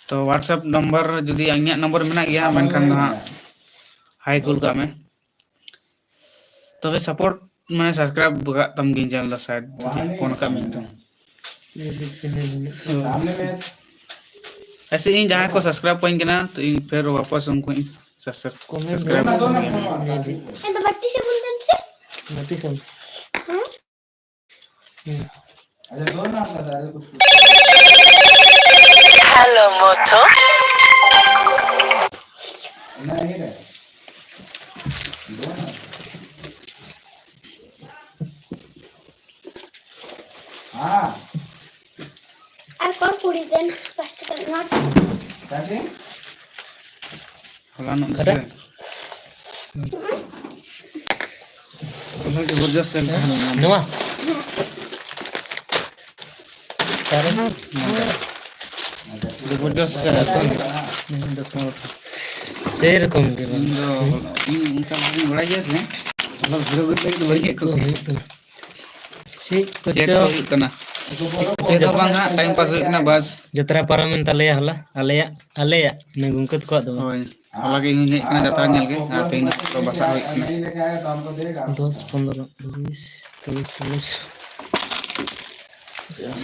ᱛᱚ, WhatsApp ᱱᱟᱢᱵᱟᱨ ᱡᱩᱫᱤ ᱤᱧᱟᱹᱜ ᱱᱟᱢᱵᱟᱨ ᱢᱮᱱᱟᱜ ᱜᱮᱭᱟ, ᱢᱮᱱᱠᱷᱟᱱ ᱫᱚ ᱦᱟᱸᱜ hi ᱠᱩᱞ ᱠᱟᱜ ᱢᱮ᱾ ᱛᱚᱵᱮ support, ᱢᱟᱱᱮ, subscribe ᱠᱟᱜ ᱛᱟᱢ ᱜᱤᱧ channel ᱫᱚ ᱥᱟᱭᱟᱫ, ᱡᱩᱫᱤ ᱯᱷᱳᱱ ᱠᱟᱜ ᱢᱮ ᱛᱚ᱾ ᱮᱥᱮ ᱤᱧ ᱡᱟᱦᱟᱸᱭ ᱠᱚ subscribe ᱠᱟᱹᱧ ᱠᱟᱱᱟ, ᱛᱚ ᱤᱧ ᱯᱷᱮᱨ ᱣᱟᱯᱟᱥ ᱩᱱᱠᱩᱧ subscribe ᱠᱚ ᱢᱮ᱾ ᱵᱟᱹᱴᱤ ᱥᱟᱵᱚᱱ ᱫᱮᱱ ᱥᱮ᱾ ᱵᱟᱹᱴᱤ ᱥᱟᱵᱚᱱ᱾ ᱦᱮᱸ? ᱦᱮᱸ᱾ Hello, moto. ᱟᱨ ᱠᱚᱲ ᱠᱩᱲᱤ ᱫᱮᱱ ᱯᱟᱸᱪ ᱴᱟᱠᱟ ᱱᱳᱴ᱾ ᱦᱚᱞᱟᱱᱚᱜ ᱚᱠᱟᱴᱟᱜ? ᱫᱚᱥᱮ᱾ ᱦᱚᱞᱟ ᱡᱚᱵᱚᱨᱫᱚᱥ ᱥᱮᱞ ᱛᱟᱦᱮᱸ ᱞᱮᱱᱟ᱾ ᱱᱚᱣᱟ? ᱚᱠᱟᱨᱮ? ᱱᱚᱰᱮ᱾ ᱡᱚᱵᱚᱨᱫᱚᱥ ᱥᱮᱞ ᱛᱚ᱾ ᱦᱮᱸ, ᱫᱚᱥ ᱯᱚᱱᱨᱚ ᱴᱟᱠᱟ᱾ ᱥᱮᱨᱚᱠᱚᱢ ᱜᱮ ᱵᱟᱝ᱾ ᱤᱧ ᱫᱚ ᱦᱮᱸ? ᱤᱧ ᱚᱱᱠᱟ ᱵᱷᱟᱜᱤᱧ ᱵᱟᱲᱟᱭ ᱜᱮᱭᱟ ᱥᱮ? ᱦᱚᱞᱟ ᱵᱷᱤᱲᱚ ᱜᱮ ᱛᱟᱦᱮᱸ ᱠᱟᱱᱟ᱾ ᱪᱮᱫ ᱠᱚ ᱦᱩᱭᱩᱜ ᱠᱟᱱᱟ? ᱪᱮᱫ ᱪᱮᱫ ᱠᱚᱪᱚ ᱠᱚ ᱦᱩᱭᱩᱜ ᱠᱟᱱᱟ? ᱪᱮᱫ ᱦᱚᱸ ᱵᱟᱝ ᱦᱟᱸᱜ, time pass ᱦᱩᱭᱩᱜ ᱠᱟᱱᱟ, ᱵᱟᱥ᱾ ᱡᱟᱛᱨᱟ ᱯᱟᱨᱚᱢᱮᱱ ᱛᱟᱞᱮᱭᱟ ᱦᱚᱞᱟ, ᱟᱞᱮᱭᱟᱜ, ᱟᱞᱮᱭᱟᱜ, ᱩᱱᱤ ᱜᱚᱢᱠᱮ ᱛᱟᱠᱚᱣᱟᱜ ᱫᱚ ᱵᱟᱝ᱾ ᱦᱳᱭ, ᱦᱚᱞᱟ ᱜᱮ ᱤᱧ ᱦᱚᱸᱧ ᱦᱮᱡ ᱠᱟᱱᱟ ᱡᱟᱛᱨᱟ ᱧᱮᱞ ᱜᱮ, ᱟᱨ ᱛᱮᱦᱮᱧ ᱫᱚ ᱵᱟᱥᱟ ᱦᱩᱭ ᱠᱟᱱᱟ᱾ ᱫᱚᱥ, ᱯᱚᱱᱨᱚ, ᱵᱤᱥ, ᱛᱤᱨᱤᱥ, ᱪᱚᱞᱞᱤᱥ, ᱯᱚᱧᱪᱟᱥ᱾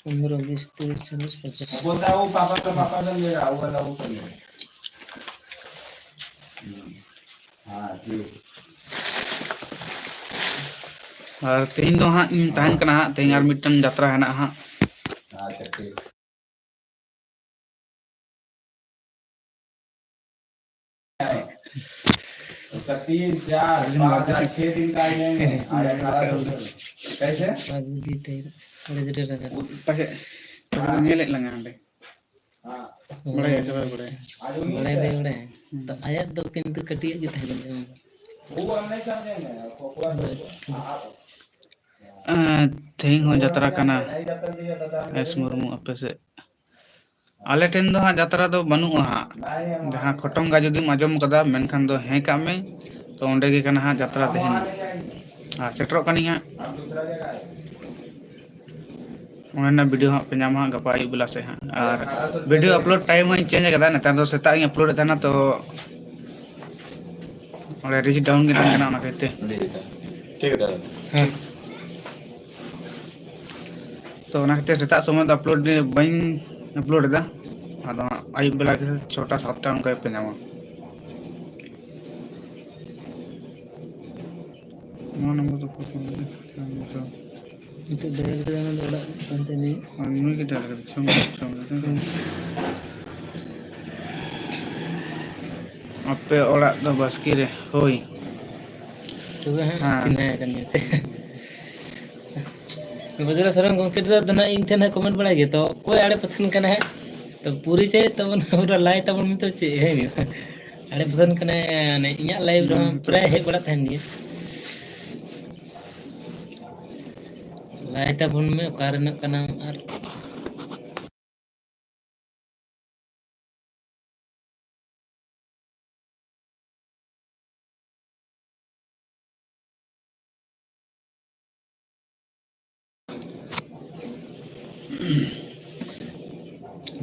ᱯᱚᱱᱨᱚ, ᱵᱤᱥ, ᱛᱤᱨᱤᱥ, ᱪᱚᱞᱞᱤᱥ, ᱯᱚᱧᱪᱟᱥ᱾ ᱵᱚᱞᱛᱮ ᱟᱵᱚ ᱯᱟᱯᱟ ᱛᱚ ᱯᱟᱯᱟ ᱫᱚ ᱞᱟᱹᱭᱟ, ᱟᱵᱚ ᱞᱟᱹᱭᱟ, ᱟᱵᱚ ᱠᱚ ᱞᱟᱹᱭᱟ᱾ ᱦᱩᱸ᱾ ᱟᱨ ᱛᱮᱦᱮᱧ ᱫᱚ ᱦᱟᱸᱜ ᱤᱧ ᱛᱟᱦᱮᱱ ᱠᱟᱱᱟ ᱦᱟᱸᱜ, ᱛᱮᱦᱮᱧ ᱟᱨ ᱢᱤᱫᱴᱟᱝ ᱡᱟᱛᱨᱟ ᱦᱮᱱᱟᱜᱼᱟ ᱦᱟᱸᱜ᱾ उसका तीन, चार, पाँच, छह दिन का ही नहीं है। आज अठारह सौ रुपये। कैसे? ᱯᱟᱥᱮᱡ ᱧᱮᱞᱮᱫ ᱞᱟᱝᱟ ᱚᱸᱰᱮ᱾ ᱵᱟᱲᱟᱭᱟ ᱥᱮ ᱵᱟᱭ ᱵᱟᱲᱟᱭᱟ? ᱵᱟᱲᱟᱭ ᱫᱚᱭ ᱵᱟᱲᱟᱭᱟ᱾ ᱦᱩᱸ᱾ ᱛᱚ ᱟᱭᱟᱜ ᱫᱚ ᱠᱤᱱᱛᱩ ᱠᱟᱹᱴᱤᱡ ᱟᱜ ᱜᱮ ᱛᱟᱦᱮᱸ ᱠᱟᱱ ᱛᱟᱭᱟ᱾ ᱟᱫᱚ ᱮᱸ, ᱛᱮᱦᱮᱧ ᱦᱚᱸ ᱡᱟᱛᱨᱟ ᱠᱟᱱᱟ᱾ ᱮᱥ ᱢᱩᱨᱢᱩ, ᱟᱯᱮ ᱥᱮᱫ? ᱟᱞᱮ ᱴᱷᱮᱱ ᱫᱚ ᱦᱟᱸᱜ ᱡᱟᱛᱨᱟ ᱫᱚ ᱵᱟᱹᱱᱩᱜᱼᱟ ᱦᱟᱸᱜ᱾ ᱡᱟᱦᱟᱸ ᱠᱷᱚᱴᱚᱝᱜᱟ ᱡᱩᱫᱤᱢ ᱟᱸᱡᱚᱢ ᱠᱟᱫᱟ, ᱢᱮᱱᱠᱷᱟᱱ ᱫᱚ ᱦᱮᱸ ᱠᱟᱜ ᱢᱮ, ᱛᱚ ᱚᱸᱰᱮ ᱜᱮ ᱠᱟᱱᱟ ᱦᱟᱸᱜ ᱡᱟᱛᱨᱟ ᱛᱮᱦᱮᱧ᱾ ᱟᱨ ᱥᱮᱴᱮᱨᱚᱜ ᱠᱟᱹᱱᱟᱹᱧ ᱦᱟᱸᱜ᱾ ᱚᱱᱟ ᱨᱮᱱᱟᱜ video ᱦᱟᱸᱜ ᱯᱮ ᱧᱟᱢᱟ ᱦᱟᱸᱜ ᱜᱟᱯᱟ ᱟᱹᱭᱩᱵ ᱵᱮᱞᱟ ᱥᱮᱫ ᱦᱟᱸᱜ᱾ ᱟᱨ video upload time ᱦᱚᱸᱧ change ᱟᱠᱟᱫᱟ, ᱱᱮᱛᱟᱨ ᱫᱚ ᱥᱮᱛᱟᱜ ᱤᱧ upload ᱮᱫ ᱛᱟᱦᱮᱱᱟ, ᱛᱚ ᱚᱸᱰᱮ reach down ᱜᱮ ᱛᱟᱦᱮᱸ ᱠᱟᱱᱟ, ᱚᱱᱟ ᱠᱷᱟᱹᱛᱤᱨ ᱛᱮ᱾ ᱴᱷᱤᱠ ᱜᱮᱭᱟ᱾ ᱦᱮᱸ᱾ ᱛᱚ ᱚᱱᱟ ᱠᱷᱟᱹᱛᱤᱨ ᱥᱮᱛᱟᱜ ᱥᱚᱢᱚᱭ ᱫᱚ upload ᱵᱟᱹᱧ upload ᱮᱫᱟ, ᱟᱫᱚ ᱦᱟᱸᱜ ᱟᱹᱭᱩᱵ ᱵᱮᱞᱟ ᱜᱮ ᱪᱷᱚᱴᱟ ᱥᱟᱛᱴᱟ ᱚᱱᱠᱟ ᱜᱮᱯᱮ ᱧᱟᱢᱟ᱾ ᱱᱚᱣᱟ ᱱᱚᱢᱵᱚᱨ ᱫᱚ ᱚᱠᱚᱭ ᱯᱷᱳᱱ ᱞᱮᱫᱟ? ᱱᱤᱛᱚᱜ dial ᱠᱮᱫᱟ, ᱚᱱᱟ ᱫᱚ ᱚᱲᱟᱜ ᱠᱟᱱ ᱛᱟᱭᱟ ᱱᱩᱭ᱾ ᱟᱨ ᱱᱩᱭ ᱜᱮ dial ᱠᱮᱫᱟ, ᱪᱷᱚ ᱢᱤᱱᱤᱴ, ᱪᱷᱚ ᱢᱤᱱᱤᱴ᱾ ᱦᱩᱸ᱾ ᱟᱯᱮ ᱚᱲᱟᱜ ᱫᱚ ᱵᱟᱥᱠᱮ ᱨᱮ? ᱦᱳᱭ᱾ ᱛᱚᱵᱮ ᱦᱟᱸᱜ ᱦᱮᱸ᱾ ᱪᱤᱱᱦᱟᱹ ᱟᱠᱟᱱ ᱜᱮᱭᱟ ᱥᱮ? ᱵᱟᱹᱡᱩᱞᱟ ᱥᱚᱨᱮᱱ ᱜᱚᱢᱠᱮ ᱫᱚ ᱱᱟᱦᱟᱜ ᱤᱧ ᱴᱷᱮᱱ ᱦᱟᱸᱜ comment ᱵᱟᱲᱟᱭ ᱜᱮᱭᱟ, ᱛᱚ ᱚᱠᱚᱭ ᱟᱲᱮ ᱯᱟᱥᱮᱱ ᱠᱟᱱᱟᱭ ᱦᱟᱸᱜ? ᱛᱚ ᱯᱚᱨᱤᱪᱚᱭ ᱛᱟᱵᱚᱱ, ᱯᱩᱨᱟᱹ ᱞᱟᱹᱭ ᱛᱟᱵᱚᱱ ᱢᱮ ᱛᱚ, ᱪᱮᱫ ᱦᱮᱸ ᱦᱩᱭᱩᱜᱼᱟ? ᱟᱲᱮ ᱯᱟᱥᱮᱱ ᱠᱟᱱᱟᱭ, ᱢᱟᱱᱮ ᱤᱧᱟᱹᱜ live ᱨᱮᱦᱚᱸ ᱦᱩᱸ᱾ ᱯᱨᱟᱭ ᱦᱮᱡ ᱵᱟᱲᱟᱜ ᱛᱟᱦᱮᱱ ᱜᱮᱭᱟ᱾ ᱞᱟᱹᱭ ᱛᱟᱵᱚᱱ ᱢᱮ ᱚᱠᱟ ᱨᱮᱱᱟᱜ ᱠᱟᱱᱟᱢ ᱟᱨ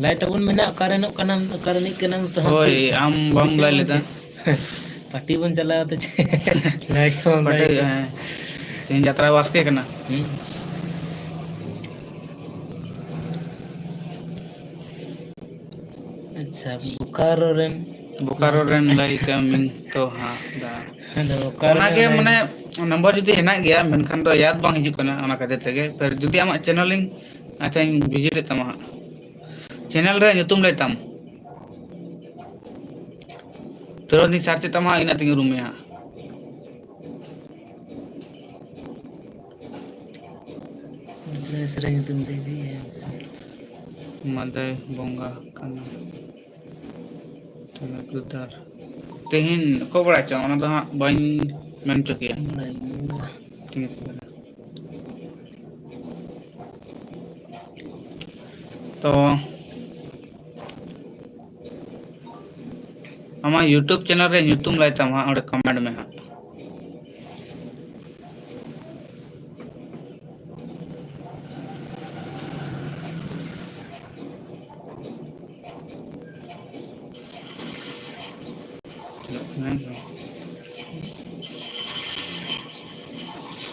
ᱞᱟᱹᱭ ᱛᱟᱵᱚᱱ ᱢᱮ ᱱᱟᱜ, ᱚᱠᱟ ᱨᱮᱱᱚᱜ ᱠᱟᱱᱟᱢ, ᱚᱠᱟ ᱨᱤᱱᱤᱡ ᱠᱟᱱᱟᱢ ᱛᱚ ᱦᱟᱸᱜ ᱦᱳᱭ, ᱪᱮᱫ ᱟᱢ ᱵᱟᱢ ᱵᱩᱡᱷᱟᱹᱣ ᱞᱟᱹᱭ ᱢᱟ ᱞᱮᱫᱟ᱾ ᱪᱮᱫ? ᱯᱟᱴᱤ ᱵᱚᱱ ᱪᱟᱞᱟᱣ ᱛᱚ ᱪᱮᱫ? ᱞᱟᱹᱭ ᱠᱚ ᱵᱟᱢ ᱞᱟᱹᱭ ᱯᱟᱴᱤ, ᱠᱮᱫᱟ᱾ ᱦᱮᱸ᱾ ᱛᱮᱦᱮᱧ ᱡᱟᱛᱨᱟ ᱵᱟᱥᱠᱮ ᱠᱟᱱᱟ᱾ ᱦᱩᱸ᱾ ᱟᱪᱪᱷᱟ, ᱵᱳᱠᱟᱨᱳ ᱨᱮᱱ᱾ ᱵᱳᱠᱟᱨᱳ ᱨᱮᱱ ᱟᱪᱪᱷᱟ᱾ ᱞᱟᱹᱭ ᱠᱟᱹᱢᱤ ᱛᱚ ᱦᱟᱸ ᱫᱟ᱾ ᱟᱫᱚ ᱵᱳᱠᱟᱨᱳ ᱚᱱᱟᱜᱮ ᱨᱮᱱ ᱞᱟᱹᱭ ᱢᱟᱱᱮ ᱱᱚᱢᱵᱚᱨ ᱡᱩᱫᱤ ᱦᱮᱱᱟᱜ ᱜᱮᱭᱟ, ᱢᱮᱱᱠᱷᱟᱱ ᱫᱚ ᱭᱟᱫ ᱵᱟᱝ ᱦᱤᱡᱩᱜ ᱠᱟᱱᱟ, ᱚᱱᱟ ᱠᱷᱟᱹᱛᱤᱨ ᱛᱮᱜᱮ᱾ ᱯᱷᱤᱨ ᱡᱩᱫᱤ ᱟᱢᱟᱜ ᱪᱮᱱᱮᱞᱤᱝ ᱟᱪᱪᱷᱟᱧ ᱵᱷᱤᱡᱤᱴ ᱮᱫ ᱛᱟᱢᱟ ᱦᱟᱸᱜ᱾ ᱪᱮᱱᱮᱞ ᱨᱮᱭᱟᱜ ᱧᱩᱛᱩᱢ ᱞᱟᱹᱭ ᱛᱟᱢ᱾ ᱛᱩᱨᱟᱹᱛ ᱤᱧ ᱥᱟᱨᱪ ᱮᱫ ᱛᱟᱢᱟ ᱦᱟᱸᱜ, ᱤᱱᱟᱹᱜ ᱛᱮᱜᱮ ᱩᱨᱩᱢ ᱢᱮᱭᱟ ᱦᱟᱸᱜ᱾ ᱥᱮᱨᱮᱧ ᱧᱩᱛᱩᱢ ᱛᱮ ᱤᱫᱤᱭᱟ᱾ ᱢᱟᱫᱟᱭ ᱵᱚᱸᱜᱟ ᱠᱟᱱᱟ᱾ ᱛᱚᱵᱮ ᱜᱩᱫᱟᱨ᱾ ᱛᱮᱦᱮᱧ ᱚᱠᱚᱭ ᱵᱟᱲᱟᱭ ᱪᱚᱝ, ᱚᱱᱟ ᱫᱚ ᱦᱟᱸᱜ ᱵᱟᱹᱧ ᱢᱮᱱ ᱦᱚᱪᱚ ᱠᱮᱭᱟ᱾ ᱵᱟᱲᱟᱭ ᱵᱟᱹᱱᱩᱜᱼᱟ᱾ ᱴᱷᱤᱠ ᱟᱪᱷᱮ᱾ ᱛᱚ, ᱟᱢᱟᱜ YouTube ᱪᱮᱱᱮᱞ ᱨᱮ ᱧᱩᱛᱩᱢ ᱞᱟᱹᱭ ᱛᱟᱢ ᱦᱟᱸᱜ, ᱚᱸᱰᱮ ᱠᱚᱢᱮᱱᱴ ᱢᱮ ᱦᱟᱸᱜ᱾ ᱪᱟᱞᱟᱜ ᱠᱟᱱᱟ ᱦᱮᱸ ᱥᱮ?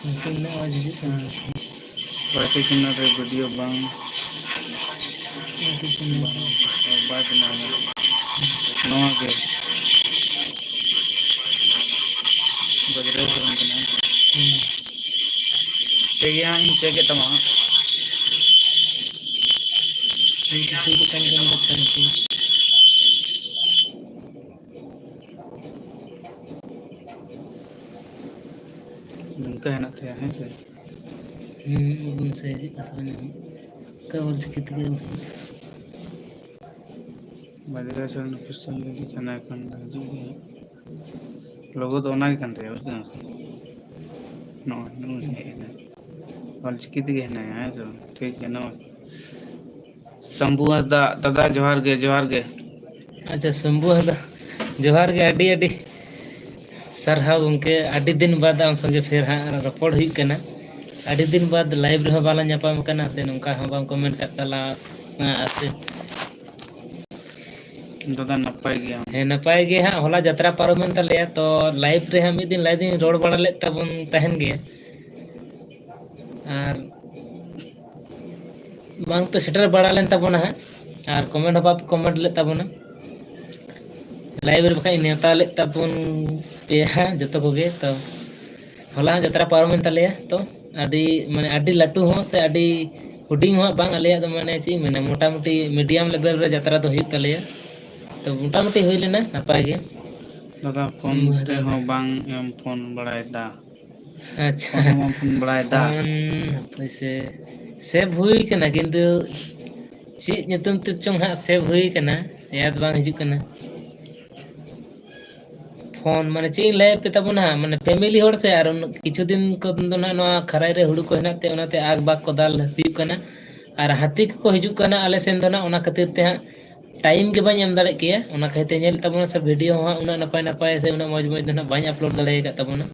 ᱱᱤᱛᱚᱜ ᱤᱱᱟᱹᱜ ᱟᱣᱟᱡᱽ ᱦᱤᱡᱩᱜ ᱠᱟᱱᱟ᱾ ᱵᱟᱭ ᱴᱷᱤᱠ ᱮᱱᱟ ᱨᱮ ᱵᱷᱤᱰᱤᱭᱳ ᱵᱟᱝ᱾ ᱵᱟᱭ ᱴᱷᱤᱠ ᱮᱱᱟ᱾ ᱵᱟᱝ, ᱵᱟᱭ ᱵᱮᱱᱟᱣ ᱮᱱᱟ᱾ ᱱᱚᱣᱟ ᱜᱮ᱾ ᱵᱟᱡᱽᱨᱟᱹ ᱥᱚᱨᱮᱱ ᱠᱟᱱᱟ᱾ ᱦᱩᱸ᱾ ᱴᱷᱤᱠ ᱜᱮᱭᱟ, ᱤᱧ ᱪᱮᱠ ᱮᱫ ᱛᱟᱢᱟ ᱦᱟᱸᱜ᱾ ᱤᱧ ᱠᱩᱥᱤ ᱠᱚ ᱛᱟᱦᱮᱱ ᱠᱟᱱᱟ, ᱵᱟᱪᱪᱟ ᱠᱚ᱾ ᱱᱚᱝᱠᱟ ᱦᱮᱱᱟᱜ ᱛᱟᱭᱟ, ᱦᱮᱸ ᱥᱮ? ᱦᱩᱸ, ᱩᱨᱩᱢ ᱥᱮ ᱦᱤᱡᱩᱜ ᱠᱟᱱ ᱥᱮ ᱵᱟᱝ ᱦᱟᱸᱜ? ᱚᱠᱟ ᱚᱞ ᱪᱤᱠᱤ ᱛᱮᱜᱮ ᱵᱟᱝ ᱦᱩᱭᱩᱜᱼᱟ᱾ ᱵᱟᱡᱽᱨᱟ ᱥᱚᱨᱮᱱ official ᱡᱩᱫᱤ ᱪᱟᱱᱟ ᱠᱷᱟᱱ ᱫᱚ ᱦᱤᱡᱩᱜ ᱜᱮ ᱦᱟᱸᱜ᱾ ᱞᱳᱜᱳ ᱫᱚ ᱚᱱᱟ ᱜᱮ ᱠᱟᱱ ᱛᱟᱭᱟ, ᱵᱩᱡᱽ ᱫᱟᱢ ᱥᱮ? ᱱᱚᱜᱼᱚᱭ, ᱱᱚᱜᱼᱚᱭ ᱦᱮᱡ ᱮᱱᱟ᱾ ᱚᱞ ᱪᱤᱠᱤ ᱛᱮᱜᱮ ᱦᱮᱱᱟᱭᱟ, ᱦᱮᱸ ᱥᱮ ᱵᱟᱝ? ᱴᱷᱤᱠ ᱜᱮᱭᱟ, ᱱᱚᱜᱼᱚᱭ᱾ ᱥᱟᱢᱵᱩ ᱦᱟᱸᱥᱫᱟ, ᱫᱟᱫᱟ ᱡᱚᱦᱟᱨ ᱜᱮ, ᱡᱚᱦᱟᱨ ᱜᱮ᱾ ᱟᱪᱪᱷᱟ, ᱥᱟᱢᱵᱩ ᱦᱟᱸᱥᱫᱟ, ᱡᱚᱦᱟᱨ ᱜᱮ, ᱟᱹᱰᱤ ᱟᱹᱰᱤ ᱥᱟᱨᱦᱟᱣ ᱜᱚᱢᱠᱮ, ᱟᱹᱰᱤ ᱫᱤᱱ ᱵᱟᱫᱽ ᱟᱢ ᱥᱚᱸᱜᱮ ᱯᱷᱮᱨ ᱦᱟᱸᱜ ᱨᱚᱯᱚᱲ ᱦᱩᱭᱩᱜ ᱠᱟᱱᱟ᱾ ᱟᱹᱰᱤ ᱫᱤᱱ ᱵᱟᱫᱽ live ᱨᱮᱦᱚᱸ ᱵᱟᱞᱟᱝ ᱧᱟᱯᱟᱢ ᱠᱟᱱᱟ, ᱥᱮ ᱱᱚᱝᱠᱟ ᱦᱚᱸ ᱵᱟᱢ comment ᱠᱟᱜ ᱛᱟᱞᱟᱝᱟ, ᱟᱨ ᱥᱮ ᱫᱟᱫᱟ, ᱱᱟᱯᱟᱭ ᱜᱮᱭᱟᱢ? ᱦᱮᱸ, ᱱᱟᱯᱟᱭ ᱜᱮ ᱦᱟᱸᱜ᱾ ᱦᱚᱞᱟ ᱡᱟᱛᱨᱟ ᱯᱟᱨᱚᱢᱮᱱ ᱛᱟᱞᱮᱭᱟ, ᱛᱚ live ᱨᱮ ᱦᱟᱸᱜ ᱢᱤᱫ ᱫᱤᱱ live ᱤᱧ ᱨᱚᱲ ᱵᱟᱲᱟ ᱞᱮᱫ ᱛᱟᱵᱚᱱ ᱛᱟᱦᱮᱱ ᱜᱮᱭᱟ᱾ ᱟᱨ ᱵᱟᱝ ᱯᱮ ᱥᱮᱴᱮᱨ ᱵᱟᱲᱟ ᱞᱮᱱ ᱛᱟᱵᱚᱱᱟ ᱦᱟᱸᱜ, ᱟᱨ comment ᱦᱚᱸ ᱵᱟᱯᱮ comment ᱞᱮᱫ ᱛᱟᱵᱚᱱᱟ᱾ Live ᱨᱮ ᱵᱟᱠᱷᱟᱡ ᱤᱧ ᱱᱮᱣᱛᱟ ᱞᱮᱫ ᱛᱟᱵᱚᱱ ᱯᱮᱭᱟ ᱦᱟᱸᱜ ᱡᱚᱛᱚ ᱠᱚᱜᱮ᱾ ᱛᱚ ᱦᱚᱞᱟ ᱦᱚᱸ ᱡᱟᱛᱨᱟ ᱯᱟᱨᱚᱢᱮᱱ ᱛᱟᱞᱮᱭᱟ, ᱛᱚ ᱟᱹᱰᱤ, ᱢᱟᱱᱮ, ᱟᱹᱰᱤ ᱞᱟᱹᱴᱩ ᱦᱚᱸ ᱥᱮ ᱟᱹᱰᱤ ᱦᱩᱰᱤᱧ ᱦᱚᱸ ᱵᱟᱝ, ᱟᱞᱮᱭᱟᱜ ᱫᱚ ᱢᱟᱱᱮ ᱪᱮᱫ ᱤᱧ ᱢᱮᱱᱟ, ᱢᱚᱴᱟᱢᱩᱴᱤ medium level ᱨᱮ ᱡᱟᱛᱨᱟ ᱫᱚ ᱦᱩᱭᱩᱜ ᱛᱟᱞᱮᱭᱟ᱾ ᱛᱚ ᱢᱚᱴᱟᱢᱩᱴᱤ ᱦᱩᱭ ᱞᱮᱱᱟ ᱱᱟᱯᱟᱭ ᱜᱮ᱾ ᱫᱟᱫᱟ, ᱯᱷᱳᱱ ᱥᱚᱢᱚᱭ ᱨᱮ᱾ ᱛᱮᱦᱚᱸ ᱵᱟᱝ ᱮᱢ ᱯᱷᱳᱱ ᱵᱟᱲᱟᱭᱮᱫᱟ᱾ ᱟᱪᱪᱷᱟ᱾ ᱯᱷᱳᱱ ᱦᱚᱸ ᱵᱟᱢ ᱯᱷᱳᱱ ᱵᱟᱲᱟᱭᱮᱫᱟ᱾ ᱯᱷᱳᱱ ᱦᱟᱯᱳᱭ ᱥᱮ, save ᱦᱩᱭ ᱠᱟᱱᱟ, ᱠᱤᱱᱛᱩ ᱪᱮᱫ ᱧᱩᱛᱩᱢ ᱛᱮ ᱪᱚᱝ ᱦᱟᱸᱜ save ᱦᱩᱭ ᱠᱟᱱᱟ, ᱭᱟᱫ ᱵᱟᱝ ᱦᱤᱡᱩᱜ ᱠᱟᱱᱟ᱾ ᱯᱷᱳᱱ ᱢᱟᱱᱮ ᱪᱮᱫ ᱤᱧ ᱞᱟᱹᱭ ᱟᱯᱮ ᱛᱟᱵᱚᱱᱟ ᱦᱟᱸᱜ, ᱢᱟᱱᱮ family ᱦᱚᱲ ᱥᱮ, ᱟᱨ ᱩᱱᱟᱹᱜ ᱠᱤᱪᱷᱩ ᱫᱤᱱ ᱠᱚ ᱫᱚ ᱱᱟᱦᱟᱜ ᱱᱚᱣᱟ ᱠᱷᱟᱨᱟᱭ ᱨᱮ ᱦᱩᱲᱩ ᱠᱚ ᱦᱮᱱᱟᱜ ᱛᱮ, ᱚᱱᱟᱛᱮ ᱟᱠ ᱵᱟᱠ ᱠᱚᱫᱟᱞ ᱦᱩᱭᱩᱜ ᱠᱟᱱᱟ᱾ ᱟᱨ ᱦᱟᱹᱛᱤ ᱠᱚᱠᱚ ᱦᱤᱡᱩᱜ ᱠᱟᱱᱟ ᱟᱞᱮ ᱥᱮᱱ ᱫᱚ ᱱᱟᱦᱟᱜ, ᱚᱱᱟ ᱠᱷᱟᱹᱛᱤᱨ ᱛᱮ ᱦᱟᱸᱜ time ᱜᱮ ᱵᱟᱹᱧ ᱮᱢ ᱫᱟᱲᱮᱭᱟᱜ ᱠᱮᱭᱟ᱾ ᱚᱱᱟ ᱠᱷᱟᱹᱛᱤᱨ ᱛᱮ ᱧᱮᱞ ᱛᱟᱵᱚᱱᱟ ᱥᱮ, video ᱦᱚᱸ ᱦᱟᱸᱜ ᱩᱱᱟᱹᱜ ᱱᱟᱯᱟᱭ ᱱᱟᱯᱟᱭ ᱥᱮ ᱩᱱᱟᱹᱜ ᱢᱚᱡᱽ ᱢᱚᱡᱽ ᱫᱚ ᱱᱟᱦᱟᱜ ᱵᱟᱹᱧ upload ᱫᱟᱲᱮ ᱟᱠᱟᱫ ᱛᱟᱵᱚᱱᱟ᱾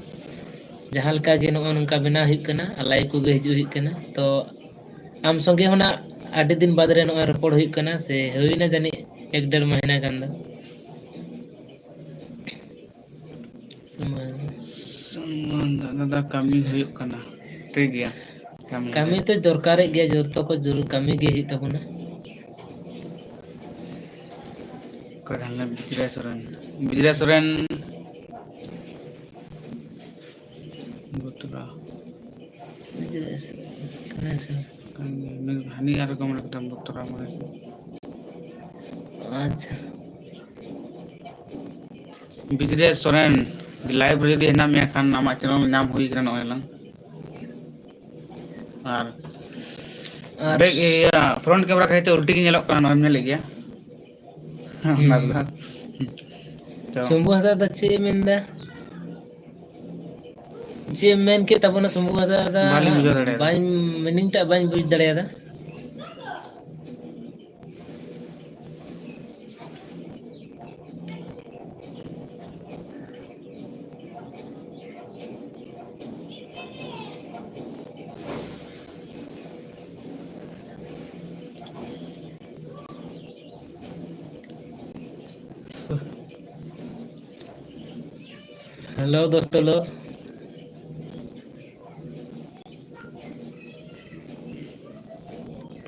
ᱡᱟᱦᱟᱸ ᱞᱮᱠᱟ ᱜᱮ ᱱᱚᱜᱼᱚ ᱱᱚᱝᱠᱟ ᱵᱮᱱᱟᱣ ᱦᱩᱭᱩᱜ ᱠᱟᱱᱟ ᱟᱨ like ᱠᱚᱜᱮ ᱦᱤᱡᱩᱜ ᱦᱩᱭᱩᱜ ᱠᱟᱱᱟ᱾ ᱛᱚ ᱟᱢ ᱥᱚᱸᱜᱮ ᱦᱚᱸ ᱱᱟᱜ ᱟᱹᱰᱤ ᱫᱤᱱ ᱵᱟᱫᱽ ᱨᱮ ᱱᱚᱜᱼᱚᱭ ᱨᱚᱯᱚᱲ ᱦᱩᱭᱩᱜ ᱠᱟᱱᱟ, ᱥᱮ ᱦᱩᱭᱱᱟ ᱡᱟᱹᱱᱤᱡ ᱮᱠ ᱰᱮᱲ ᱢᱟᱹᱦᱱᱟᱹ ᱜᱟᱱ ᱫᱚ᱾ ᱥᱚᱢᱚᱭ ᱫᱚ᱾ ᱥᱚᱢᱚᱭ ᱫᱚ ᱫᱟᱫᱟ ᱠᱟᱹᱢᱤ ᱦᱩᱭᱩᱜ ᱠᱟᱱᱟ᱾ ᱴᱷᱤᱠ ᱜᱮᱭᱟ᱾ ᱠᱟᱹᱢᱤ ᱠᱟᱹᱢᱤ ᱫᱚ᱾ ᱛᱚ ᱫᱚᱨᱠᱟᱨᱮᱫ ᱜᱮᱭᱟ, ᱡᱚᱛᱚ ᱠᱚ ᱡᱚᱨᱩᱨ ᱠᱟᱹᱢᱤ ᱜᱮ ᱦᱩᱭᱩᱜ ᱛᱟᱵᱚᱱᱟ᱾ ᱚᱠᱟ ᱠᱟᱱ ᱞᱮ ᱵᱤᱡᱽᱨᱟᱭ ᱥᱚᱨᱮᱱ? ᱵᱤᱡᱽᱨᱟᱭ ᱥᱚᱨᱮᱱ᱾ ᱵᱩᱛᱨᱟ᱾ ᱵᱤᱡᱽᱨᱟᱭ ᱥᱚᱨᱮᱱ ᱠᱟᱱᱟᱭ ᱥᱮ? ᱠᱟᱱ ᱜᱮᱭᱟ᱾ ᱱᱩᱭ ᱦᱟᱹᱱᱤ ᱟᱨ ᱨᱚᱠᱚᱢ ᱢᱤᱫᱴᱟᱝ ᱵᱩᱛᱨᱟ ᱢᱚᱱᱮ ᱦᱚᱭ᱾ ᱟᱪᱪᱷᱟ᱾ ᱵᱤᱡᱽᱨᱟᱭ ᱥᱚᱨᱮᱱ, live ᱨᱮ ᱡᱩᱫᱤ ᱦᱮᱱᱟᱜ ᱢᱮᱭᱟ ᱠᱷᱟᱱ, ᱟᱢᱟᱜ channel ᱧᱟᱢ ᱦᱩᱭ ᱠᱟᱱᱟ ᱱᱚᱜᱼᱚᱭ ᱞᱟᱝ᱾ ᱟᱨ ᱟᱨ ᱵᱮᱠ ᱤᱭᱟᱹ front camera ᱠᱷᱟᱹᱛᱤᱨ ᱛᱮ ᱩᱞᱴᱤ ᱜᱮ ᱧᱮᱞᱚᱜ ᱠᱟᱱᱟ, ᱱᱚᱣᱟᱢ ᱧᱮᱞᱮᱫ ᱜᱮᱭᱟ᱾ ᱦᱩᱸ᱾ ᱚᱱᱟ ᱫᱚ᱾ ᱛᱚ᱾ ᱥᱚᱢᱵᱷᱩ ᱦᱟᱸᱥᱫᱟ ᱫᱚ ᱪᱮᱫ ᱮ ᱢᱮᱱᱫᱟ? ᱪᱮᱫ ᱮᱢ ᱢᱮᱱ ᱠᱮᱫ ᱛᱟᱵᱚᱱᱟ ᱥᱚᱢᱵᱷᱩ ᱦᱟᱸᱥᱫᱟ? ᱵᱟᱹᱞᱤᱧ ᱵᱩᱡᱷᱟᱹᱣ ᱫᱟᱲᱮᱭᱟᱫᱟ᱾ ᱵᱟᱹᱧ, meaning ᱴᱟᱜ ᱵᱟᱹᱧ ᱵᱩᱡᱽ ᱫᱟᱲᱮᱭᱟᱫᱟ᱾ Hello ᱫᱳᱥᱛᱳ low.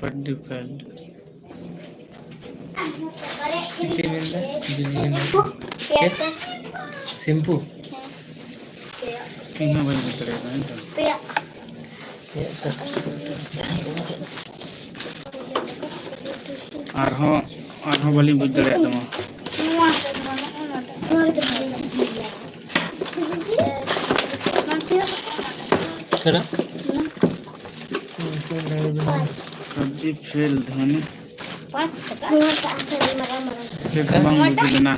What different? ᱪᱮᱫ ᱢᱮᱱᱫᱟ? ᱵᱟᱹᱧ ᱢᱮᱱᱫᱟ᱾ ᱥᱤᱢᱯᱩ? ᱤᱧ ᱦᱚᱸ ᱵᱟᱹᱧ ᱵᱩᱡᱽ ᱫᱟᱲᱮᱭᱟᱜ ᱠᱟᱱᱟ, ᱦᱮᱸ ᱛᱚ᱾ ᱟᱨᱦᱚᱸ, ᱟᱨᱦᱚᱸ ᱵᱟᱹᱞᱤᱧ ᱵᱩᱡᱽ ᱫᱟᱲᱮᱭᱟᱜ ᱛᱟᱢᱟ᱾ ᱚᱠᱟᱴᱟᱜ? ᱯᱟᱵᱡᱤ ᱯᱷᱮᱞ ᱫᱷᱟᱹᱱᱤ᱾ ᱪᱮᱫ ᱦᱚᱸ ᱵᱟᱝ ᱵᱩᱡᱽ ᱞᱮᱱᱟ᱾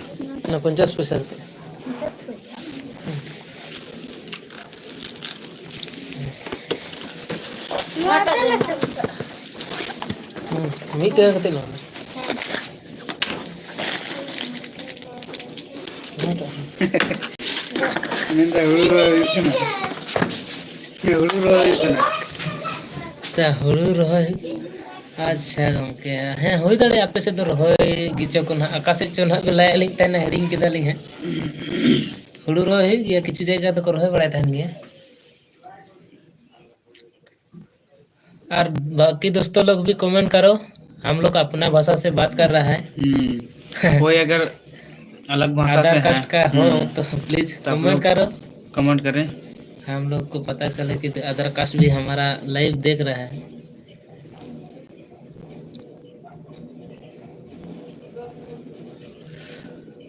ᱚᱱᱟ ᱯᱚᱧᱪᱟᱥ ᱯᱚᱭᱥᱟ ᱠᱟᱛᱮ᱾ ᱦᱩᱸ, ᱢᱤᱫ ᱴᱟᱠᱟ ᱠᱟᱛᱮ ᱮᱢᱟ ᱢᱮ᱾ ᱢᱮᱱᱫᱟ ᱦᱩᱲᱩ ᱨᱚᱦᱚᱭ ᱦᱩᱭᱩᱜ ᱠᱟᱱᱟ᱾ ᱦᱩᱲᱩ ᱨᱚᱦᱚᱭ ᱦᱩᱭᱩᱜ ᱠᱟᱱᱟ᱾ ᱟᱪᱪᱷᱟ, ᱦᱩᱲᱩ ᱨᱚᱦᱚᱭ᱾ ᱟᱪᱪᱷᱟ ᱜᱚᱝᱠᱮ, ᱦᱮᱸ, ᱦᱩᱭ ᱫᱟᱲᱮᱭᱟᱜᱼᱟ ᱟᱯᱮ ᱥᱮᱫ ᱫᱚ ᱨᱚᱦᱚᱭ ᱜᱮᱪᱚ ᱠᱚ ᱱᱟᱦᱟᱜ, ᱚᱠᱟ ᱥᱮᱫ ᱪᱚ ᱱᱟᱦᱟᱜ ᱯᱮ ᱞᱟᱹᱭᱟᱫ ᱞᱤᱧ ᱛᱟᱦᱮᱱᱟ, ᱦᱤᱲᱤᱧ ᱠᱮᱫᱟᱞᱤᱧ ᱦᱟᱸᱜ᱾ ᱦᱩᱲᱩ ᱨᱚᱦᱚᱭ ᱦᱩᱭᱩᱜ ᱜᱮᱭᱟ, ᱠᱤᱪᱷᱩ ᱡᱟᱭᱜᱟ ᱫᱚᱠᱚ ᱨᱚᱦᱚᱭ ᱵᱟᱲᱟᱭ ᱛᱟᱦᱮᱱ ᱜᱮᱭᱟ᱾ और बाकी दोस्तों लोग भी कमेंट करो, हम लोग अपना भाषा से बात कर रहा है। हम्म, कोई अगर अलग भाषा से है, हम्म, तो प्लीज तो आप कमेंट लोग करो। कमेंट करें। हम लोग को पता चले कि अदर कास्ट भी हमारा लाइव देख रहा है।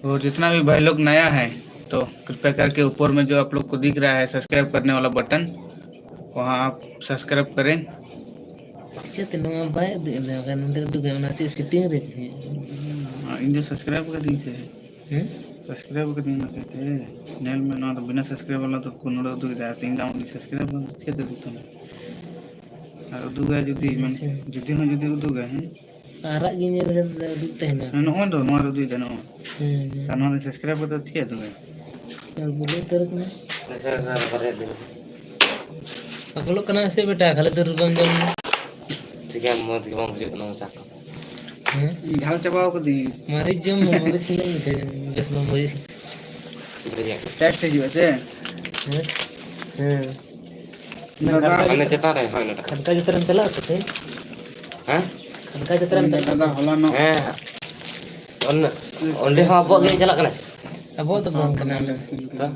और जितना भी भाई लोग नया है, तो कृपया करके ऊपर में जो आप लोग को दिख रहा है सब्सक्राइब करने वाला बटन, वहाँ आप सब्सक्राइब करें। ᱪᱤᱠᱟᱹᱛᱮ ᱱᱚᱣᱟ ᱵᱟᱭ ᱩᱫᱩᱜ ᱮᱫᱟ? ᱵᱟᱠᱷᱟᱱ ᱱᱚᱰᱮ ᱩᱫᱩᱜᱟ, ᱚᱱᱟ ᱪᱮᱫ ᱥᱮᱴᱤᱝ ᱨᱮ ᱪᱮᱫ ᱦᱩᱭᱩᱜᱼᱟ? ᱦᱮᱸ, ᱤᱧ ᱫᱚ ᱥᱟᱵᱥᱠᱨᱟᱭᱤᱵ ᱠᱟᱹᱫᱤᱧ ᱥᱮ᱾ ᱦᱮᱸ? ᱥᱟᱵᱥᱠᱨᱟᱭᱤᱵ ᱠᱟᱹᱫᱤᱧ ᱚᱱᱟ ᱠᱟᱛᱮ᱾ ᱧᱮᱞ ᱢᱮ, ᱱᱚᱣᱟ ᱫᱚ ᱵᱤᱱᱟᱹ ᱥᱟᱵᱥᱠᱨᱟᱭᱤᱵ ᱵᱟᱞᱟ ᱫᱚ ᱠᱳᱱᱳ ᱩᱫᱩᱜ ᱮᱫᱟ, ᱤᱧ ᱫᱚ ᱟᱢᱟᱜ ᱥᱟᱵᱥᱠᱨᱟᱭᱤᱵ ᱵᱟᱝ ᱪᱤᱠᱟᱹᱛᱮ ᱩᱫᱩᱜ ᱛᱟᱢᱟ? ᱟᱨ ᱩᱫᱩᱜᱟᱭ ᱡᱩᱫᱤ, ᱢᱟᱱᱮ, ᱟᱪᱪᱷᱟ᱾ ᱡᱩᱫᱤ ᱦᱚᱸ ᱡᱩᱫᱤ ᱩᱫᱩᱜᱟᱭ, ᱦᱮᱸ? ᱟᱨᱟᱜ ᱜᱮ ᱧᱮᱞ ᱠᱟᱛᱮ ᱩᱫᱩᱜ ᱛᱟᱦᱮᱱᱟ᱾ ᱦᱮᱸ, ᱱᱚᱜᱼᱚᱭ ᱫᱚ, ᱱᱚᱣᱟ ᱨᱮ ᱩᱫᱩᱜ ᱮᱫᱟ, ᱱᱚᱜᱼᱚᱭ᱾ ᱦᱮᱸ, ᱦᱮᱸ᱾ ᱟᱨ ᱱᱚᱣᱟ ᱫᱚ ᱥᱟᱵᱥᱠᱨᱟᱭᱤᱵ ᱠᱟᱛᱮ ᱪᱤᱠᱟᱹ ᱩᱫᱩᱜᱟᱭ? ᱟᱨ ᱵᱚᱞᱚ ᱩᱛᱟᱹᱨ ᱠᱟᱱᱟ᱾ ᱟᱪᱪᱷᱟ, ᱟᱪᱪᱷᱟ, ᱵᱟᱨᱭᱟ ᱫᱤᱱ᱾ ᱵᱚᱞᱚᱜ ᱠᱟᱱᱟ ᱥᱮ ᱵᱮᱴᱟ? ᱠᱷᱟᱹᱞᱤ ᱫᱟᱹᱞ ᱵᱟᱢ ᱡᱚᱢ ᱮᱫᱟ? ᱪᱤᱠᱟᱹ ᱢᱚᱡᱽ ᱜᱮ ᱵᱟᱝ ᱵᱩᱡᱷᱟᱹᱜ ᱠᱟᱱᱟ ᱢᱚᱪᱟ ᱠᱚ᱾ ᱦᱮᱸ? ᱤᱧ ᱡᱷᱟᱞ ᱪᱟᱵᱟᱣ ᱠᱟᱹᱫᱟᱹᱧ᱾ ᱢᱟᱹᱨᱤᱪ ᱡᱚᱢ ᱢᱮ, ᱢᱟᱹᱨᱤᱪ ᱦᱤᱱᱟᱹᱧ ᱢᱮ, ᱵᱮᱥ ᱵᱟᱝ ᱵᱩᱡᱷᱟᱹᱜ᱾ ᱴᱮᱠᱥ ᱦᱤᱡᱩᱜᱼᱟ ᱪᱮ? ᱦᱮᱸ? ᱦᱮᱸ᱾ ᱫᱟᱫᱟ᱾ ᱠᱷᱟᱱᱠᱟ ᱢᱟᱱᱮ ᱡᱟᱛᱨᱟ, ᱪᱮᱛᱟᱱ ᱨᱮ, ᱦᱳᱭ, ᱱᱚᱰᱮ᱾ ᱠᱷᱟᱱᱠᱟ ᱡᱟᱛᱨᱟᱢ ᱪᱟᱞᱟᱜᱼᱟ ᱥᱮ ᱛᱮᱦᱮᱧ? ᱦᱮᱸ? ᱠᱷᱟᱱᱠᱟ ᱡᱟᱛᱨᱟᱢ ᱪᱟᱞᱟᱜᱼᱟ ᱥᱮ? ᱫᱟᱫᱟ, ᱦᱚᱞᱟᱱᱚᱜ᱾ ᱦᱮᱸ᱾ ᱚᱱ-, ᱚᱸᱰᱮ ᱦᱚᱸ ᱟᱵᱚᱣᱟᱜ ᱜᱮ ᱪᱟᱞᱟᱜ ᱠᱟᱱᱟ ᱥᱮ? ᱟᱵᱚᱣᱟᱜ ᱫᱚ ᱵᱟᱝ ᱠᱟᱱᱟ ᱚᱱᱟ᱾ ᱛᱚ?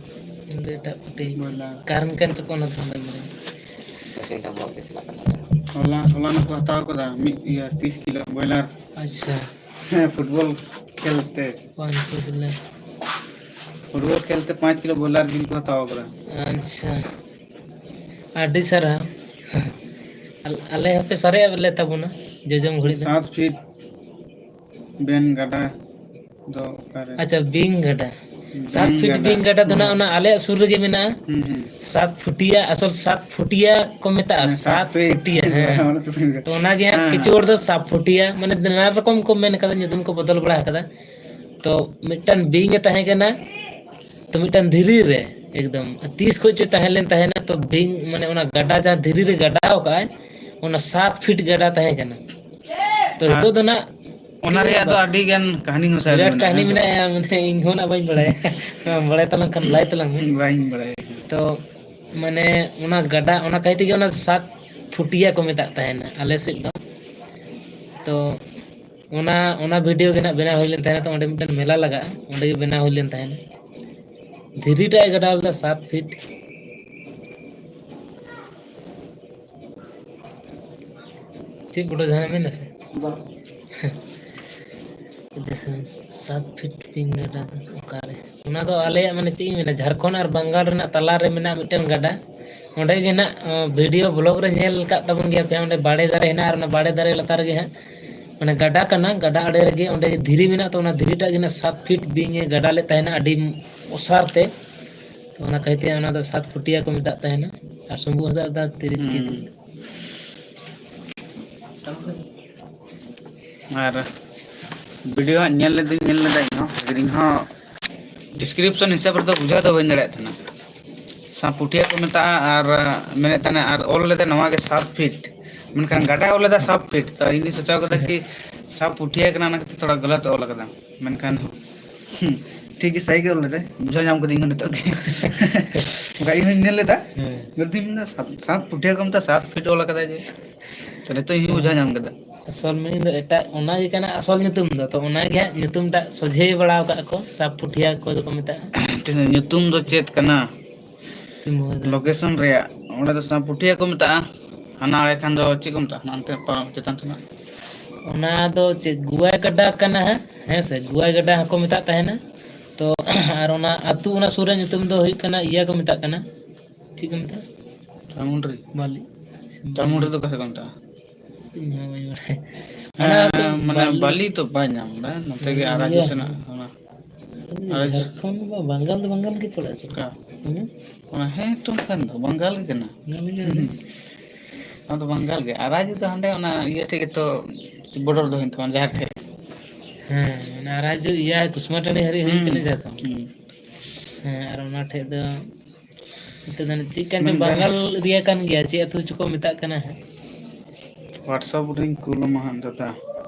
ᱚᱸᱰᱮ ᱮᱴᱟᱜ ᱯᱟᱹᱴᱤ᱾ ᱵᱚᱭᱞᱟᱨ᱾ ᱠᱟᱨᱮᱱ ᱠᱟᱱ ᱪᱚᱠᱚ ᱚᱱᱟ ᱫᱚ ᱵᱟᱹᱧ ᱵᱟᱲᱟᱭᱟ᱾ ᱦᱚᱞᱟ, ᱦᱚᱞᱟᱱᱚᱜ ᱠᱚ ᱦᱟᱛᱟᱣ ᱠᱟᱫᱟ ᱢᱤᱫ ᱤᱭᱟᱹ ᱛᱤᱥ ᱠᱤᱞᱳ ᱵᱚᱭᱞᱟᱨ᱾ ᱟᱪᱪᱷᱟ᱾ ᱦᱮᱸ, ᱯᱷᱩᱴᱵᱚᱞ ᱠᱷᱮᱞ ᱛᱮ᱾ ᱯᱟᱸᱪ ᱠᱤᱞᱳ᱾ ᱯᱷᱩᱴᱵᱚᱞ ᱠᱷᱮᱞ ᱛᱮ ᱯᱟᱸᱪ ᱠᱤᱞᱳ ᱵᱚᱭᱞᱟᱨ ᱡᱤᱞ ᱠᱚ ᱦᱟᱛᱟᱣ ᱠᱟᱫᱟ᱾ ᱟᱪᱪᱷᱟ, ᱟᱹᱰᱤ ᱥᱟᱨᱦᱟᱣ᱾ ᱟᱞ-, ᱟᱞᱮ ᱦᱚᱸᱯᱮ ᱥᱟᱨᱮᱡ ᱞᱮ ᱛᱟᱵᱚᱱᱟ ᱡᱚᱡᱚᱢ ᱜᱷᱩᱲᱤ ᱫᱚ᱾ ᱥᱟᱛ ᱯᱷᱤᱴ ᱵᱮᱱ ᱜᱟᱰᱟ ᱫᱚ ᱚᱠᱟᱨᱮ? ᱟᱪᱪᱷᱟ, ᱵᱤᱝ ᱜᱟᱰᱟ᱾ ᱵᱤᱝ ᱥᱟᱛ ᱯᱷᱤᱴ ᱜᱟᱰᱟ᱾ ᱵᱤᱝ ᱜᱟᱰᱟ ᱫᱚ ᱱᱟᱜ ᱚᱱᱟ ᱟᱞᱮᱭᱟᱜ ᱥᱩᱨ ᱨᱮᱜᱮ ᱢᱮᱱᱟᱜᱼᱟ᱾ ᱦᱩᱸ, ᱦᱩᱸ᱾ ᱥᱟᱛ ᱯᱷᱩᱴᱤᱭᱟ, ᱟᱥᱚᱞ ᱥᱟᱛ ᱯᱷᱩᱴᱤᱭᱟ ᱠᱚ ᱢᱮᱛᱟᱜᱼᱟ, ᱦᱮᱸ, ᱥᱟᱛ ᱥᱟᱛ ᱯᱷᱤᱴ᱾ ᱯᱷᱩᱴᱤᱭᱟ, ᱦᱮᱸ᱾ ᱚᱱᱟ ᱛᱚ ᱵᱤᱝ ᱜᱟᱰᱟ᱾ ᱛᱚ ᱚᱱᱟᱜᱮ ᱦᱟᱸᱜ ᱦᱮᱸ, ᱠᱤᱪᱷᱩ ᱦᱮᱸ᱾ ᱦᱚᱲ ᱫᱚ ᱥᱟᱯ ᱯᱷᱩᱴᱤᱭᱟ, ᱢᱟᱱᱮ ᱱᱟᱱᱟ ᱨᱚᱠᱚᱢ ᱠᱚ ᱢᱮᱱ ᱠᱟᱫᱟ, ᱧᱩᱛᱩᱢ ᱠᱚ ᱵᱚᱫᱚᱞ ᱵᱟᱲᱟ ᱠᱟᱫᱟ᱾ ᱛᱚ ᱢᱤᱫᱴᱟᱝ ᱵᱤᱝ ᱮ ᱛᱟᱦᱮᱸ ᱠᱟᱱᱟ, ᱛᱚ ᱢᱤᱫᱴᱟᱝ ᱫᱷᱤᱨᱤ ᱨᱮ ᱮᱠᱫᱚᱢ ᱛᱤᱥ ᱠᱷᱚᱡ ᱪᱚ ᱛᱟᱦᱮᱸ ᱞᱮᱱ ᱛᱟᱦᱮᱱᱟ, ᱛᱚ ᱵᱤᱝ, ᱢᱟᱱᱮ ᱚᱱᱟ ᱜᱟᱰᱟ ᱡᱟᱦᱟᱸ ᱫᱷᱤᱨᱤ ᱨᱮ ᱜᱟᱰᱟᱣ ᱠᱟᱜᱼᱟᱭ, ᱚᱱᱟ ᱥᱟᱛ ᱯᱷᱤᱴ ᱜᱟᱰᱟ ᱛᱟᱦᱮᱸ ᱠᱟᱱᱟ᱾ ᱛᱚ ᱟᱨ ᱱᱤᱛᱚᱜ ᱫᱚ ᱱᱟᱜ ᱚᱱᱟ ᱨᱮᱭᱟᱜ ᱫᱚ ᱟᱹᱰᱤ ᱜᱟᱱ ᱠᱟᱹᱦᱱᱤ ᱦᱚᱸ ᱥᱟᱭᱟᱫ ᱵᱤᱨᱟᱴ ᱢᱮᱱᱟᱜᱼᱟ, ᱠᱟᱹᱦᱱᱤ ᱦᱮᱸ ᱥᱮ ᱢᱮᱱᱟᱜᱼᱟ, ᱢᱟᱱᱮ ᱤᱧ ᱦᱚᱸ ᱱᱟᱜ ᱵᱟᱹᱧ ᱵᱟᱲᱟᱭᱟ᱾ ᱵᱟᱲᱟᱭ ᱛᱟᱞᱟᱝ ᱠᱷᱟᱱ ᱞᱟᱹᱭ ᱛᱟᱞᱟᱝ ᱢᱮ᱾ ᱵᱟᱹᱧ ᱵᱟᱲᱟᱭᱟ᱾ ᱛᱚ ᱢᱟᱱᱮ ᱚᱱᱟ ᱜᱟᱰᱟ, ᱚᱱᱟ ᱠᱟᱭ ᱛᱮᱜᱮ ᱚᱱᱟ ᱥᱟᱛ ᱯᱷᱩᱴᱤᱭᱟ ᱠᱚ ᱢᱮᱛᱟᱜ ᱛᱟᱦᱮᱱᱟ ᱟᱞᱮ ᱥᱮᱫ ᱫᱚ᱾ ᱛᱚ ᱚᱱᱟ, ᱚᱱᱟ ᱵᱷᱤᱰᱤᱭᱳ ᱜᱮ ᱱᱟᱜ ᱵᱮᱱᱟᱣ ᱦᱩᱭ ᱞᱮᱱ ᱛᱟᱦᱮᱱᱟ᱾ ᱛᱚ ᱚᱸᱰᱮ ᱢᱤᱫᱴᱮᱱ ᱢᱮᱞᱟ ᱞᱟᱜᱟᱜᱼᱟ, ᱚᱸᱰᱮ ᱜᱮ ᱵᱮᱱᱟᱣ ᱦᱩᱭ ᱞᱮᱱ ᱛᱟᱦᱮᱱᱟ᱾ ᱫᱷᱤᱨᱤᱴᱟᱜ ᱮ ᱜᱟᱰᱟᱣ ᱞᱮᱫᱟ ᱥᱟᱛ ᱯᱷᱤᱴ᱾ ᱪᱮᱫ ᱵᱚᱰᱚ ᱡᱟᱦᱟᱱᱟᱜ ᱢᱮᱱ ᱫᱟᱥᱮ? ᱵᱟᱝ᱾ ᱫᱮᱥ ᱨᱮᱱ ᱥᱟᱛ ᱯᱷᱤᱴ ᱯᱤᱝ ᱜᱟᱰᱟ ᱫᱚ ᱚᱠᱟᱨᱮ? ᱚᱱᱟ ᱫᱚ ᱟᱞᱮᱭᱟᱜ, ᱢᱟᱱᱮ, ᱪᱮᱫ ᱤᱧ ᱢᱮᱱᱟ, ᱡᱷᱟᱲᱠᱷᱚᱸᱰ ᱟᱨ ᱵᱟᱝᱜᱟᱞ ᱨᱮᱱᱟᱜ ᱛᱟᱞᱟ ᱨᱮ ᱢᱮᱱᱟᱜ ᱢᱤᱫᱴᱮᱱ ᱜᱟᱰᱟ᱾ ᱚᱸᱰᱮ ᱜᱮ ᱱᱟᱜ, ᱟᱸ, ᱵᱷᱤᱰᱤᱭᱳ ᱵᱞᱚᱜ ᱨᱮ ᱧᱮᱞ ᱟᱠᱟᱫ ᱛᱟᱵᱚᱱ ᱜᱮᱭᱟ ᱯᱮ, ᱚᱸᱰᱮ ᱵᱟᱲᱮ ᱫᱟᱨᱮ ᱦᱮᱱᱟᱜᱼᱟ, ᱟᱨ ᱚᱱᱟ ᱵᱟᱲᱮ ᱫᱟᱨᱮ ᱞᱟᱛᱟᱨ ᱨᱮᱜᱮ ᱦᱟᱸᱜ, ᱢᱟᱱᱮ, ᱜᱟᱰᱟ ᱠᱟᱱᱟ, ᱜᱟᱰᱟ ᱟᱲᱮ ᱨᱮᱜᱮ ᱚᱸᱰᱮ ᱜᱮ ᱫᱷᱤᱨᱤ ᱢᱮᱱᱟᱜ, ᱛᱚ ᱚᱱᱟ ᱫᱷᱤᱨᱤᱴᱟᱜ ᱜᱮ ᱱᱟᱜ ᱥᱟᱛ ᱯᱷᱤᱴ ᱵᱤᱝ ᱮ ᱜᱟᱰᱟ ᱞᱮᱫ ᱛᱟᱦᱮᱱᱟ, ᱟᱹᱰᱤ ᱚᱥᱟᱨ ᱛᱮ᱾ ᱛᱚ ᱚᱱᱟ ᱠᱷᱟᱹᱛᱤᱨ ᱛᱮ ᱚᱱᱟ ᱫᱚ ᱥᱟᱛ ᱯᱷᱩᱴᱤᱭᱟ ᱠᱚ ᱢᱮᱛᱟᱜ ᱛᱟᱦᱮᱱᱟ, ᱟᱨ ᱥᱩᱢᱵᱩ ᱦᱟᱸᱥᱫᱟ ᱫᱚ ᱛᱤᱨᱤᱥ ᱯᱷᱤᱴ᱾ ᱦᱩᱸ᱾ ᱟᱨ ᱵᱷᱤᱰᱤᱭᱳ ᱦᱟᱸᱜ ᱧᱮᱞ ᱞᱮᱫᱟᱹᱧ, ᱧᱮᱞ ᱞᱮᱫᱟ ᱤᱧ ᱦᱚᱸ, ᱤᱧ ᱦᱚᱸ ᱰᱤᱥᱠᱨᱤᱯᱥᱚᱱ ᱦᱤᱥᱟᱹᱵ ᱨᱮᱫᱚ ᱵᱩᱡᱷᱟᱹᱣ ᱫᱚ ᱵᱟᱹᱧ ᱫᱟᱲᱮᱭᱟᱜ ᱛᱟᱦᱮᱱᱟ᱾ ᱥᱟᱯᱩᱴᱷᱤᱭᱟᱹ ᱠᱚ ᱢᱮᱛᱟᱜᱼᱟ, ᱟᱨ ᱢᱮᱱᱮᱫ ᱛᱟᱦᱮᱱᱟ, ᱟᱨ ᱚᱞ ᱞᱮᱫᱟ ᱱᱚᱣᱟ ᱜᱮ ᱥᱟᱛ ᱯᱷᱤᱴ, ᱢᱮᱱᱠᱷᱟᱱ ᱜᱟᱰᱟᱭ ᱚᱞ ᱞᱮᱫᱟ ᱥᱟᱯ ᱯᱷᱤᱴ᱾ ᱛᱚ ᱤᱧ ᱫᱩᱧ ᱥᱚᱪᱟᱣ ᱠᱮᱫᱟ ᱠᱤ ᱥᱟᱯᱩᱴᱷᱤᱭᱟᱹ ᱠᱟᱱᱟ, ᱚᱱᱟ ᱠᱷᱟᱹᱛᱤᱨ ᱛᱷᱚᱲᱟ ᱜᱟᱞᱟᱛ ᱚᱞ ᱟᱠᱟᱫᱟ, ᱢᱮᱱᱠᱷᱟᱱ ᱦᱩᱸ, ᱴᱷᱤᱠ ᱜᱮ, ᱥᱟᱹᱦᱤ ᱜᱮ ᱚᱞ ᱞᱮᱫᱟᱭ, ᱵᱩᱡᱷᱟᱹᱣ ᱧᱟᱢ ᱠᱟᱹᱫᱟᱹᱧ ᱤᱧ ᱦᱚᱸ ᱱᱤᱛᱚᱜ ᱜᱮ᱾ ᱵᱟᱠᱷᱟᱡ ᱤᱧ ᱦᱚᱸᱧ ᱧᱮᱞ ᱞᱮᱫᱟ, ᱦᱮᱸ᱾ ᱧᱮᱞ ᱛᱤᱧ ᱢᱮᱱᱫᱟ, ᱥᱟᱛ, ᱥᱟᱛ ᱯᱩᱴᱷᱤᱭᱟᱹ ᱠᱚ ᱢᱮᱛᱟᱜᱼᱟ, ᱥᱟᱛ ᱯᱷᱤᱴ ᱚᱞ ᱟᱠᱟᱫᱟᱭ ᱡᱮ᱾ ᱛᱚ ᱱᱤᱛᱚᱜ ᱤᱧ ᱦᱚᱸᱧ ᱵᱩᱡᱷᱟᱹᱣ ᱧᱟᱢ ᱠᱮᱫᱟ᱾ ᱟᱥᱚᱞ ᱢᱮᱱ ᱫᱚ ᱮᱴᱟᱜ, ᱚᱱᱟ ᱜᱮ ᱠᱟᱱᱟ ᱟᱥᱚᱞ ᱧᱩᱛᱩᱢ ᱫᱚ, ᱛᱚ ᱚᱱᱟ ᱜᱮ ᱦᱟᱸᱜ ᱧᱩᱛᱩᱢ ᱴᱟᱜ ᱥᱚᱡᱷᱮ ᱵᱟᱲᱟ ᱟᱠᱟᱫ ᱠᱚ, ᱥᱟᱯ ᱯᱩᱴᱷᱤᱭᱟᱹ ᱚᱠᱚᱭ ᱫᱚᱠᱚ ᱢᱮᱛᱟᱜᱼᱟ᱾ ᱧᱩᱛᱩᱢ ᱫᱚ ᱪᱮᱫ ᱠᱟᱱᱟ? ᱥᱤᱢᱟᱹ ᱫᱚ᱾ ᱞᱳᱠᱮᱥᱚᱱ ᱨᱮᱭᱟᱜ ᱚᱸᱰᱮ ᱫᱚ ᱥᱟ-, ᱯᱩᱴᱷᱤ ᱦᱟᱹᱠᱩ ᱢᱮᱛᱟᱜᱼᱟ᱾ ᱦᱟᱱᱟ ᱟᱲᱮ ᱠᱷᱟᱱ ᱫᱚ ᱪᱮᱫ ᱠᱚ ᱢᱮᱛᱟᱜᱼᱟ? ᱦᱟᱱᱛᱮ ᱯᱟᱨᱚᱢ ᱪᱮᱛᱟᱱ ᱥᱮᱱᱟᱜ᱾ ᱚᱱᱟ ᱫᱚ ᱪᱮᱫ ᱜᱩᱣᱟᱭ ᱜᱟᱰᱟ ᱠᱟᱱᱟ ᱦᱟᱸᱜ, ᱦᱮᱸ ᱥᱮ? ᱜᱩᱣᱟᱭ ᱜᱟᱰᱟ ᱦᱚᱸᱠᱚ ᱢᱮᱛᱟᱜ ᱛᱟᱦᱮᱱᱟ᱾ ᱛᱚ, ᱟᱨ ᱚᱱᱟ ᱟᱹᱛᱩ, ᱚᱱᱟ ᱥᱩᱨ ᱨᱮᱭᱟᱜ ᱧᱩᱛᱩᱢ ᱫᱚ ᱦᱩᱭᱩᱜ ᱠᱟᱱᱟ, ᱤᱭᱟᱹ ᱠᱚ ᱢᱮᱛᱟᱜ ᱠᱟᱱᱟ, ᱪᱮᱫ ᱠᱚ ᱢᱮᱛᱟᱜᱼᱟ? ᱪᱟᱢᱩᱱᱰᱨᱤ᱾ ᱵᱟᱹᱞᱤ᱾ ᱪᱟᱢᱩᱱᱰᱨᱤ ᱫᱚ ᱚᱠᱟ ᱥᱮᱫ ᱠᱚ ᱢᱮᱛᱟᱜᱼᱟ? ᱤᱧ ᱦᱚᱸ ᱵᱟᱹᱧ ᱵᱟᱲᱟᱭᱟ᱾ ᱚᱱᱟ ᱦᱮᱸ, ᱟᱹᱛᱩ ᱢᱟᱱᱮ ᱵᱟᱹᱞᱤ᱾ ᱵᱟᱹᱞᱤ ᱛᱚ ᱵᱟᱭ ᱧᱟᱢ ᱮᱫᱟ, ᱱᱚᱛᱮ ᱜᱮ ᱢᱟᱱᱮ ᱟᱨ ᱤᱭᱟᱹ, ᱥᱮᱱᱟᱜ ᱚᱱᱟ᱾ ᱟᱨ ᱡᱷᱟᱲᱠᱷᱚᱸᱰ ᱵᱟ ᱵᱟᱝᱜᱟᱞ ᱫᱚ ᱵᱟᱝᱜᱟᱞ ᱜᱮ ᱯᱟᱲᱟᱜᱼᱟ ᱥᱮ? ᱚᱠᱟ? ᱦᱮᱸ? ᱚᱱᱟ ᱦᱮᱸ ᱛᱚ ᱠᱷᱟᱱ ᱫᱚ ᱵᱟᱝᱜᱟᱞ ᱜᱮ ᱠᱟᱱᱟ᱾ ᱵᱟᱝᱜᱟᱞ ᱜᱮ ᱠᱟᱱᱟ᱾ ᱚᱱᱟ ᱫᱚ ᱵᱟᱝᱜᱟᱞ ᱜᱮ᱾ ᱟᱨ ᱨᱟᱡᱽ ᱫᱚ ᱦᱟᱸᱰᱮ ᱚᱱᱟ ᱤᱭᱟᱹ ᱴᱷᱮᱡ ᱜᱮᱛᱚ border ᱫᱚ ᱦᱩᱭᱩᱜ ᱛᱟᱢᱟ, ᱡᱟᱦᱮᱨ ᱴᱷᱮᱡ᱾ ᱦᱮᱸ, ᱚᱱᱟ ᱨᱟᱡᱽ ᱤᱭᱟᱹ ᱠᱩᱥᱢᱟᱴᱟᱺᱰᱤ ᱦᱟᱹᱨᱤᱡ ᱦᱩᱭ ᱦᱩᱸ, ᱠᱟᱱᱟ ᱡᱷᱟᱲᱠᱷᱚᱸᱰ᱾ ᱦᱩᱸ᱾ ᱦᱮᱸ, ᱟᱨ ᱚᱱᱟ ᱴᱷᱮᱡ ᱫᱚ ᱱᱤᱛᱚᱜ ᱫᱚ ᱪᱮᱫ ᱠᱟᱱ ᱪᱚ ᱢᱮᱱᱠᱷᱟᱱ ᱵᱟᱝᱜᱟᱞ area ᱠᱟᱱ ᱜᱮᱭᱟ, ᱪᱮᱫ ᱟᱹᱛᱩ ᱪᱚᱠᱚ ᱢᱮᱛᱟᱜ ᱠᱟᱱᱟ ᱦᱟᱸᱜ᱾ WhatsApp ᱨᱤᱧ ᱠᱩᱞ ᱟᱢᱟ ᱦᱟᱸᱜ ᱫᱟᱫᱟ᱾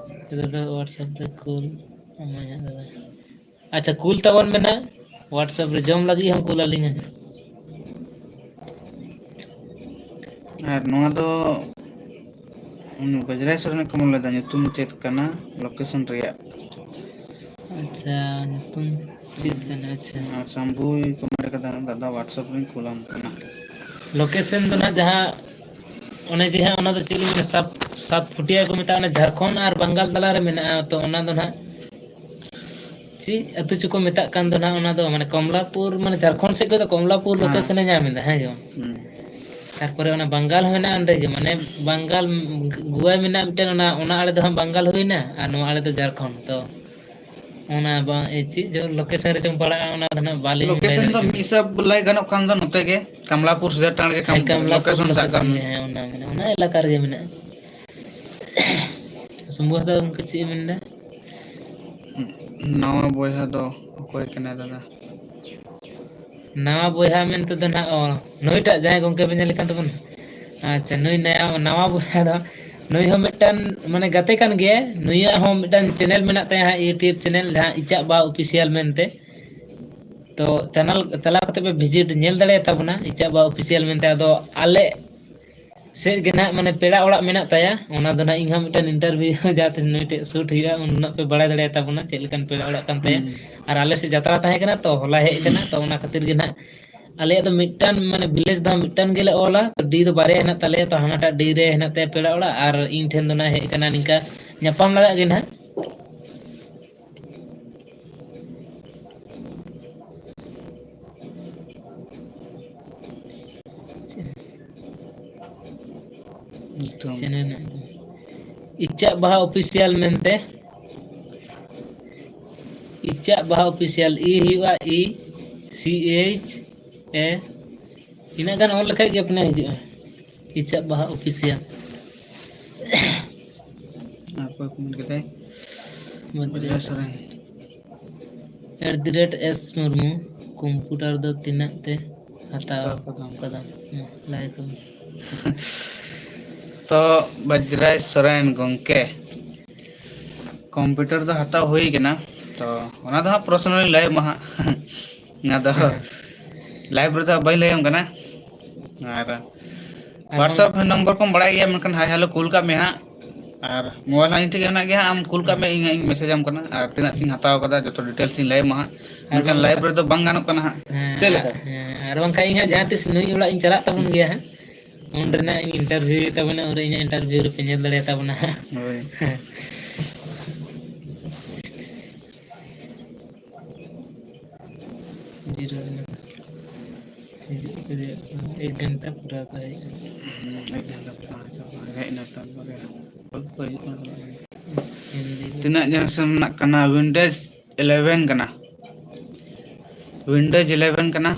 ᱫᱟᱫᱟ, WhatsApp ᱨᱮ ᱠᱩᱞ ᱟᱢᱟᱭ ᱦᱟᱸᱜ ᱫᱟᱫᱟ᱾ ᱟᱪᱪᱷᱟ, ᱠᱩᱞ ᱛᱟᱵᱚᱱ ᱢᱮ ᱱᱟᱦᱟᱜ, WhatsApp ᱨᱮ ᱡᱚᱢ ᱞᱟᱹᱜᱤᱫ ᱦᱚᱸ ᱠᱩᱞ ᱟᱹᱞᱤᱧᱟ ᱦᱟᱸᱜ᱾ ᱟᱨ ᱱᱚᱣᱟ ᱫᱚ ᱩᱱᱤ ᱵᱟᱡᱽᱨᱟᱭ ᱥᱚᱨᱮᱱᱮ comment ᱞᱮᱫᱟ, ᱧᱩᱛᱩᱢ ᱪᱮᱫ ᱠᱟᱱᱟ location ᱨᱮᱭᱟᱜ? ᱟᱪᱪᱷᱟ, ᱧᱩᱛᱩᱢ ᱪᱮᱫ ᱠᱟᱱᱟ? ᱟᱪᱪᱷᱟ᱾ ᱟᱨ ᱥᱟᱢᱵᱩᱭ comment ᱠᱟᱫᱟ, ᱫᱟᱫᱟ WhatsApp ᱨᱤᱧ ᱠᱩᱞᱟᱢ ᱠᱟᱱᱟ᱾ Location ᱫᱚ ᱱᱟᱦᱟᱜ ᱡᱟᱦᱟᱸ, ᱚᱱᱮ ᱡᱮ ᱦᱟᱸᱜ ᱚᱱᱟ ᱫᱚ ᱪᱮᱫ ᱞᱤᱧ ᱢᱮᱱᱟ, ᱥᱟᱛ, ᱥᱟᱛ ᱯᱷᱩᱴᱤᱭᱟ ᱠᱚ ᱢᱮᱛᱟᱜᱼᱟ, ᱚᱱᱟ ᱡᱷᱟᱲᱠᱷᱚᱸᱰ ᱟᱨ ᱵᱟᱝᱜᱟᱞ ᱛᱟᱞᱟ ᱨᱮ ᱢᱮᱱᱟᱜᱼᱟ᱾ ᱛᱚ ᱚᱱᱟ ᱫᱚ ᱱᱟᱦᱟᱜ ᱪᱮᱫ ᱟᱹᱛᱩ ᱪᱚᱠᱚ ᱢᱮᱛᱟᱜ ᱠᱟᱱ ᱫᱚ ᱱᱟᱦᱟᱜ, ᱚᱱᱟ ᱫᱚ ᱢᱟᱱᱮ ᱠᱚᱢᱞᱟᱯᱩᱨ, ᱢᱟᱱᱮ ᱡᱷᱟᱲᱠᱷᱚᱸᱰ ᱥᱮᱫ ᱠᱷᱚᱡ ᱫᱚ ᱠᱚᱢᱞᱟᱯᱩᱨ ᱦᱮᱸ᱾ Location ᱮ ᱧᱟᱢ ᱮᱫᱟ, ᱦᱮᱸ ᱜᱮ ᱵᱟᱝ? ᱦᱩᱸ᱾ ᱛᱟᱨᱯᱚᱨᱮ ᱚᱱᱟ ᱵᱟᱝᱜᱟᱞ ᱦᱚᱸ ᱢᱮᱱᱟᱜᱼᱟ ᱚᱸᱰᱮ ᱜᱮ, ᱢᱟᱱᱮ ᱵᱟᱝᱜᱟᱞ, ᱜᱳᱣᱟ ᱢᱮᱱᱟᱜᱼᱟ ᱢᱤᱫᱴᱮᱱ, ᱚᱱᱟ, ᱚᱱᱟ ᱟᱲᱮ ᱫᱚ ᱦᱟᱸᱜ ᱵᱟᱝᱜᱟᱞ ᱦᱩᱭᱱᱟ ᱟᱨ ᱱᱚᱣᱟ ᱟᱲᱮ ᱫᱚ ᱡᱷᱟᱲᱠᱷᱚᱸᱰ᱾ ᱛᱚ ᱚᱱᱟ ᱵᱟᱝ, ᱮ, ᱪᱮᱫ ᱡᱚ-, location ᱨᱮᱪᱚᱝ ᱯᱟᱲᱟᱜᱼᱟ, ᱚᱱᱟ ᱫᱚ ᱱᱟᱦᱟᱜ ᱵᱟᱹᱞᱤᱧ ᱞᱟᱹᱭ location ᱫᱟᱲᱮᱭᱟᱜ ᱫᱚ ᱠᱟᱱᱟ᱾ ᱢᱤᱫ ᱦᱤᱥᱟᱹᱵ ᱞᱟᱹᱭ ᱜᱟᱱᱚᱜ ᱠᱷᱟᱱ ᱫᱚ ᱱᱚᱛᱮ ᱜᱮ, ᱠᱟᱢᱞᱟᱯᱩᱨ ᱥᱮᱫ ᱴᱟᱺᱰ ᱜᱮ ᱠᱟᱢ-, ᱦᱮᱸ, ᱠᱟᱢᱞᱟᱯᱩᱨ location ᱥᱟᱵ ᱠᱟᱜ location ᱢᱮ᱾ ᱜᱮ, ᱦᱮᱸ, ᱚᱱᱟ ᱢᱮᱱᱟᱜᱼᱟ, ᱚᱱᱟ ᱮᱞᱟᱠᱟ ᱨᱮᱜᱮ ᱢᱮᱱᱟᱜᱼᱟ᱾ ᱥᱚᱢᱵᱷᱩ ᱦᱟᱸᱥᱫᱟ ᱜᱚᱢᱠᱮ ᱪᱮᱫ ᱮ ᱢᱮᱱᱫᱟ? ᱱᱟᱣᱟ ᱵᱚᱭᱦᱟ ᱫᱚ ᱚᱠᱚᱭ ᱠᱟᱱᱟᱭ ᱫᱟᱫᱟ? ᱱᱟᱣᱟ ᱵᱚᱭᱦᱟ ᱢᱮᱱᱛᱮ ᱫᱚ ᱱᱟᱦᱟᱜ, ᱚ, ᱱᱩᱭᱴᱟᱜ ᱡᱟᱦᱟᱸᱭ ᱜᱚᱢᱠᱮ ᱵᱮᱱ ᱧᱮᱞᱮ ᱠᱟᱱ ᱛᱟᱵᱚᱱᱟ? ᱟᱪᱪᱷᱟ, ᱱᱩᱭ ᱱᱟᱭᱟ-, ᱱᱟᱣᱟ ᱵᱚᱭᱦᱟ ᱫᱚ, ᱱᱩᱭ ᱦᱚᱸ ᱢᱤᱫᱴᱟᱝ, ᱢᱟᱱᱮ, ᱜᱟᱛᱮ ᱠᱟᱱ ᱜᱮᱭᱟᱭ᱾ ᱱᱩᱭᱟᱜ ᱦᱚᱸ ᱢᱤᱫᱴᱟᱝ channel ᱢᱮᱱᱟᱜ ᱛᱟᱭᱟ ᱦᱟᱸᱜ, YouTube channel, ᱡᱟᱦᱟᱸ ᱤᱪᱟᱜ ᱵᱟ Official ᱢᱮᱱᱛᱮ᱾ ᱛᱚ, channel ᱪᱟᱞᱟᱣ ᱠᱟᱛᱮ ᱯᱮ visit ᱧᱮᱞ ᱫᱟᱲᱮᱭᱟᱛᱟ ᱵᱚᱱᱟ, ᱤᱪᱟᱜ ᱵᱟ Official ᱢᱮᱱᱛᱮ᱾ ᱟᱫᱚ ᱟᱞᱮ ᱥᱮᱫ ᱜᱮ ᱱᱟᱦᱟᱜ, ᱢᱟᱱᱮ, ᱯᱮᱲᱟ ᱚᱲᱟᱜ ᱢᱮᱱᱟᱜ ᱛᱟᱭᱟ᱾ ᱚᱱᱟ ᱫᱚ ᱱᱟᱦᱟᱜ ᱤᱧ ᱦᱚᱸ ᱢᱤᱫᱴᱟᱝ interview ᱡᱟᱦᱟᱸ ᱛᱤᱥ ᱱᱩᱭ ᱴᱷᱮᱡ shoot ᱦᱩᱭᱩᱜᱼᱟ, ᱩᱱ ᱦᱤᱞᱳᱜ ᱯᱮ ᱵᱟᱲᱟᱭ ᱫᱟᱲᱮᱭᱟᱛᱟ ᱵᱚᱱᱟ ᱪᱮᱫ ᱞᱮᱠᱟᱱ ᱯᱮᱲᱟ ᱚᱲᱟᱜ ᱠᱟᱱ ᱛᱟᱭᱟ᱾ ᱦᱩᱸ᱾ ᱟᱨ ᱟᱞᱮ ᱥᱮᱫ ᱡᱟᱛᱨᱟ ᱛᱟᱦᱮᱸ ᱠᱟᱱᱟ ᱛᱚ, ᱦᱚᱞᱟᱭ ᱦᱮᱡ ᱠᱟᱱᱟ, ᱛᱚ ᱚᱱᱟ ᱠᱷᱟᱹᱛᱤᱨ ᱜᱮ ᱱᱟᱦᱟᱜ ᱟᱞᱮᱭᱟᱜ ᱫᱚ ᱢᱤᱫᱴᱟᱝ, ᱢᱟᱱᱮ, ᱵᱷᱤᱞᱮᱡᱽ ᱫᱚ ᱢᱤᱫᱴᱟᱝ ᱜᱮᱞᱮ ᱚᱞᱟ, ᱛᱚ ᱰᱤ ᱫᱚ ᱵᱟᱨᱭᱟ ᱦᱮᱱᱟᱜ ᱛᱟᱞᱮᱭᱟ, ᱛᱚ ᱦᱟᱱᱟᱴᱟᱜ ᱰᱤ ᱨᱮ ᱦᱮᱱᱟᱜ ᱛᱟᱭᱟ ᱯᱮᱲᱟ ᱚᱲᱟᱜ, ᱟᱨ ᱤᱧ ᱴᱷᱮᱱ ᱫᱚ ᱱᱟᱜ ᱦᱮᱡ ᱟᱠᱟᱱᱟ, ᱱᱤᱝᱠᱟ ᱧᱟᱯᱟᱢ ᱞᱟᱜᱟᱜ ᱜᱮ ᱱᱟᱦᱟᱜ᱾ ᱧᱩᱛᱩᱢ᱾ ᱪᱮᱱᱮᱞ ᱨᱮᱱᱟᱜ ᱧᱩᱛᱩᱢ᱾ ᱤᱪᱟᱜ ᱵᱟᱦᱟ ᱚᱯᱷᱤᱥᱤᱭᱟᱞ ᱢᱮᱱᱛᱮ᱾ ᱤᱪᱟᱜ ᱵᱟᱦᱟ ᱚᱯᱷᱤᱥᱤᱭᱟᱞ, ᱤ ᱦᱩᱭᱩᱜᱼᱟ ᱤ, ᱥᱤ ᱮᱭᱤᱪ ᱮ, ᱤᱱᱟᱹᱜ ᱜᱟᱱ ᱚᱞ ᱞᱮᱠᱷᱟᱡ ᱜᱮ ᱟᱯᱱᱮ ᱦᱤᱡᱩᱜᱼᱟ, ᱤᱪᱟᱜ ᱵᱟᱦᱟ ᱚᱯᱷᱤᱥᱤᱭᱟᱞ᱾ ᱟᱨ ᱚᱠᱚᱭ ᱠᱚ ᱢᱮᱱ ᱠᱮᱫᱟᱭ? ᱵᱟᱹᱫᱽᱨᱟᱹ ᱵᱟᱹᱫᱽᱨᱟᱹ ᱥᱚᱨᱮᱱ᱾ ᱮᱴ ᱫᱤ ᱨᱮᱴ ᱮᱥ ᱢᱩᱨᱢᱩ, ᱠᱚᱢᱯᱤᱭᱩᱴᱟᱨ ᱫᱚ ᱛᱤᱱᱟᱹᱜ ᱛᱮ ᱦᱟᱛᱟᱣ ᱦᱟᱛᱟᱣ ᱠᱟᱫᱟᱢ? ᱠᱟᱫᱟᱢ? ᱢᱟ, ᱞᱟᱹᱭ ᱛᱟᱵᱚᱱ᱾ ᱛᱚ, ᱵᱟᱡᱽᱨᱟᱭ ᱥᱚᱨᱮᱱ ᱜᱚᱢᱠᱮ, ᱠᱚᱢᱯᱤᱭᱩᱴᱟᱨ ᱫᱚ ᱦᱟᱛᱟᱣ ᱦᱩᱭ ᱠᱟᱱᱟ, ᱛᱚ ᱚᱱᱟ ᱫᱚ ᱦᱟᱸᱜ ᱯᱨᱚᱥᱱᱟᱞᱤᱧ ᱞᱟᱹᱭ ᱟᱢᱟ ᱦᱟᱸᱜ᱾ ᱚᱱᱟ ᱫᱚ ᱦᱮᱸ᱾ ᱞᱟᱭᱤᱵᱷ ᱨᱮᱫᱚ ᱵᱟᱹᱧ ᱞᱟᱹᱭᱟᱢ ᱠᱟᱱᱟ, ᱟᱨ ᱟᱨ ᱵᱟᱝ WhatsApp ᱱᱚᱢᱵᱚᱨ ᱠᱚᱢ ᱵᱟᱲᱟᱭ ᱜᱮᱭᱟ, ᱢᱮᱱᱠᱷᱟᱱ ᱦᱟᱭ ᱦᱮᱞᱳ ᱠᱩᱞ ᱠᱟᱜ ᱢᱮ ᱦᱟᱸᱜ, ᱟᱨ ᱢᱳᱵᱟᱭᱤᱞ ᱦᱚᱸ ᱤᱧ ᱴᱷᱮᱱ ᱜᱮ ᱦᱮᱱᱟᱜ ᱜᱮᱭᱟ ᱦᱟᱸᱜ, ᱟᱢ ᱠᱩᱞ ᱠᱟᱜ ᱦᱮᱸ᱾ ᱢᱮ, ᱤᱧ ᱦᱟᱸᱜ ᱤᱧ ᱢᱮᱥᱮᱡᱽ ᱟᱢ ᱠᱟᱱᱟ, ᱟᱨ ᱛᱤᱱᱟᱹᱜ ᱛᱤᱧ ᱦᱟᱛᱟᱣ ᱠᱟᱫᱟ ᱡᱚᱛᱚ ᱰᱤᱴᱮᱞᱥ ᱤᱧ ᱞᱟᱹᱭ ᱟᱢᱟ ᱦᱟᱸᱜ, ᱟᱨ ᱢᱮᱱᱠᱷᱟᱱ ᱵᱟᱝ ᱞᱟᱭᱤᱵᱷ ᱨᱮᱫᱚ ᱵᱟᱝ ᱜᱟᱱᱚᱜ ᱠᱟᱱᱟ ᱦᱟᱸᱜ᱾ ᱦᱮᱸ, ᱪᱮᱫ ᱞᱮᱠᱟ? ᱦᱮᱸ, ᱟᱨ ᱵᱟᱝᱠᱷᱟᱱ ᱤᱧ ᱦᱟᱸᱜ ᱡᱟᱦᱟᱸ ᱛᱤᱥ ᱱᱩᱭ ᱚᱲᱟᱜ ᱤᱧ ᱪᱟᱞᱟᱜ ᱛᱟᱵᱚᱱ ᱜᱮᱭᱟ ᱦᱟᱸᱜ, ᱩᱱ ᱨᱮᱱᱟᱜ ᱤᱧ ᱤᱱᱴᱟᱨᱵᱷᱤᱭᱩ ᱛᱟᱵᱚᱱᱟ, ᱩᱱ ᱨᱮ ᱤᱧᱟᱹᱜ ᱤᱱᱴᱟᱨᱵᱷᱤᱭᱩ ᱨᱮᱯᱮ ᱧᱮᱞ ᱫᱟᱲᱮᱭᱟᱛᱟ ᱵᱚᱱᱟ ᱦᱟᱸᱜ᱾ ᱦᱳᱭ᱾ ᱡᱤᱨᱟᱹᱣ ᱮᱱᱟ᱾ ᱦᱤᱡᱩᱜ ᱠᱚ ᱞᱟᱹᱭᱮᱫ ᱠᱟᱱᱟ, ᱮᱠ ᱜᱷᱚᱱᱴᱟ ᱯᱩᱨᱟᱹ ᱠᱚ ᱦᱮᱡ ᱮᱱᱟ᱾ ᱦᱩᱸ, ᱮᱠ ᱜᱷᱚᱱᱴᱟ ᱯᱩᱨᱟᱹ ᱦᱚᱪᱚ ᱠᱚ, ᱦᱮᱡ ᱮᱱᱟ ᱛᱟᱨᱯᱚᱨᱮ ᱚᱠᱚᱭ ᱠᱚ ᱦᱤᱡᱩᱜ ᱠᱟᱱᱟ ᱛᱟᱦᱞᱮ? ᱦᱤᱱᱫᱤ ᱛᱤᱱᱟᱹᱜ ᱡᱮᱱᱟᱨᱮᱥᱚᱱ ᱨᱮᱱᱟᱜ ᱠᱟᱱᱟ? ᱩᱭᱤᱱᱰᱳᱡᱽ ᱤᱞᱮᱵᱷᱮᱱ ᱠᱟᱱᱟ, ᱩᱭᱤᱱᱰᱳᱡᱽ ᱤᱞᱮᱵᱷᱮᱱ ᱠᱟᱱᱟ᱾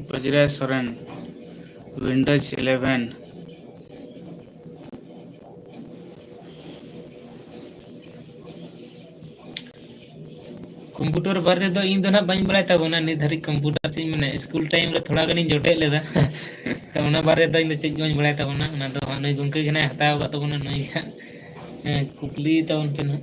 ᱵᱟᱡᱽᱨᱟᱭ ᱥᱚᱨᱮᱱ, ᱩᱭᱤᱱᱰᱳᱡᱽ ᱤᱞᱮᱵᱷᱮᱱ᱾ ᱠᱚᱢᱯᱤᱭᱩᱴᱟᱨ ᱵᱟᱨᱮ ᱛᱮᱫᱚ ᱤᱧ ᱫᱚ ᱱᱟᱦᱟᱜ ᱵᱟᱹᱧ ᱵᱟᱲᱟᱭ ᱛᱟᱵᱚᱱᱟ ᱱᱤᱛ ᱫᱷᱟᱹᱨᱤᱡ᱾ ᱠᱚᱢᱯᱤᱭᱩᱴᱟᱨ ᱪᱮᱫ ᱤᱧ ᱢᱮᱱᱟ, ᱥᱠᱩᱞ ᱴᱟᱭᱤᱢ ᱨᱮ ᱛᱷᱚᱲᱟ ᱜᱟᱱᱤᱧ ᱡᱚᱴᱮᱫ ᱞᱮᱫᱟ᱾ ᱛᱚ ᱚᱱᱟ ᱵᱟᱨᱮ ᱫᱚ ᱤᱧ ᱫᱚ ᱪᱮᱫ ᱜᱮ ᱵᱟᱹᱧ ᱵᱟᱲᱟᱭ ᱛᱟᱵᱚᱱᱟ᱾ ᱚᱱᱟ ᱫᱚ ᱦᱟᱸᱜ ᱱᱩᱭ ᱜᱚᱢᱠᱮ ᱜᱮ ᱱᱟᱦᱟᱜ ᱦᱟᱛᱟᱣ ᱟᱠᱟᱫ ᱛᱟᱵᱚᱱᱟ, ᱱᱩᱭ ᱜᱮ ᱦᱟᱸᱜ, ᱦᱮᱸ, ᱠᱩᱠᱞᱤ ᱛᱟᱵᱚᱱ ᱯᱮ ᱱᱟᱦᱟᱜ᱾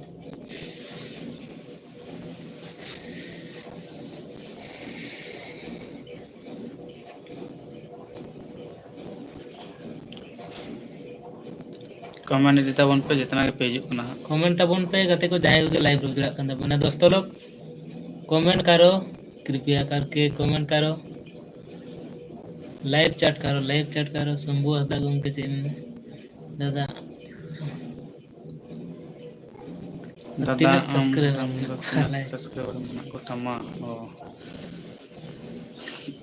ᱠᱚᱢᱮᱱᱴ ᱤᱫᱤ ᱛᱟᱵᱚᱱ ᱯᱮ, ᱡᱮᱛᱱᱟ ᱜᱮ ᱯᱮ ᱦᱤᱡᱩᱜ ᱠᱟᱱᱟ ᱦᱟᱸᱜ᱾ ᱠᱚᱢᱮᱱᱴ ᱛᱟᱵᱚᱱ ᱯᱮ ᱜᱟᱛᱮ ᱠᱚ, ᱡᱟᱦᱟᱸᱭ ᱠᱚᱜᱮ ᱞᱟᱭᱤᱵᱷ ᱨᱮ ᱡᱚᱲᱟᱜ ᱠᱟᱱ ᱛᱟᱵᱚᱱᱟ᱾ ᱫᱚᱥᱛᱚ ᱞᱳᱜ ᱠᱚᱢᱮᱱᱴ ᱠᱟᱨᱚ, ᱠᱨᱤᱯᱤᱭᱟ ᱠᱟᱨᱠᱮ ᱠᱚᱢᱮᱱᱴ ᱠᱟᱨᱚ, ᱞᱟᱭᱤᱵᱷ ᱪᱟᱴ ᱠᱟᱨᱚ, ᱞᱟᱭᱤᱵᱷ ᱪᱟᱴ ᱠᱟᱨᱚ᱾ ᱥᱚᱢᱵᱷᱩ ᱦᱟᱸᱥᱫᱟ ᱜᱚᱢᱠᱮ ᱪᱮᱫ ᱮᱢ ᱢᱮᱱᱟ? ᱫᱟᱫᱟ, ᱫᱟᱫᱟ, ᱛᱤᱱᱟᱹᱜ ᱟᱢ, ᱥᱟᱵᱥᱠᱨᱟᱭᱵᱟᱨ ᱟᱢ ᱫᱚ ᱢᱮᱱᱟᱜ ᱠᱚᱣᱟ? ᱛᱤᱱᱟᱹᱜ ᱞᱟᱭᱤᱵᱷ ᱥᱟᱵᱥᱠᱨᱟᱭᱵᱟᱨ ᱢᱮᱱᱟᱜ ᱠᱚ ᱛᱟᱢᱟ? ᱚ᱾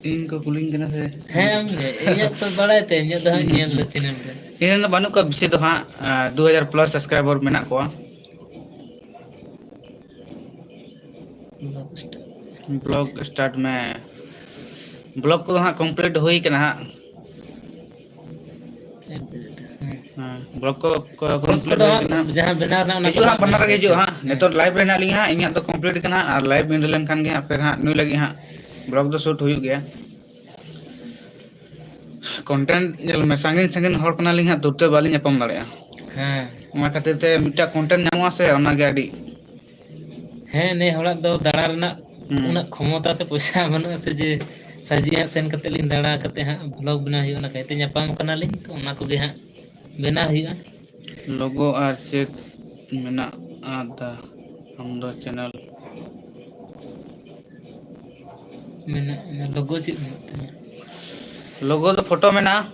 ᱤᱧ ᱠᱚ ᱠᱩᱞᱤᱧ ᱠᱟᱱᱟ ᱥᱮ? ᱦᱮᱸ, ᱟᱢ ᱜᱮ᱾ ᱤᱧᱟᱹᱜ ᱛᱚ ᱵᱟᱲᱟᱭ ᱛᱮ, ᱤᱧᱟᱹᱜ ᱫᱚ ᱦᱟᱸᱜ ᱧᱮᱞ ᱫᱚ ᱪᱮᱱᱮᱞ ᱨᱮ᱾ ᱤᱧ ᱨᱮᱱ ᱫᱚ ᱵᱟᱹᱱᱩᱜ ᱠᱚᱣᱟ ᱵᱮᱥᱤ ᱫᱚ ᱦᱟᱸᱜ, ᱟᱸ, ᱫᱩ ᱦᱟᱡᱟᱨ ᱯᱞᱟᱥ ᱥᱟᱵᱥᱠᱨᱟᱭᱵᱟᱨ ᱢᱮᱱᱟᱜ ᱠᱚᱣᱟ᱾ Blog start. ᱵᱞᱚᱜ ᱥᱴᱟᱨᱴ ᱢᱮ᱾ ᱵᱞᱚᱜ ᱠᱚᱫᱚ ᱦᱟᱸᱜ ᱠᱚᱢᱯᱞᱤᱴ ᱦᱩᱭ ᱠᱟᱱᱟ ᱦᱟᱸᱜ᱾ ᱦᱮᱸ᱾ ᱦᱮᱸ, ᱵᱞᱚᱜ ᱠᱚ, ᱠᱚ ᱵᱞᱚᱜ ᱠᱚᱢᱯᱞᱤᱴ ᱠᱚᱫᱚ ᱦᱩᱭ ᱦᱟᱸᱜ ᱠᱟᱱᱟ᱾ ᱡᱟᱦᱟᱸ ᱵᱮᱱᱟᱣ ᱨᱮᱱᱟᱜ ᱚᱱᱟ ᱦᱤᱡᱩᱜ ᱠᱚᱫᱚ ᱦᱟᱸᱜ, ᱦᱟᱸᱜ ᱵᱟᱱᱟᱨ ᱜᱮ ᱦᱮᱸ, ᱦᱤᱡᱩᱜᱼᱟ ᱦᱮᱸ᱾ ᱦᱟᱸᱜ᱾ ᱱᱤᱛᱚᱜ ᱞᱟᱭᱤᱵᱷ ᱨᱮ ᱦᱮᱱᱟᱜ ᱞᱤᱧᱟ ᱦᱟᱸᱜ, ᱤᱧᱟᱹᱜ ᱫᱚ ᱠᱚᱢᱯᱞᱤᱴ ᱠᱟᱱᱟ ᱦᱟᱸᱜ, ᱟᱨ ᱞᱟᱭᱤᱵᱷ ᱮᱱᱰ ᱞᱮᱱᱠᱷᱟᱱ ᱜᱮ ᱦᱟᱸᱜ, ᱯᱷᱤᱨ ᱦᱟᱸᱜ ᱱᱩᱭ ᱞᱟᱹᱜᱤᱫ ᱦᱟᱸᱜ ᱵᱞᱚᱜ ᱫᱚ ᱥᱩᱴ ᱦᱩᱭᱩᱜ ᱜᱮᱭᱟ᱾ ᱠᱚᱱᱴᱮᱱᱴ ᱧᱮᱞ ᱢᱮ, ᱥᱟᱺᱜᱤᱧ ᱥᱟᱺᱜᱤᱧ ᱦᱚᱲ ᱠᱟᱱᱟᱞᱤᱧ ᱦᱟᱸᱜ, ᱛᱩᱨᱛᱟᱹ ᱵᱟᱹᱞᱤᱧ ᱧᱟᱯᱟᱢ ᱫᱟᱲᱮᱭᱟᱜᱼᱟ᱾ ᱦᱮᱸ᱾ ᱚᱱᱟ ᱠᱷᱟᱹᱛᱤᱨ ᱛᱮ ᱢᱤᱫᱴᱟᱝ ᱠᱚᱱᱴᱮᱱᱴ ᱧᱟᱢᱚᱜᱼᱟ ᱥᱮ, ᱚᱱᱟᱜᱮ ᱟᱹᱰᱤ ᱦᱮᱸ, ᱱᱮ ᱦᱚᱲᱟᱜ ᱫᱚ ᱫᱟᱬᱟ ᱨᱮᱱᱟᱜ ᱦᱩᱸ᱾ ᱩᱱᱟᱹᱜ ᱠᱷᱚᱢᱚᱛᱟ ᱥᱮ ᱯᱚᱭᱥᱟ ᱵᱟᱹᱱᱩᱜᱼᱟ ᱥᱮ, ᱡᱮ ᱥᱟᱡᱤ ᱦᱟᱸᱜ ᱥᱮᱱ ᱠᱟᱛᱮᱫ ᱞᱤᱧ ᱫᱟᱬᱟ ᱠᱟᱛᱮᱫ ᱦᱟᱸᱜ ᱵᱞᱚᱜ ᱵᱮᱱᱟᱣ ᱦᱩᱭᱩᱜᱼᱟ, ᱚᱱᱟ ᱠᱷᱟᱹᱛᱤᱨ ᱧᱟᱯᱟᱢ ᱠᱟᱱᱟᱞᱤᱧ, ᱛᱚ ᱚᱱᱟ ᱠᱚᱜᱮ ᱦᱟᱸᱜ ᱵᱮᱱᱟᱣ ᱦᱩᱭᱩᱜᱼᱟ᱾ ᱞᱳᱜᱳ ᱟᱨ ᱪᱮᱫ ᱢᱮᱱᱟᱜᱼᱟ ᱫᱟ ᱟᱢ ᱫᱚ ᱪᱮᱱᱮᱞ? ᱢᱮᱱᱟᱜᱼᱟ, ᱞᱳᱜᱳ ᱪᱮᱫ ᱢᱮᱱᱟᱜ ᱛᱤᱧᱟ? ᱞᱳᱜᱳ ᱫᱚ ᱯᱷᱳᱴᱳ ᱢᱮᱱᱟᱜᱼᱟ᱾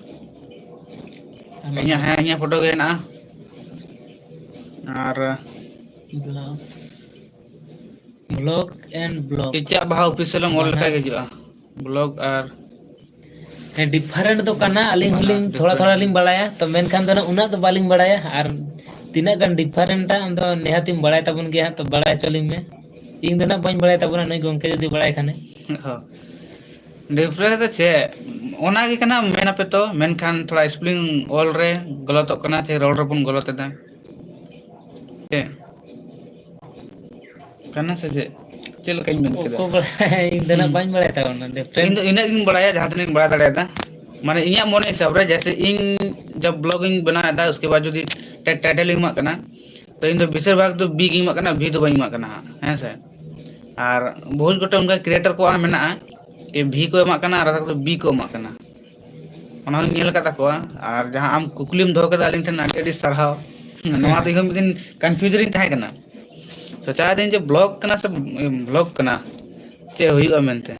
ᱟᱢᱟᱜ ᱤᱧᱟᱹᱜ, ᱫᱚ? ᱦᱮᱸ, ᱤᱧᱟᱹᱜ ᱯᱷᱳᱴᱳ ᱜᱮ ᱦᱮᱱᱟᱜᱼᱟ᱾ ᱟᱨ ᱵᱞᱚᱜ, ᱵᱞᱚᱜ ᱮᱱᱰ ᱵᱞᱚᱜ᱾ ᱤᱪᱟᱜ ᱵᱟᱦᱟ ᱚᱯᱷᱤᱥᱤᱭᱟᱞ ᱮᱢ ᱚᱞ ᱵᱟᱱᱟᱨ᱾ ᱞᱮᱠᱷᱟᱡ ᱜᱮ ᱦᱤᱡᱩᱜᱼᱟ᱾ ᱵᱞᱚᱜ ᱟᱨ ᱦᱮᱸ, ᱰᱤᱯᱷᱟᱨᱮᱱᱴ ᱫᱚ ᱠᱟᱱᱟ᱾ ᱟᱹᱞᱤᱧ ᱵᱟᱱᱟᱨ ᱦᱚᱸᱞᱤᱧ ᱛᱷᱚᱲᱟ ᱰᱤᱯᱷᱟᱨᱮᱱᱴ ᱛᱷᱚᱲᱟ ᱞᱤᱧ ᱜᱮᱭᱟ᱾ ᱵᱟᱲᱟᱭᱟ, ᱛᱚ ᱢᱮᱱᱠᱷᱟᱱ ᱫᱚ ᱩᱱᱟᱹᱜ ᱫᱚ ᱵᱟᱹᱞᱤᱧ ᱵᱟᱲᱟᱭᱟ᱾ ᱟᱨ ᱛᱤᱱᱟᱹᱜ ᱜᱟᱱ ᱰᱤᱯᱷᱟᱨᱮᱱᱴᱟ, ᱟᱢ ᱫᱚ ᱱᱤᱦᱟᱹᱛᱤᱢ ᱵᱟᱲᱟᱭ ᱛᱟᱵᱚᱱ ᱜᱮᱭᱟ ᱦᱟᱸᱜ, ᱛᱚ ᱵᱟᱲᱟᱭ ᱦᱚᱪᱚ ᱞᱤᱧ ᱢᱮ᱾ ᱤᱧ ᱫᱚ ᱱᱟᱜ ᱵᱟᱹᱧ ᱵᱟᱲᱟᱭ ᱛᱟᱵᱚᱱᱟ, ᱱᱩᱭ ᱜᱚᱢᱠᱮ ᱡᱩᱫᱤ ᱵᱟᱲᱟᱭ ᱠᱷᱟᱱᱮ᱾ ᱦᱚᱸ᱾ ᱰᱤᱯᱷᱟᱨᱮᱱᱥ ᱫᱚ ᱪᱮᱫ? ᱚᱱᱟ ᱜᱮ ᱠᱟᱱᱟ, ᱢᱮᱱ ᱟᱯᱮ ᱛᱚ, ᱢᱮᱱᱠᱷᱟᱱ ᱛᱷᱚᱲᱟ ᱥᱯᱮᱞᱤᱝ ᱚᱞ ᱨᱮ ᱜᱚᱞᱚᱛᱚᱜ ᱠᱟᱱᱟ, ᱪᱮ ᱨᱚᱲ ᱨᱮᱵᱚᱱ ᱜᱚᱞᱚᱛ ᱮᱫᱟ᱾ ᱪᱮᱫ? ᱠᱟᱱᱟ ᱥᱮ ᱪᱮᱫ? ᱪᱮᱫ ᱞᱮᱠᱟᱧ ᱢᱮᱱ ᱠᱮᱫᱟ? ᱚᱠᱚᱭ ᱵᱟᱲᱟᱭ? ᱤᱧ ᱫᱚ ᱱᱟᱜ ᱦᱩᱸ᱾ ᱵᱟᱹᱧ ᱵᱟᱲᱟᱭ ᱛᱟᱵᱚᱱᱟ, ᱰᱤᱯᱷᱟᱨᱮᱱᱴ᱾ ᱤᱧ ᱫᱚ ᱤᱱᱟᱹᱜ ᱜᱤᱧ ᱵᱟᱲᱟᱭᱟ, ᱡᱟᱦᱟᱸ ᱛᱤᱱᱟᱹᱜ ᱤᱧ ᱵᱟᱲᱟᱭ ᱫᱟᱲᱮᱭᱟᱫᱟ᱾ ᱢᱟᱱᱮ, ᱤᱧᱟᱹᱜ ᱢᱚᱱᱮ ᱦᱤᱥᱟᱵ ᱨᱮ, ᱡᱮᱭᱥᱮ, ᱤᱧ ᱡᱟᱵ ᱵᱞᱚᱜ ᱤᱧ ᱵᱮᱱᱟᱣ ᱮᱫᱟ, ᱩᱥᱠᱮ ᱵᱟᱫ ᱡᱩᱫᱤ ᱴᱟᱭ-, ᱴᱟᱭᱴᱮᱞ ᱤᱧ ᱮᱢᱟᱜ ᱠᱟᱱᱟ, ᱛᱚ ᱤᱧ ᱫᱚ ᱵᱮᱥᱤᱨ ᱵᱷᱟᱜᱽ ᱫᱚ ᱵᱤ ᱜᱤᱧ ᱮᱢᱟᱜ ᱠᱟᱱᱟ, ᱵᱷᱤ ᱫᱚ ᱵᱟᱹᱧ ᱮᱢᱟᱜ ᱠᱟᱱᱟ ᱦᱟᱸᱜ, ᱦᱮᱸ ᱥᱮ᱾ ᱟᱨ ᱵᱚᱦᱩᱛ ᱜᱚᱴᱮᱡ ᱚᱱᱠᱟ ᱠᱨᱤᱭᱮᱴᱟᱨ ᱠᱚᱣᱟᱜ ᱦᱚᱸ ᱢᱮᱱᱟᱜᱼᱟ, ᱡᱮ ᱵᱷᱤ ᱠᱚ ᱮᱢᱟᱜ ᱠᱟᱱᱟ ᱟᱨ ᱟᱫᱷᱟ ᱠᱚᱫᱚ ᱵᱤ ᱠᱚ ᱮᱢᱟᱜ ᱠᱟᱱᱟ᱾ ᱚᱱᱟ ᱦᱚᱸᱧ ᱧᱮᱞ ᱟᱠᱟᱫ ᱛᱟᱠᱚᱣᱟ᱾ ᱟᱨ ᱡᱟᱦᱟᱸ ᱟᱢ ᱠᱩᱠᱞᱤᱢ ᱫᱚᱦᱚ ᱠᱮᱫᱟ ᱟᱹᱞᱤᱧ ᱴᱷᱮᱱ, ᱟᱹᱰᱤ ᱟᱹᱰᱤ ᱥᱟᱨᱦᱟᱣ᱾ ᱱᱚᱣᱟ ᱫᱚ ᱤᱧᱦᱚᱸ ᱢᱤᱫ ᱫᱤᱱ ᱠᱚᱱᱯᱷᱤᱭᱩᱡᱽ ᱨᱤᱧ ᱛᱟᱦᱮᱸ ᱠᱟᱱᱟ, ᱥᱚᱪᱟᱭᱮᱫᱟᱹᱧ ᱡᱮ ᱵᱞᱚᱜ ᱠᱟᱱᱟ ᱥᱮ ᱵᱷᱞᱚᱜ ᱠᱟᱱᱟ, ᱪᱮᱫ ᱦᱩᱭᱩᱜᱼᱟ ᱢᱮᱱᱛᱮ᱾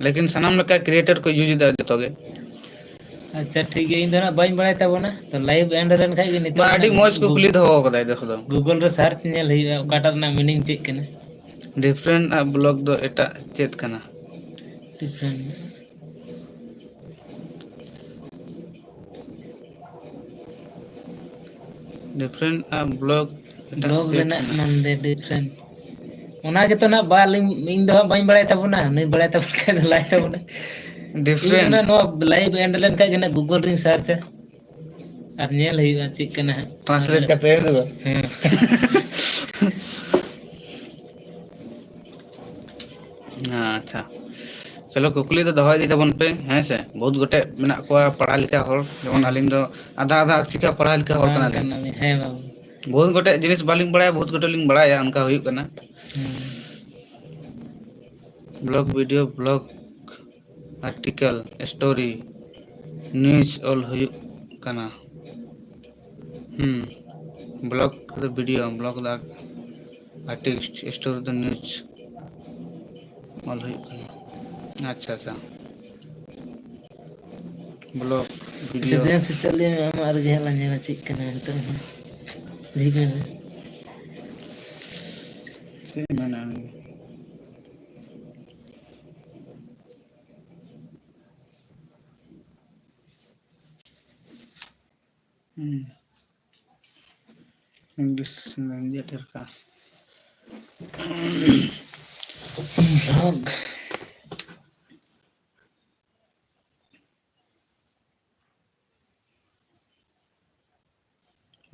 ᱞᱮᱠᱤᱱ ᱥᱟᱱᱟᱢ ᱞᱮᱠᱟ ᱠᱨᱤᱭᱮᱴᱟᱨ ᱠᱚ ᱤᱭᱩᱡᱽ ᱮᱫᱟ ᱡᱚᱛᱚ ᱜᱮ᱾ ᱟᱪᱪᱷᱟ, ᱴᱷᱤᱠ ᱜᱮᱭᱟ, ᱤᱧ ᱫᱚ ᱱᱟᱜ ᱵᱟᱹᱧ ᱵᱟᱲᱟᱭ ᱛᱟᱵᱚᱱᱟ, ᱛᱚ ᱞᱟᱭᱤᱵᱷ ᱮᱱᱰ ᱞᱮᱱᱠᱷᱟᱡ ᱜᱮ ᱱᱤᱛᱚᱜ ᱵᱟ, ᱟᱹᱰᱤ ᱱᱟᱜ ᱢᱚᱡᱽ ᱜᱩ- ᱠᱩᱠᱞᱤ ᱫᱚᱦᱚ ᱠᱟᱫᱟᱭ ᱫᱚᱦᱚ ᱫᱚ᱾ ᱜᱩᱜᱚᱞ ᱨᱮ ᱥᱟᱨᱪ ᱧᱮᱞ ᱦᱩᱭᱩᱜᱼᱟ, ᱚᱠᱟᱴᱟᱜ ᱨᱮᱱᱟᱜ ᱢᱤᱱᱤᱝ ᱪᱮᱫ ᱠᱟᱱᱟ᱾ ᱰᱤᱯᱷᱟᱨᱮᱱᱴ ᱟᱜ ᱵᱞᱚᱜ ᱫᱚ ᱮᱴᱟᱜ ᱪᱮᱫ ᱠᱟᱱᱟ? ᱰᱤᱯᱷᱟᱨᱮᱱᱴ᱾ ᱰᱤᱯᱷᱟᱨᱮᱱᱴ ᱟᱜ ᱵᱞᱚᱜ ᱮᱴᱟᱜ ᱵᱞᱚᱜ ᱪᱮᱫ ᱨᱮᱱᱟᱜ ᱠᱟᱱᱟ? ᱢᱟᱱᱮ ᱰᱤᱯᱷᱟᱨᱮᱱᱴ᱾ ᱚᱱᱟ ᱜᱮᱛᱚ ᱱᱟᱜ ᱵᱟᱞᱤᱧ, ᱤᱧ ᱫᱚ ᱦᱟᱸᱜ ᱵᱟᱹᱧ ᱵᱟᱲᱟᱭ ᱛᱟᱵᱚᱱᱟ, ᱱᱩᱭ ᱵᱟᱲᱟᱭ ᱛᱟᱵᱚᱱ ᱠᱷᱟᱡ ᱫᱚ ᱞᱟᱹᱭ ᱛᱟᱵᱚᱱᱟ᱾ ᱤᱧ ᱰᱤᱯᱷᱟᱨᱮᱱᱴ᱾ ᱚᱱᱟ ᱱᱚᱣᱟ ᱞᱟᱭᱤᱵᱷ ᱮᱱᱰ ᱞᱮᱱᱠᱷᱟᱡ ᱜᱮ ᱱᱟᱜ ᱜᱩᱜᱚᱞ ᱨᱤᱧ ᱥᱟᱨᱪᱟ᱾ ᱟᱨ ᱧᱮᱞ ᱦᱩᱭᱩᱜᱼᱟ ᱪᱮᱫ ᱠᱟᱱᱟ ᱦᱟᱸᱜ᱾ ᱴᱨᱟᱱᱥᱞᱮᱴ ᱠᱟᱛᱮ, ᱦᱮᱸ ᱥᱮ ᱵᱟᱝ? ᱦᱮᱸ᱾ ᱟᱪᱪᱷᱟ, ᱪᱚᱞᱚ, ᱠᱩᱠᱞᱤ ᱫᱚ ᱫᱚᱦᱚ ᱤᱫᱤ ᱛᱟᱵᱚᱱ ᱯᱮ, ᱦᱮᱸ ᱥᱮ᱾ ᱵᱚᱦᱩᱛ ᱜᱚᱴᱮᱡ ᱢᱮᱱᱟᱜ ᱠᱚᱣᱟ ᱯᱟᱲᱦᱟᱣ ᱞᱮᱠᱟ ᱦᱚᱲ, ᱡᱮᱢᱚᱱ ᱦᱮᱸ᱾ ᱟᱹᱞᱤᱧ ᱫᱚ ᱟᱫᱷᱟ ᱟᱫᱷᱟ ᱥᱤᱠᱷᱟ ᱯᱟᱲᱦᱟᱣ ᱞᱮᱠᱟ ᱦᱚᱲ ᱵᱟᱝ ᱠᱟᱱᱟᱞᱤᱧ᱾ ᱠᱟᱱᱟᱞᱤᱧ, ᱦᱮᱸ ᱵᱟᱵᱩ᱾ ᱵᱚᱦᱩᱛ ᱜᱚᱴᱮᱡ ᱡᱤᱱᱤᱥ ᱵᱟᱹᱞᱤᱧ ᱵᱟᱲᱟᱭᱟ, ᱵᱚᱦᱩᱛ ᱜᱚᱴᱮᱡ ᱞᱤᱧ ᱵᱟᱲᱟᱭᱟ, ᱚᱱᱠᱟ ᱦᱩᱭᱩᱜ ᱠᱟᱱᱟ᱾ ᱦᱮᱸ᱾ Blog video, blog article, story, news all ᱦᱩᱭᱩᱜ ᱠᱟᱱᱟ᱾ ᱦᱩᱸ, ᱵᱞᱚᱜ ᱨᱮ ᱵᱷᱤᱰᱤᱭᱳ, ᱵᱞᱚᱜ ᱫᱚ ᱟᱨᱴᱤᱠᱥᱴ, ᱥᱴᱳᱨᱤ ᱫᱚ ᱱᱤᱭᱩᱡᱽ ᱚᱞ ᱦᱩᱭᱩᱜ ᱠᱟᱱᱟ᱾ ᱟᱪᱪᱷᱟ, ᱟᱪᱪᱷᱟ᱾ ᱵᱞᱚᱜ, ᱟᱪᱪᱷᱟ, ᱵᱷᱤᱰᱤᱭᱳ᱾ ᱫᱮᱱ ᱥᱮ ᱪᱮᱫ ᱞᱟᱹᱭ ᱢᱮ, ᱟᱢᱟᱜ ᱨᱮᱜᱮ ᱦᱟᱸᱜ ᱞᱟᱝ ᱧᱮᱞᱟ ᱪᱮᱫ ᱠᱟᱱᱟ ᱱᱤᱛᱚᱜ ᱦᱚᱸ᱾ ᱡᱷᱤᱡ ᱢᱮ᱾ ᱪᱮᱫ ᱮᱢ ᱢᱮᱱᱟ ᱟᱢ? ᱦᱩᱸ᱾ English language ᱰᱷᱮᱨ ᱠᱟᱜᱼᱟ᱾ Vlog᱾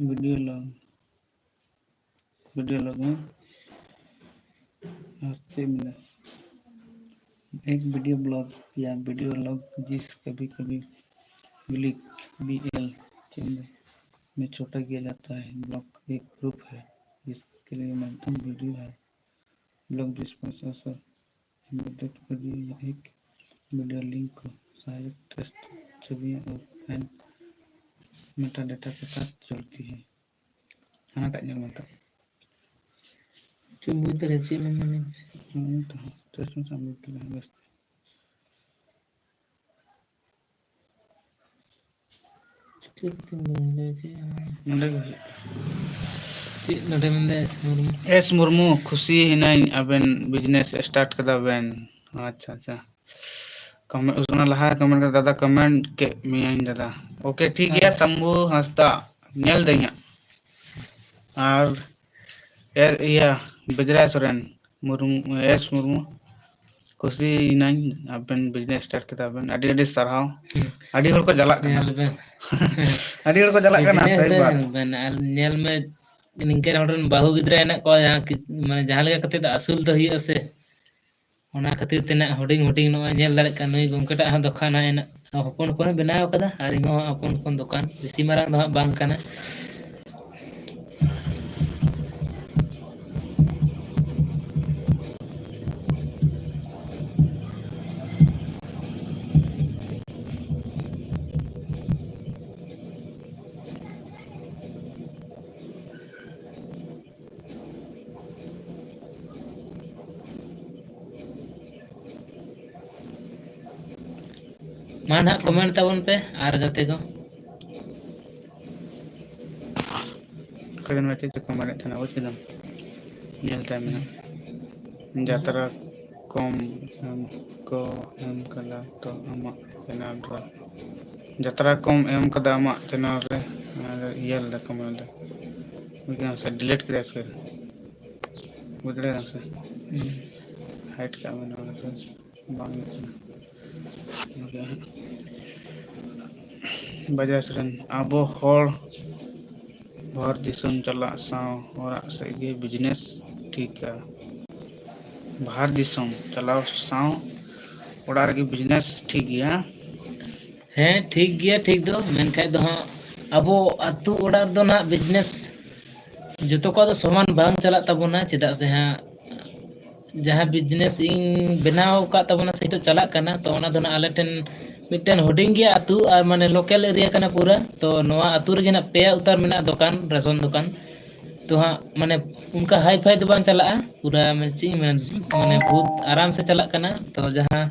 Video log, video log में और से मिला। एक वीडियो ब्लॉग या वीडियो लॉग जिस कभी कभी ब्लिक बी एल चैनल में छोटा किया जाता है। ब्लॉग एक प्रूफ है, इसके लिए माध्यम वीडियो है। ब्लॉग जिस पर असल एम्बेडेड वीडियो या एक वीडियो लिंक को सहायक टेक्स्ट छवियां और फाइल मेटा डेटा के साथ चलती है। ᱦᱟᱱᱟᱴᱟᱜ ᱧᱮᱞ ᱢᱮ ᱛᱚ᱾ ᱪᱮᱫ ᱵᱩᱡᱽ ᱫᱟᱲᱮᱭᱟᱜ, ᱪᱮᱫ ᱢᱮᱱ ᱫᱟᱲᱮᱭᱟᱜ? ᱦᱩᱸ, ᱛᱚ, ᱪᱚᱥᱢᱟ ᱥᱟᱵ ᱵᱩᱡᱽ ᱫᱟᱲᱮᱭᱟᱜ ᱵᱮᱥ ᱛᱮ᱾ ᱪᱤᱠᱟᱹ ᱠᱟᱛᱮᱢ ᱵᱟᱹᱧ ᱞᱟᱹᱭ ᱠᱮᱜᱼᱟ? ᱱᱚᱸᱰᱮ ᱜᱮ ᱦᱩᱭᱩᱜ ᱠᱟᱱᱟ᱾ ᱪᱮᱫ ᱱᱚᱸᱰᱮ ᱢᱮᱱᱫᱟ ᱮᱥ ᱢᱩᱨᱢᱩ? ᱮᱥ ᱢᱩᱨᱢᱩ, ᱠᱷᱩᱥᱤ ᱦᱤᱱᱟᱹᱧ ᱟᱵᱮᱱ business start ᱠᱟᱫᱟ ᱵᱮᱱ᱾ ᱟᱪᱪᱷᱟ, ᱟᱪᱪᱷᱟ᱾ Comment, ᱚᱱᱟ ᱞᱟᱦᱟ comment ᱠᱟᱫᱟ, ᱫᱟᱫᱟ comment ᱠᱮᱫ ᱢᱮᱭᱟᱹᱧ ᱫᱟᱫᱟ᱾ OK, ᱴᱷᱤᱠ ᱜᱮᱭᱟ, ᱟᱪᱪᱷᱟ᱾ ᱛᱟᱢᱵᱩ ᱦᱟᱸᱥᱫᱟ, ᱧᱮᱞ ᱫᱟᱹᱧ ᱦᱟᱸᱜ᱾ ᱟᱨ ᱮ-, ᱤᱭᱟᱹ, ᱵᱮᱡᱽᱨᱟᱭ ᱥᱚᱨᱮᱱ, ᱢᱩᱨᱢᱩ, ᱮᱥ ᱢᱩᱨᱢᱩ, ᱠᱩᱥᱤᱭᱮᱱᱟᱹᱧ ᱟᱵᱮᱱ business start ᱠᱮᱫᱟ ᱵᱮᱱ, ᱟᱹᱰᱤ ᱟᱹᱰᱤ ᱥᱟᱨᱦᱟᱣ᱾ ᱦᱩᱸ᱾ ᱟᱹᱰᱤ ᱦᱚᱲ ᱠᱚ ᱪᱟᱞᱟᱜ ᱠᱟᱱᱟ᱾ ᱧᱮᱞ ᱵᱮᱱ᱾ ᱟᱹᱰᱤ ᱦᱚᱲ ᱠᱚ ᱪᱟᱞᱟᱜ ᱠᱟᱱᱟ, business ᱥᱟᱹᱦᱤ ᱫᱚ ᱵᱟᱛ᱾ ᱧᱮᱞ ᱵᱮᱱ, ᱟᱨ ᱧᱮᱞ ᱢᱮ, ᱱᱤᱝᱠᱟᱹᱱ ᱦᱚᱲ ᱨᱮᱱ ᱵᱟᱹᱦᱩ ᱜᱤᱫᱽᱨᱟᱹ ᱦᱮᱱᱟᱜ ᱠᱚᱣᱟ, ᱡᱟᱦᱟᱸ ᱠᱤ-, ᱢᱟᱱᱮ, ᱡᱟᱦᱟᱸ ᱞᱮᱠᱟ ᱠᱟᱛᱮ ᱫᱚ ᱟᱹᱥᱩᱞ ᱫᱚ ᱦᱩᱭᱩᱜᱼᱟ ᱥᱮ᱾ ᱚᱱᱟ ᱠᱷᱟᱹᱛᱤᱨ ᱛᱮ ᱱᱟᱜ ᱦᱩᱰᱤᱧ ᱦᱩᱰᱤᱧ ᱱᱚᱜᱼᱚᱭ ᱧᱮᱞ ᱫᱟᱲᱮᱭᱟᱜ ᱠᱟᱱ ᱱᱩᱭ ᱜᱚᱢᱠᱮ ᱴᱟᱜ ᱦᱚᱸ ᱫᱚᱠᱷᱟ ᱱᱟᱜ ᱮᱱᱟ᱾ ᱦᱚᱯᱚᱱ ᱦᱚᱯᱚᱱᱮ ᱵᱮᱱᱟᱣ ᱠᱟᱫᱟ ᱟᱨ ᱤᱧ ᱦᱚᱸ ᱦᱚᱯᱚᱱ ᱦᱚᱯᱚᱱ ᱫᱚᱠᱟᱱ, ᱵᱮᱥᱤ ᱢᱟᱨᱟᱝ ᱫᱚ ᱦᱟᱸᱜ ᱵᱟᱝ ᱠᱟᱱᱟ᱾ ᱢᱟ ᱱᱟᱦᱟᱜ comment ᱛᱟᱵᱚᱱ ᱯᱮ ᱟᱨ ᱜᱟᱛᱮ ᱠᱚ᱾ ᱚᱠᱚᱭ ᱠᱟᱱᱟ ᱪᱮᱫ ᱪᱚ comment ᱮᱫ ᱛᱟᱦᱮᱱᱟ, ᱵᱩᱡᱽ ᱠᱮᱫᱟᱢ? ᱧᱮᱞ ᱛᱟᱭ ᱢᱮ ᱱᱟᱦᱟᱜ᱾ ᱡᱟᱛᱨᱟ ᱠᱚᱢ ᱮᱢ, ᱠᱚ ᱮᱢ ᱠᱟᱫᱟ ᱛᱚ ᱟᱢᱟᱜ channel ᱨᱮ᱾ ᱡᱟᱛᱨᱟ ᱠᱚᱢ ᱮᱢ ᱠᱟᱫᱟ ᱟᱢᱟᱜ channel ᱨᱮ, ᱚᱱᱟ ᱫᱚ ᱤᱭᱟᱹ ᱞᱮᱫᱟ comment ᱫᱚ᱾ ᱵᱩᱡᱽ ᱠᱮᱫᱟᱢ ᱥᱮ? Delete ᱠᱮᱫᱟᱭ ᱯᱷᱤᱨ᱾ ᱵᱩᱡᱽ ᱫᱟᱲᱮᱭᱟᱫᱟᱢ ᱥᱮ? ᱦᱩᱸ᱾ Hide ᱠᱟᱜ ᱢᱮ ᱱᱚᱣᱟ ᱫᱚ᱾ ᱵᱟᱝ ᱦᱩᱭᱩᱜ ᱠᱟᱱᱟ᱾ ᱱᱚᱝᱠᱟ ᱦᱟᱸᱜ᱾ ᱵᱟᱡᱟᱨ ᱥᱮᱫ ᱨᱮᱱ ᱟᱵᱚ ᱦᱚᱲ ᱵᱟᱦᱟᱨ ᱫᱤᱥᱚᱢ ᱪᱟᱞᱟᱜ ᱥᱟᱶ ᱚᱲᱟᱜ ᱥᱮᱫ ᱜᱮ business ᱴᱷᱤᱠᱟ᱾ ᱵᱟᱦᱟᱨ ᱫᱤᱥᱚᱢ ᱪᱟᱞᱟᱣ ᱥᱟᱶ ᱚᱲᱟᱜ ᱨᱮᱜᱮ business ᱴᱷᱤᱠ ᱜᱮᱭᱟ᱾ ᱦᱮᱸ, ᱴᱷᱤᱠ ᱜᱮᱭᱟ, ᱴᱷᱤᱠ ᱫᱚ᱾ ᱢᱮᱱᱠᱷᱟᱡ ᱫᱚ ᱦᱟᱸᱜ ᱟᱵᱚ ᱟᱹᱛᱩ ᱚᱲᱟᱜ ᱨᱮᱫᱚ ᱱᱟᱦᱟᱜ business ᱡᱚᱛᱚ ᱠᱚᱣᱟᱜ ᱫᱚ ᱥᱚᱢᱟᱱ ᱵᱟᱝ ᱪᱟᱞᱟᱜ ᱛᱟᱵᱚᱱᱟ, ᱪᱮᱫᱟᱜ ᱥᱮ ᱦᱟᱸᱜ ᱡᱟᱦᱟᱸ business ᱤᱧ ᱵᱮᱱᱟᱣ ᱟᱠᱟᱫ ᱛᱟᱵᱚᱱᱟ ᱥᱮ ᱱᱤᱛᱚᱜ ᱪᱟᱞᱟᱜ ᱠᱟᱱᱟ, ᱛᱚ ᱚᱱᱟ ᱫᱚ ᱱᱟᱜ ᱟᱞᱮ ᱴᱷᱮᱱ ᱢᱤᱫᱴᱮᱱ ᱦᱩᱰᱤᱧ ᱜᱮᱭᱟ ᱟᱹᱛᱩ, ᱟᱨ ᱢᱟᱱᱮ local area ᱠᱟᱱᱟ ᱯᱩᱨᱟᱹ᱾ ᱛᱚ ᱱᱚᱣᱟ ᱟᱹᱛᱩ ᱨᱮᱜᱮ ᱱᱟᱜ ᱯᱮᱭᱟ ᱩᱛᱟᱹᱨ ᱢᱮᱱᱟᱜᱼᱟ ᱫᱚᱠᱟᱱ, ᱨᱮᱥᱚᱱ ᱫᱚᱠᱟᱱ᱾ ᱛᱚ ᱦᱟᱸᱜ ᱢᱟᱱᱮ ᱚᱱᱠᱟ high-fi ᱫᱚ ᱵᱟᱝ ᱪᱟᱞᱟᱜᱼᱟ, ᱯᱩᱨᱟᱹ ᱢᱟᱱᱮ ᱪᱮᱫ ᱤᱧ ᱢᱮᱱᱟ, ᱢᱟᱱᱮ ᱵᱚᱦᱩᱛ ᱟᱨᱟᱢ ᱥᱮ ᱪᱟᱞᱟᱜ ᱠᱟᱱᱟ᱾ ᱛᱚ ᱡᱟᱦᱟᱸ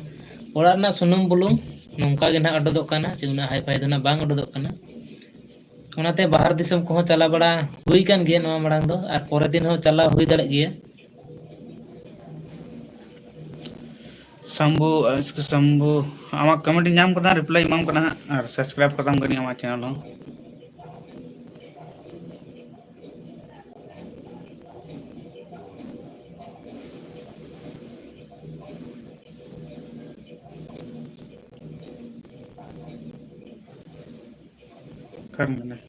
ᱚᱲᱟᱜ ᱨᱮᱱᱟᱜ ᱥᱩᱱᱩᱢ ᱵᱩᱞᱩᱝ ᱱᱚᱝᱠᱟ ᱜᱮ ᱱᱟᱜ ᱚᱰᱚᱠᱚᱜ ᱠᱟᱱᱟ, ᱪᱮ ᱩᱱᱟᱹᱜ high-fi ᱫᱚ ᱱᱟᱜ ᱵᱟᱝ ᱚᱰᱚᱠᱚᱜ ᱠᱟᱱᱟ᱾ ᱚᱱᱟᱛᱮ ᱵᱟᱦᱟᱨ ᱫᱤᱥᱚᱢ ᱠᱚᱦᱚᱸ ᱪᱟᱞᱟᱣ ᱵᱟᱲᱟ ᱦᱩᱭ ᱠᱟᱱ ᱜᱮᱭᱟ ᱱᱚᱣᱟ ᱢᱟᱲᱟᱝ ᱫᱚ, ᱟᱨ ᱯᱚᱨᱮ ᱫᱤᱱ ᱦᱚᱸ ᱪᱟᱞᱟᱣ ᱦᱩᱭ ᱫᱟᱲᱮᱜ ᱜᱮᱭᱟ᱾ ᱥᱟᱢᱵᱩ, ᱟᱭᱩᱥᱠᱟ ᱥᱟᱢᱵᱩ, ᱟᱢᱟᱜ comment ᱤᱧ ᱧᱟᱢ ᱠᱟᱫᱟ, reply ᱤᱧ ᱮᱢᱟᱢ ᱠᱟᱱᱟ ᱦᱟᱸᱜ, ᱟᱨ subscribe ᱠᱟᱛᱟᱢ ᱠᱟᱹᱱᱟᱹᱧ ᱟᱢᱟᱜ channel ᱦᱚᱸ᱾ ᱚᱠᱟᱨᱮ ᱢᱮᱱᱟᱭᱟ?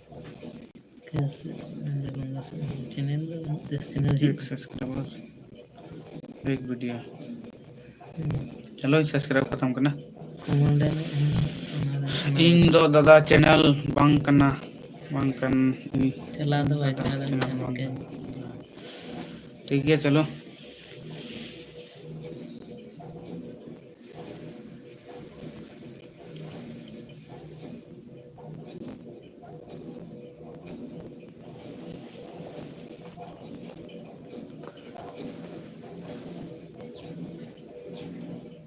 ᱪᱮᱱᱮᱞ ᱫᱚ ᱵᱟᱹᱱᱩᱜ ᱛᱟᱭᱟ, ᱪᱮᱱᱮᱞ ᱮᱠ ᱦᱩᱭᱩᱜ ᱠᱟᱱᱟ᱾ Subscriber, ᱮᱠ video᱾ ᱦᱩᱸ᱾ ᱪᱚᱞᱚ, subscribe ᱠᱟᱛᱟᱢ ᱠᱟᱱᱟ᱾ ᱠᱚᱢᱚᱞ ᱰᱮ ᱨᱮ ᱦᱮᱱᱟᱜᱼᱟ, ᱚᱱᱟ ᱨᱮ, ᱚᱱᱟ ᱨᱮ᱾ ᱤᱧ ᱫᱚ ᱫᱟᱫᱟ channel ᱵᱟᱝ ᱠᱟᱱᱟ, ᱵᱟᱝ ᱠᱟᱱ ᱤᱧ᱾ ᱪᱟᱞᱟᱣ ᱫᱚ ᱵᱟᱭ ᱪᱟᱞᱟᱣ ᱫᱟᱲᱮᱭᱟᱜ ᱠᱟᱱᱟ, ᱵᱟᱝ ᱤᱱᱠᱟᱹ᱾ ᱠᱟᱱᱟ᱾ ᱴᱷᱤᱠ ᱜᱮᱭᱟ, ᱪᱚᱞᱚ᱾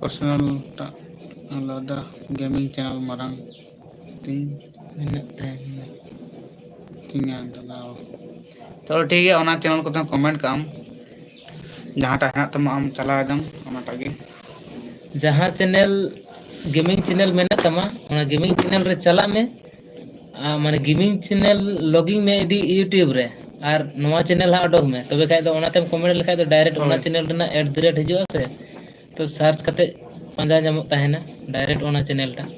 Personal ᱴᱟᱜ ᱟᱞᱟᱫᱟ, gaming channel ᱢᱟᱨᱟᱝ ᱛᱤᱧ ᱢᱮᱱᱟᱜ ᱛᱟᱭᱟ, ᱢᱮᱱᱟᱜ᱾ ᱛᱤᱧᱟ ᱫᱟᱫᱟ᱾ ᱪᱚᱞᱚ ᱴᱷᱤᱠ ᱜᱮᱭᱟ, ᱚᱱᱟ channel ᱠᱚᱛᱮ comment ᱠᱟᱜ ᱟᱢ, ᱡᱟᱦᱟᱸᱴᱟᱜ ᱦᱮᱱᱟᱜ ᱛᱟᱢᱟ ᱟᱢ ᱪᱟᱞᱟᱣ ᱮᱫᱟᱢ ᱚᱱᱟᱴᱟᱜ ᱜᱮ᱾ ᱡᱟᱦᱟᱸ channel, gaming channel ᱢᱮᱱᱟᱜ ᱛᱟᱢᱟ, ᱚᱱᱟ gaming channel ᱨᱮ ᱪᱟᱞᱟᱜ ᱢᱮ᱾ ᱟᱨ ᱢᱟᱱᱮ gaming channel logging ᱢᱮ ᱤᱫᱤ YouTube ᱨᱮ, ᱟᱨ ᱱᱚᱣᱟ channel ᱦᱟᱸᱜ ᱚᱰᱚᱠ ᱢᱮ, ᱛᱚᱵᱮ ᱠᱷᱟᱡ ᱫᱚ ᱚᱱᱟᱛᱮᱢ comment ᱞᱮᱠᱷᱟᱡ ᱫᱚ direct ᱚᱱᱟ ᱦᱳᱭ᱾ Channel ᱨᱮᱱᱟᱜ at the rate ᱦᱤᱡᱩᱜᱼᱟ ᱥᱮ, ᱛᱚ search ᱠᱟᱛᱮ ᱯᱟᱸᱡᱟ ᱧᱟᱢᱚᱜ ᱛᱟᱦᱮᱱᱟ direct ᱚᱱᱟ channel ᱴᱟᱜ᱾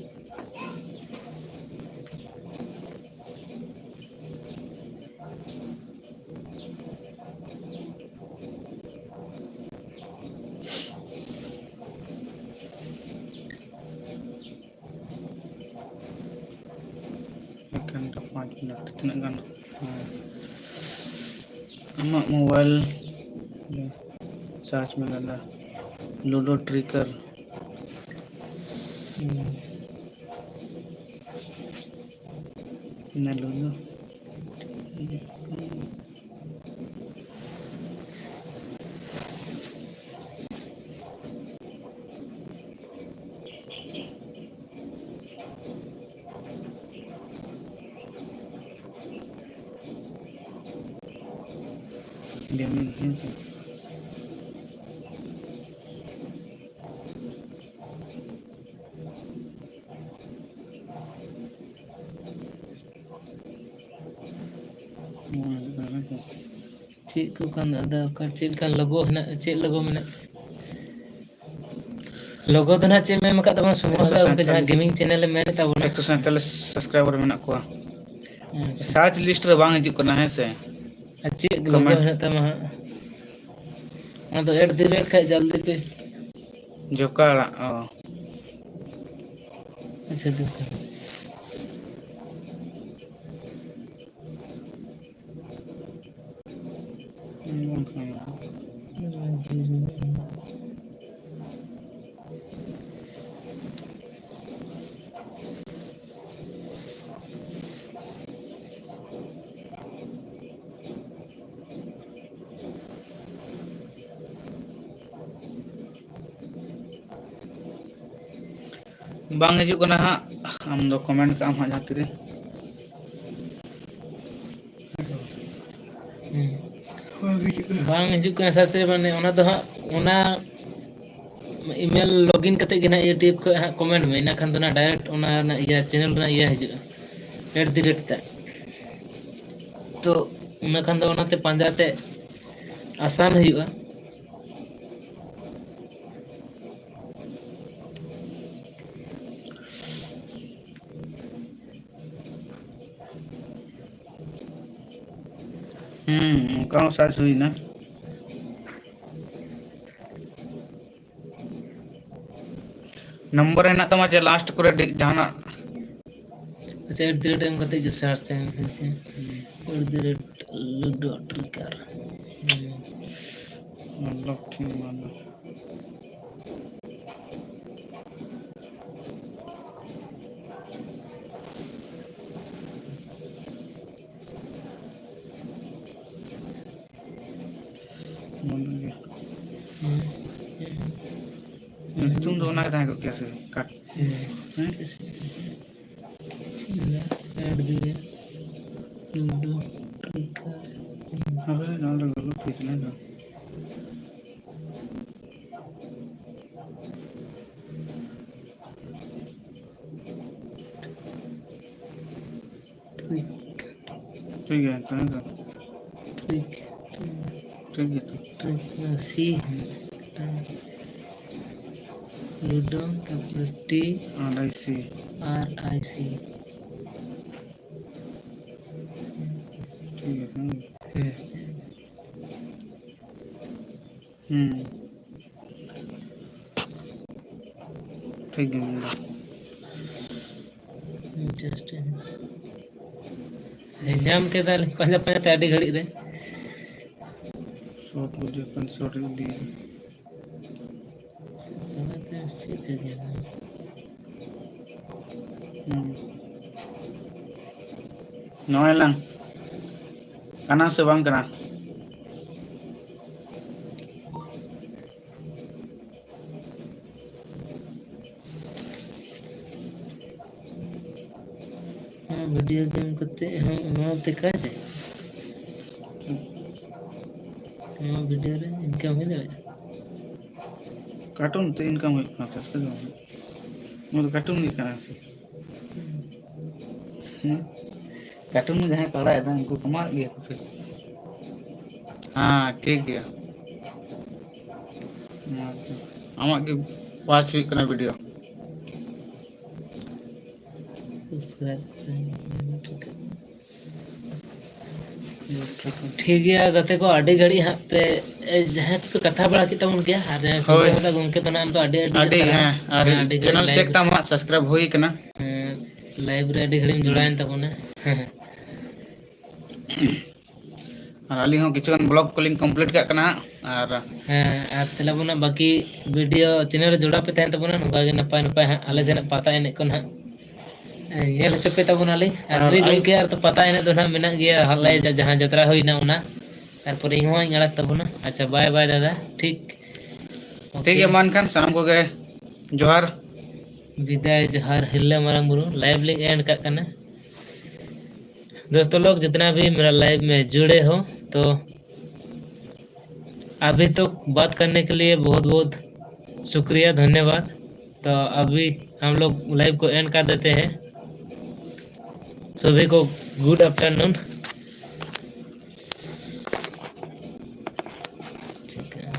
ᱮᱠᱷᱟᱱ ᱫᱚ ᱯᱟᱸᱪ ᱢᱤᱱᱤᱴ ᱛᱤᱱᱟᱹᱜ ᱜᱟᱱ? ᱦᱮᱸ᱾ ᱟᱢᱟᱜ mobile ᱨᱮ search ᱢᱮ ᱫᱟᱫᱟ, Ludo Tracker᱾ ᱦᱩᱸ᱾ ᱱᱮᱞᱩ ᱫᱚ᱾ ᱪᱮᱫ ᱠᱚ ᱠᱟᱱ, ᱟᱫᱚ ᱚᱠᱟ ᱪᱮᱫ ᱞᱮᱠᱟᱱ ᱞᱳᱜᱳ ᱦᱮᱱᱟᱜ, ᱪᱮᱫ ᱞᱳᱜᱳ ᱢᱮᱱᱟᱜ? ᱞᱳᱜᱳ ᱫᱚ ᱱᱟᱦᱟᱜ ᱪᱮᱫ ᱮᱢ ᱮᱢ ᱟᱠᱟᱫ ᱛᱟᱵᱚᱱᱟ, ᱥᱚᱢᱚᱭ ᱫᱚ ᱜᱚᱢᱠᱮ, ᱡᱟᱦᱟᱸ ᱜᱮᱢᱤᱝ ᱪᱮᱱᱮᱞ ᱮᱢ ᱢᱮᱱ ᱛᱟᱵᱚᱱᱟ᱾ ᱮᱠᱥᱚ ᱥᱟᱸᱭᱛᱟᱞᱞᱤᱥ ᱥᱟᱵᱥᱠᱨᱟᱭᱵᱟᱨ ᱢᱮᱱᱟᱜ ᱠᱚᱣᱟ᱾ ᱟᱪᱪᱷᱟ᱾ ᱥᱟᱨᱪ ᱞᱤᱥᱴ ᱨᱮ ᱵᱟᱝ ᱦᱤᱡᱩᱜ ᱠᱟᱱᱟ, ᱦᱮᱸ ᱥᱮ? ᱟᱨ ᱪᱮᱫ ᱞᱳᱜᱳ ᱠᱚᱢᱮᱱᱴ᱾ ᱦᱮᱱᱟᱜ ᱛᱟᱢᱟ ᱦᱟᱸᱜ? ᱚᱱᱟ ᱫᱚ ᱮᱴ ᱫᱤ ᱨᱮᱴ ᱠᱷᱟᱡ ᱡᱚᱞᱫᱤ ᱛᱮ᱾ ᱡᱚᱠᱟᱲᱟᱜ, ᱚ᱾ ᱟᱪᱪᱷᱟ, ᱡᱚᱠᱟᱲ᱾ ᱵᱟᱝ ᱦᱤᱡᱩᱜ ᱠᱟᱱᱟ ᱦᱟᱸᱜ, ᱟᱢ ᱫᱚ ᱠᱚᱢᱮᱱᱴ ᱠᱟᱜ ᱟᱢ ᱦᱟᱸᱜ ᱡᱟᱦᱟᱸ ᱛᱤᱨᱮ᱾ ᱦᱩᱸ᱾ ᱵᱟᱝ ᱦᱤᱡᱩᱜ ᱠᱟᱱᱟ᱾ ᱵᱟᱝ ᱦᱤᱡᱩᱜ ᱠᱟᱱᱟ ᱥᱟᱨ ᱛᱮ, ᱢᱟᱱᱮ ᱚᱱᱟ ᱫᱚ ᱦᱟᱸᱜ, ᱚᱱᱟ ᱤᱢᱮᱞ ᱞᱚᱜᱤᱱ ᱠᱟᱛᱮ ᱜᱮ ᱱᱟᱦᱟᱜ YouTube ᱠᱷᱚᱡ ᱦᱟᱸᱜ ᱠᱚᱢᱮᱱᱴ ᱢᱮ, ᱤᱱᱟᱹ ᱠᱷᱟᱱ ᱫᱚ ᱱᱟᱦᱟᱜ ᱰᱟᱭᱨᱮᱠᱴ ᱚᱱᱟ ᱨᱮᱱᱟᱜ ᱤᱭᱟᱹ ᱪᱮᱱᱮᱞ ᱨᱮᱱᱟᱜ ᱤᱭᱟᱹ ᱦᱤᱡᱩᱜᱼᱟ, ᱮᱴ ᱫᱤ ᱨᱮᱴ ᱛᱮ᱾ ᱛᱚ ᱤᱱᱟᱹ ᱠᱷᱟᱱ ᱫᱚ ᱚᱱᱟᱛᱮ ᱯᱟᱸᱡᱟ ᱛᱮ ᱟᱥᱟᱱ ᱦᱩᱭᱩᱜᱼᱟ᱾ ᱦᱩᱸ, ᱚᱱᱠᱟ ᱦᱚᱸ ᱥᱟᱨᱪ ᱦᱩᱭᱱᱟ᱾ ᱱᱚᱢᱵᱚᱨ ᱦᱮᱱᱟᱜ ᱛᱟᱢᱟ ᱡᱮ ᱞᱟᱥᱴ ᱠᱚᱨᱮ ᱰᱤ-, ᱡᱟᱦᱟᱱᱟᱜ? ᱟᱪᱪᱷᱟ, ᱮᱴ ᱫᱤ ᱨᱮᱴ ᱮᱢ ᱠᱟᱛᱮ ᱜᱮ ᱥᱟᱨᱪ ᱟᱭ ᱢᱮ, ᱦᱮᱸ ᱪᱮ? ᱦᱩᱸ᱾ At the rate ludo tricker. ᱦᱩᱸ᱾ ᱢᱚᱛᱞᱚᱵ ᱴᱷᱤᱠ ᱵᱟᱝ᱾ ᱧᱩᱛᱩᱢ ᱫᱚ ᱚᱱᱟ ᱜᱮ ᱛᱟᱦᱮᱸ ᱠᱚᱜ ᱠᱮᱭᱟ ᱥᱮ? ᱠᱟᱴ-, ᱦᱮᱸ᱾ ᱦᱮᱸ? ᱪᱮᱫ ᱞᱮᱠᱟ? ᱮᱰ ᱫᱤᱧᱟ᱾ ᱞᱩᱰᱳ, ᱴᱨᱤᱠᱟᱨ᱾ ᱦᱟᱯᱮ, ᱱᱚᱣᱟ ᱫᱚ ᱜᱚᱞᱚᱛ ᱦᱩᱭ ᱠᱟᱱᱟ ᱛᱚ᱾ ᱴᱷᱤᱠ᱾ ᱴᱷᱤᱠ ᱜᱮᱭᱟ, ᱛᱟᱦᱮᱸ ᱫᱚ᱾ ᱴᱷᱤᱠ᱾ ᱴᱷᱤᱠ ᱜᱮᱭᱟ ᱛᱚ᱾ ᱴᱷᱤᱠ, ᱚᱱᱟ ᱥᱤ ᱦᱮᱱᱟᱜᱼᱟ᱾ ᱞᱩᱰᱳ, ᱛᱟᱨᱯᱚᱨᱮ ᱴᱤ, ᱟᱨ ᱟᱭ ᱥᱤ᱾ ᱟᱨ ᱟᱭ ᱥᱤ᱾ ᱴᱷᱤᱠ ᱜᱮᱭᱟ, ᱛᱟᱦᱮᱸ ᱫᱚ᱾ ᱦᱮᱸ᱾ ᱦᱩᱸ᱾ ᱴᱷᱤᱠ ᱜᱮ ᱢᱮᱱᱫᱟ᱾ ᱤᱱᱴᱟᱨᱮᱥᱴᱤᱝ᱾ ᱦᱮᱸ, ᱧᱟᱢ ᱠᱮᱫᱟᱞᱤᱧ ᱯᱟᱸᱡᱟ ᱯᱟᱸᱡᱟ ᱛᱮ ᱟᱹᱰᱤ ᱜᱷᱟᱹᱲᱤᱡ ᱨᱮ᱾ ᱥᱚᱨᱴ ᱵᱷᱤᱰᱤᱭᱳ ᱠᱷᱚᱱ ᱥᱚᱨᱴ ᱤᱫᱤᱭᱮᱫᱟ᱾ ᱥᱟᱞᱟ ᱛᱮ ᱪᱮᱫ ᱠᱚ ᱧᱟᱢᱟ? ᱦᱩᱸ᱾ ᱱᱚᱜᱼᱚᱭ ᱞᱟᱝ ᱠᱟᱱᱟ ᱥᱮ ᱵᱟᱝ ᱠᱟᱱᱟ? ᱦᱮᱸ, ᱵᱷᱤᱰᱤᱭᱳ ᱜᱮᱢ ᱠᱟᱛᱮ ᱦᱚᱸ ᱚᱱᱟ ᱛᱮ ᱠᱟᱡᱽ? ᱱᱚᱣᱟ ᱵᱷᱤᱰᱤᱭᱳ ᱨᱮ ᱤᱱᱠᱟᱢ ᱦᱩᱭ ᱫᱟᱲᱮᱭᱟᱜᱼᱟ? ᱠᱟᱨᱴᱩᱱ ᱛᱮ ᱤᱱᱠᱟᱢ ᱦᱩᱭᱩᱜ ᱠᱟᱱᱟ ᱛᱚ, ᱪᱮᱫᱟᱜ ᱵᱟᱝ ᱦᱩᱭᱩᱜᱼᱟ? ᱱᱚᱣᱟ ᱫᱚ ᱠᱟᱨᱴᱩᱱ ᱜᱮ ᱠᱟᱱᱟ ᱥᱮ? ᱦᱮᱸ? ᱠᱟᱨᱴᱩᱱ ᱡᱟᱦᱟᱸᱭ ᱠᱚ ᱟᱲᱟᱜ ᱮᱫᱟ, ᱩᱱᱠᱩ ᱠᱚ ᱢᱟᱜ ᱜᱮᱭᱟ ᱠᱚ ᱥᱮ? ᱦᱮᱸ, ᱴᱷᱤᱠ ᱜᱮᱭᱟ᱾ ᱟᱢᱟᱜ ᱜᱮ ᱣᱟᱪ ᱦᱩᱭᱩᱜ ᱠᱟᱱᱟ ᱵᱷᱤᱰᱤᱭᱳ᱾ ᱴᱷᱤᱠ ᱜᱮᱭᱟ ᱜᱟᱛᱮ ᱠᱚ, ᱟᱹᱰᱤ ᱜᱷᱟᱹᱲᱤᱡ ᱦᱟᱸᱜ ᱯᱮ, ᱮ, ᱡᱟᱦᱟᱸᱭ ᱠᱚᱯᱮ ᱠᱟᱛᱷᱟ ᱵᱟᱲᱟ ᱠᱮᱫ ᱛᱟᱵᱚᱱ ᱜᱮᱭᱟ, ᱟᱨ ᱡᱟᱦᱟᱸᱭ ᱦᱳᱭ᱾ ᱥᱚᱢᱚᱭ ᱦᱚᱸ ᱜᱚᱢᱠᱮ ᱫᱚ ᱱᱟᱜ ᱟᱢ ᱫᱚ ᱟᱹᱰᱤ, ᱟᱹᱰᱤ ᱜᱮ ᱟᱹᱰᱤ, ᱥᱟᱨᱦᱟᱣ᱾ ᱦᱮᱸ, ᱟᱹᱰᱤ ᱦᱮᱸ, ᱟᱹᱰᱤ ᱜᱷᱟᱹᱲᱤᱡ ᱪᱮᱱᱮᱞ ᱪᱮᱠ ᱞᱟᱭᱤᱵᱷ ᱨᱮ, ᱛᱟᱢ ᱦᱟᱸᱜ ᱥᱟᱵᱥᱠᱨᱟᱭᱤᱵ ᱦᱩᱭ ᱠᱟᱱᱟ᱾ ᱦᱮᱸ, ᱞᱟᱭᱤᱵᱷ ᱨᱮ ᱟᱹᱰᱤ ᱜᱷᱟᱹᱲᱤᱡ ᱮᱢ ᱦᱩᱸ᱾ ᱡᱚᱲᱟᱣᱮᱱ ᱛᱟᱵᱚᱱᱟ᱾ ᱦᱮᱸ, ᱦᱮᱸ᱾ ᱟᱨ ᱟᱹᱞᱤᱧ ᱦᱚᱸ ᱠᱤᱪᱷᱩᱜᱟᱱ ᱵᱞᱚᱜ ᱠᱚᱞᱤᱧ ᱠᱚᱢᱯᱞᱤᱴ ᱠᱟᱜ ᱠᱟᱱᱟ ᱦᱟᱸᱜ, ᱟᱨ ᱦᱮᱸ, ᱟᱨ ᱛᱟᱦᱞᱮ ᱟᱵᱚᱱᱟᱜ ᱵᱟᱹᱠᱤ ᱵᱷᱤᱰᱤᱭᱳ ᱪᱮᱱᱮᱞ ᱨᱮ ᱡᱚᱲᱟᱣ ᱯᱮ ᱛᱟᱦᱮᱱ ᱛᱟᱵᱚᱱᱟ, ᱱᱚᱝᱠᱟ ᱜᱮ ᱱᱟᱯᱟᱭ ᱱᱟᱯᱟᱭ ᱦᱟᱸᱜ ᱟᱞᱮ ᱥᱮᱱᱟᱜ ᱯᱟᱛᱟ ᱮᱱᱮᱡ ᱠᱚ ᱱᱟᱦᱟᱜ, ᱮᱸ, ᱧᱮᱞ ᱦᱚᱪᱚ ᱯᱮ ᱛᱟᱵᱚᱱᱟᱞᱤᱧ᱾ ᱟᱨ ᱟᱨ ᱱᱩᱭ ᱟᱭ- ᱜᱚᱢᱠᱮ ᱟᱨ ᱛᱚ ᱯᱟᱛᱟ ᱮᱱᱮᱡ ᱫᱚ ᱱᱟᱦᱟᱜ ᱢᱮᱱᱟᱜ ᱜᱮᱭᱟ, ᱦᱚᱞᱟ ᱦᱩᱸ᱾ ᱡᱟ-, ᱡᱟᱦᱟᱸ ᱡᱟᱛᱨᱟ ᱦᱩᱭᱱᱟ ᱚᱱᱟ, ᱛᱟᱨᱯᱚᱨᱮ ᱤᱧ ᱦᱚᱸᱧ ᱟᱲᱟᱜ ᱛᱟᱵᱚᱱᱟ᱾ ᱟᱪᱪᱷᱟ, ᱵᱟᱭ ᱵᱟᱭ ᱫᱟᱫᱟ, ᱴᱷᱤᱠ᱾ ᱴᱷᱤᱠ ᱜᱮᱭᱟ, ᱢᱟ ᱮᱱᱠᱷᱟᱱ ᱥᱟᱱᱟᱢ ᱠᱚᱜᱮ ᱡᱚᱦᱟᱨ᱾ ᱵᱤᱫᱟᱭ ᱡᱚᱦᱟᱨ, ᱦᱤᱨᱞᱟᱹ ᱢᱟᱨᱟᱝ ᱵᱩᱨᱩ᱾ Live ᱞᱤᱧ end ᱠᱟᱜ ᱠᱟᱱᱟ᱾ दोस्तों लोग, जितना भी मेरा live में जुड़े हो, तो अभी तक बात करने के लिए बहुत बहुत शुक्रिया, धन्यवाद। तो अभी हम लोग live को end कर देते हैं। सभी को good afternoon। ठीक है।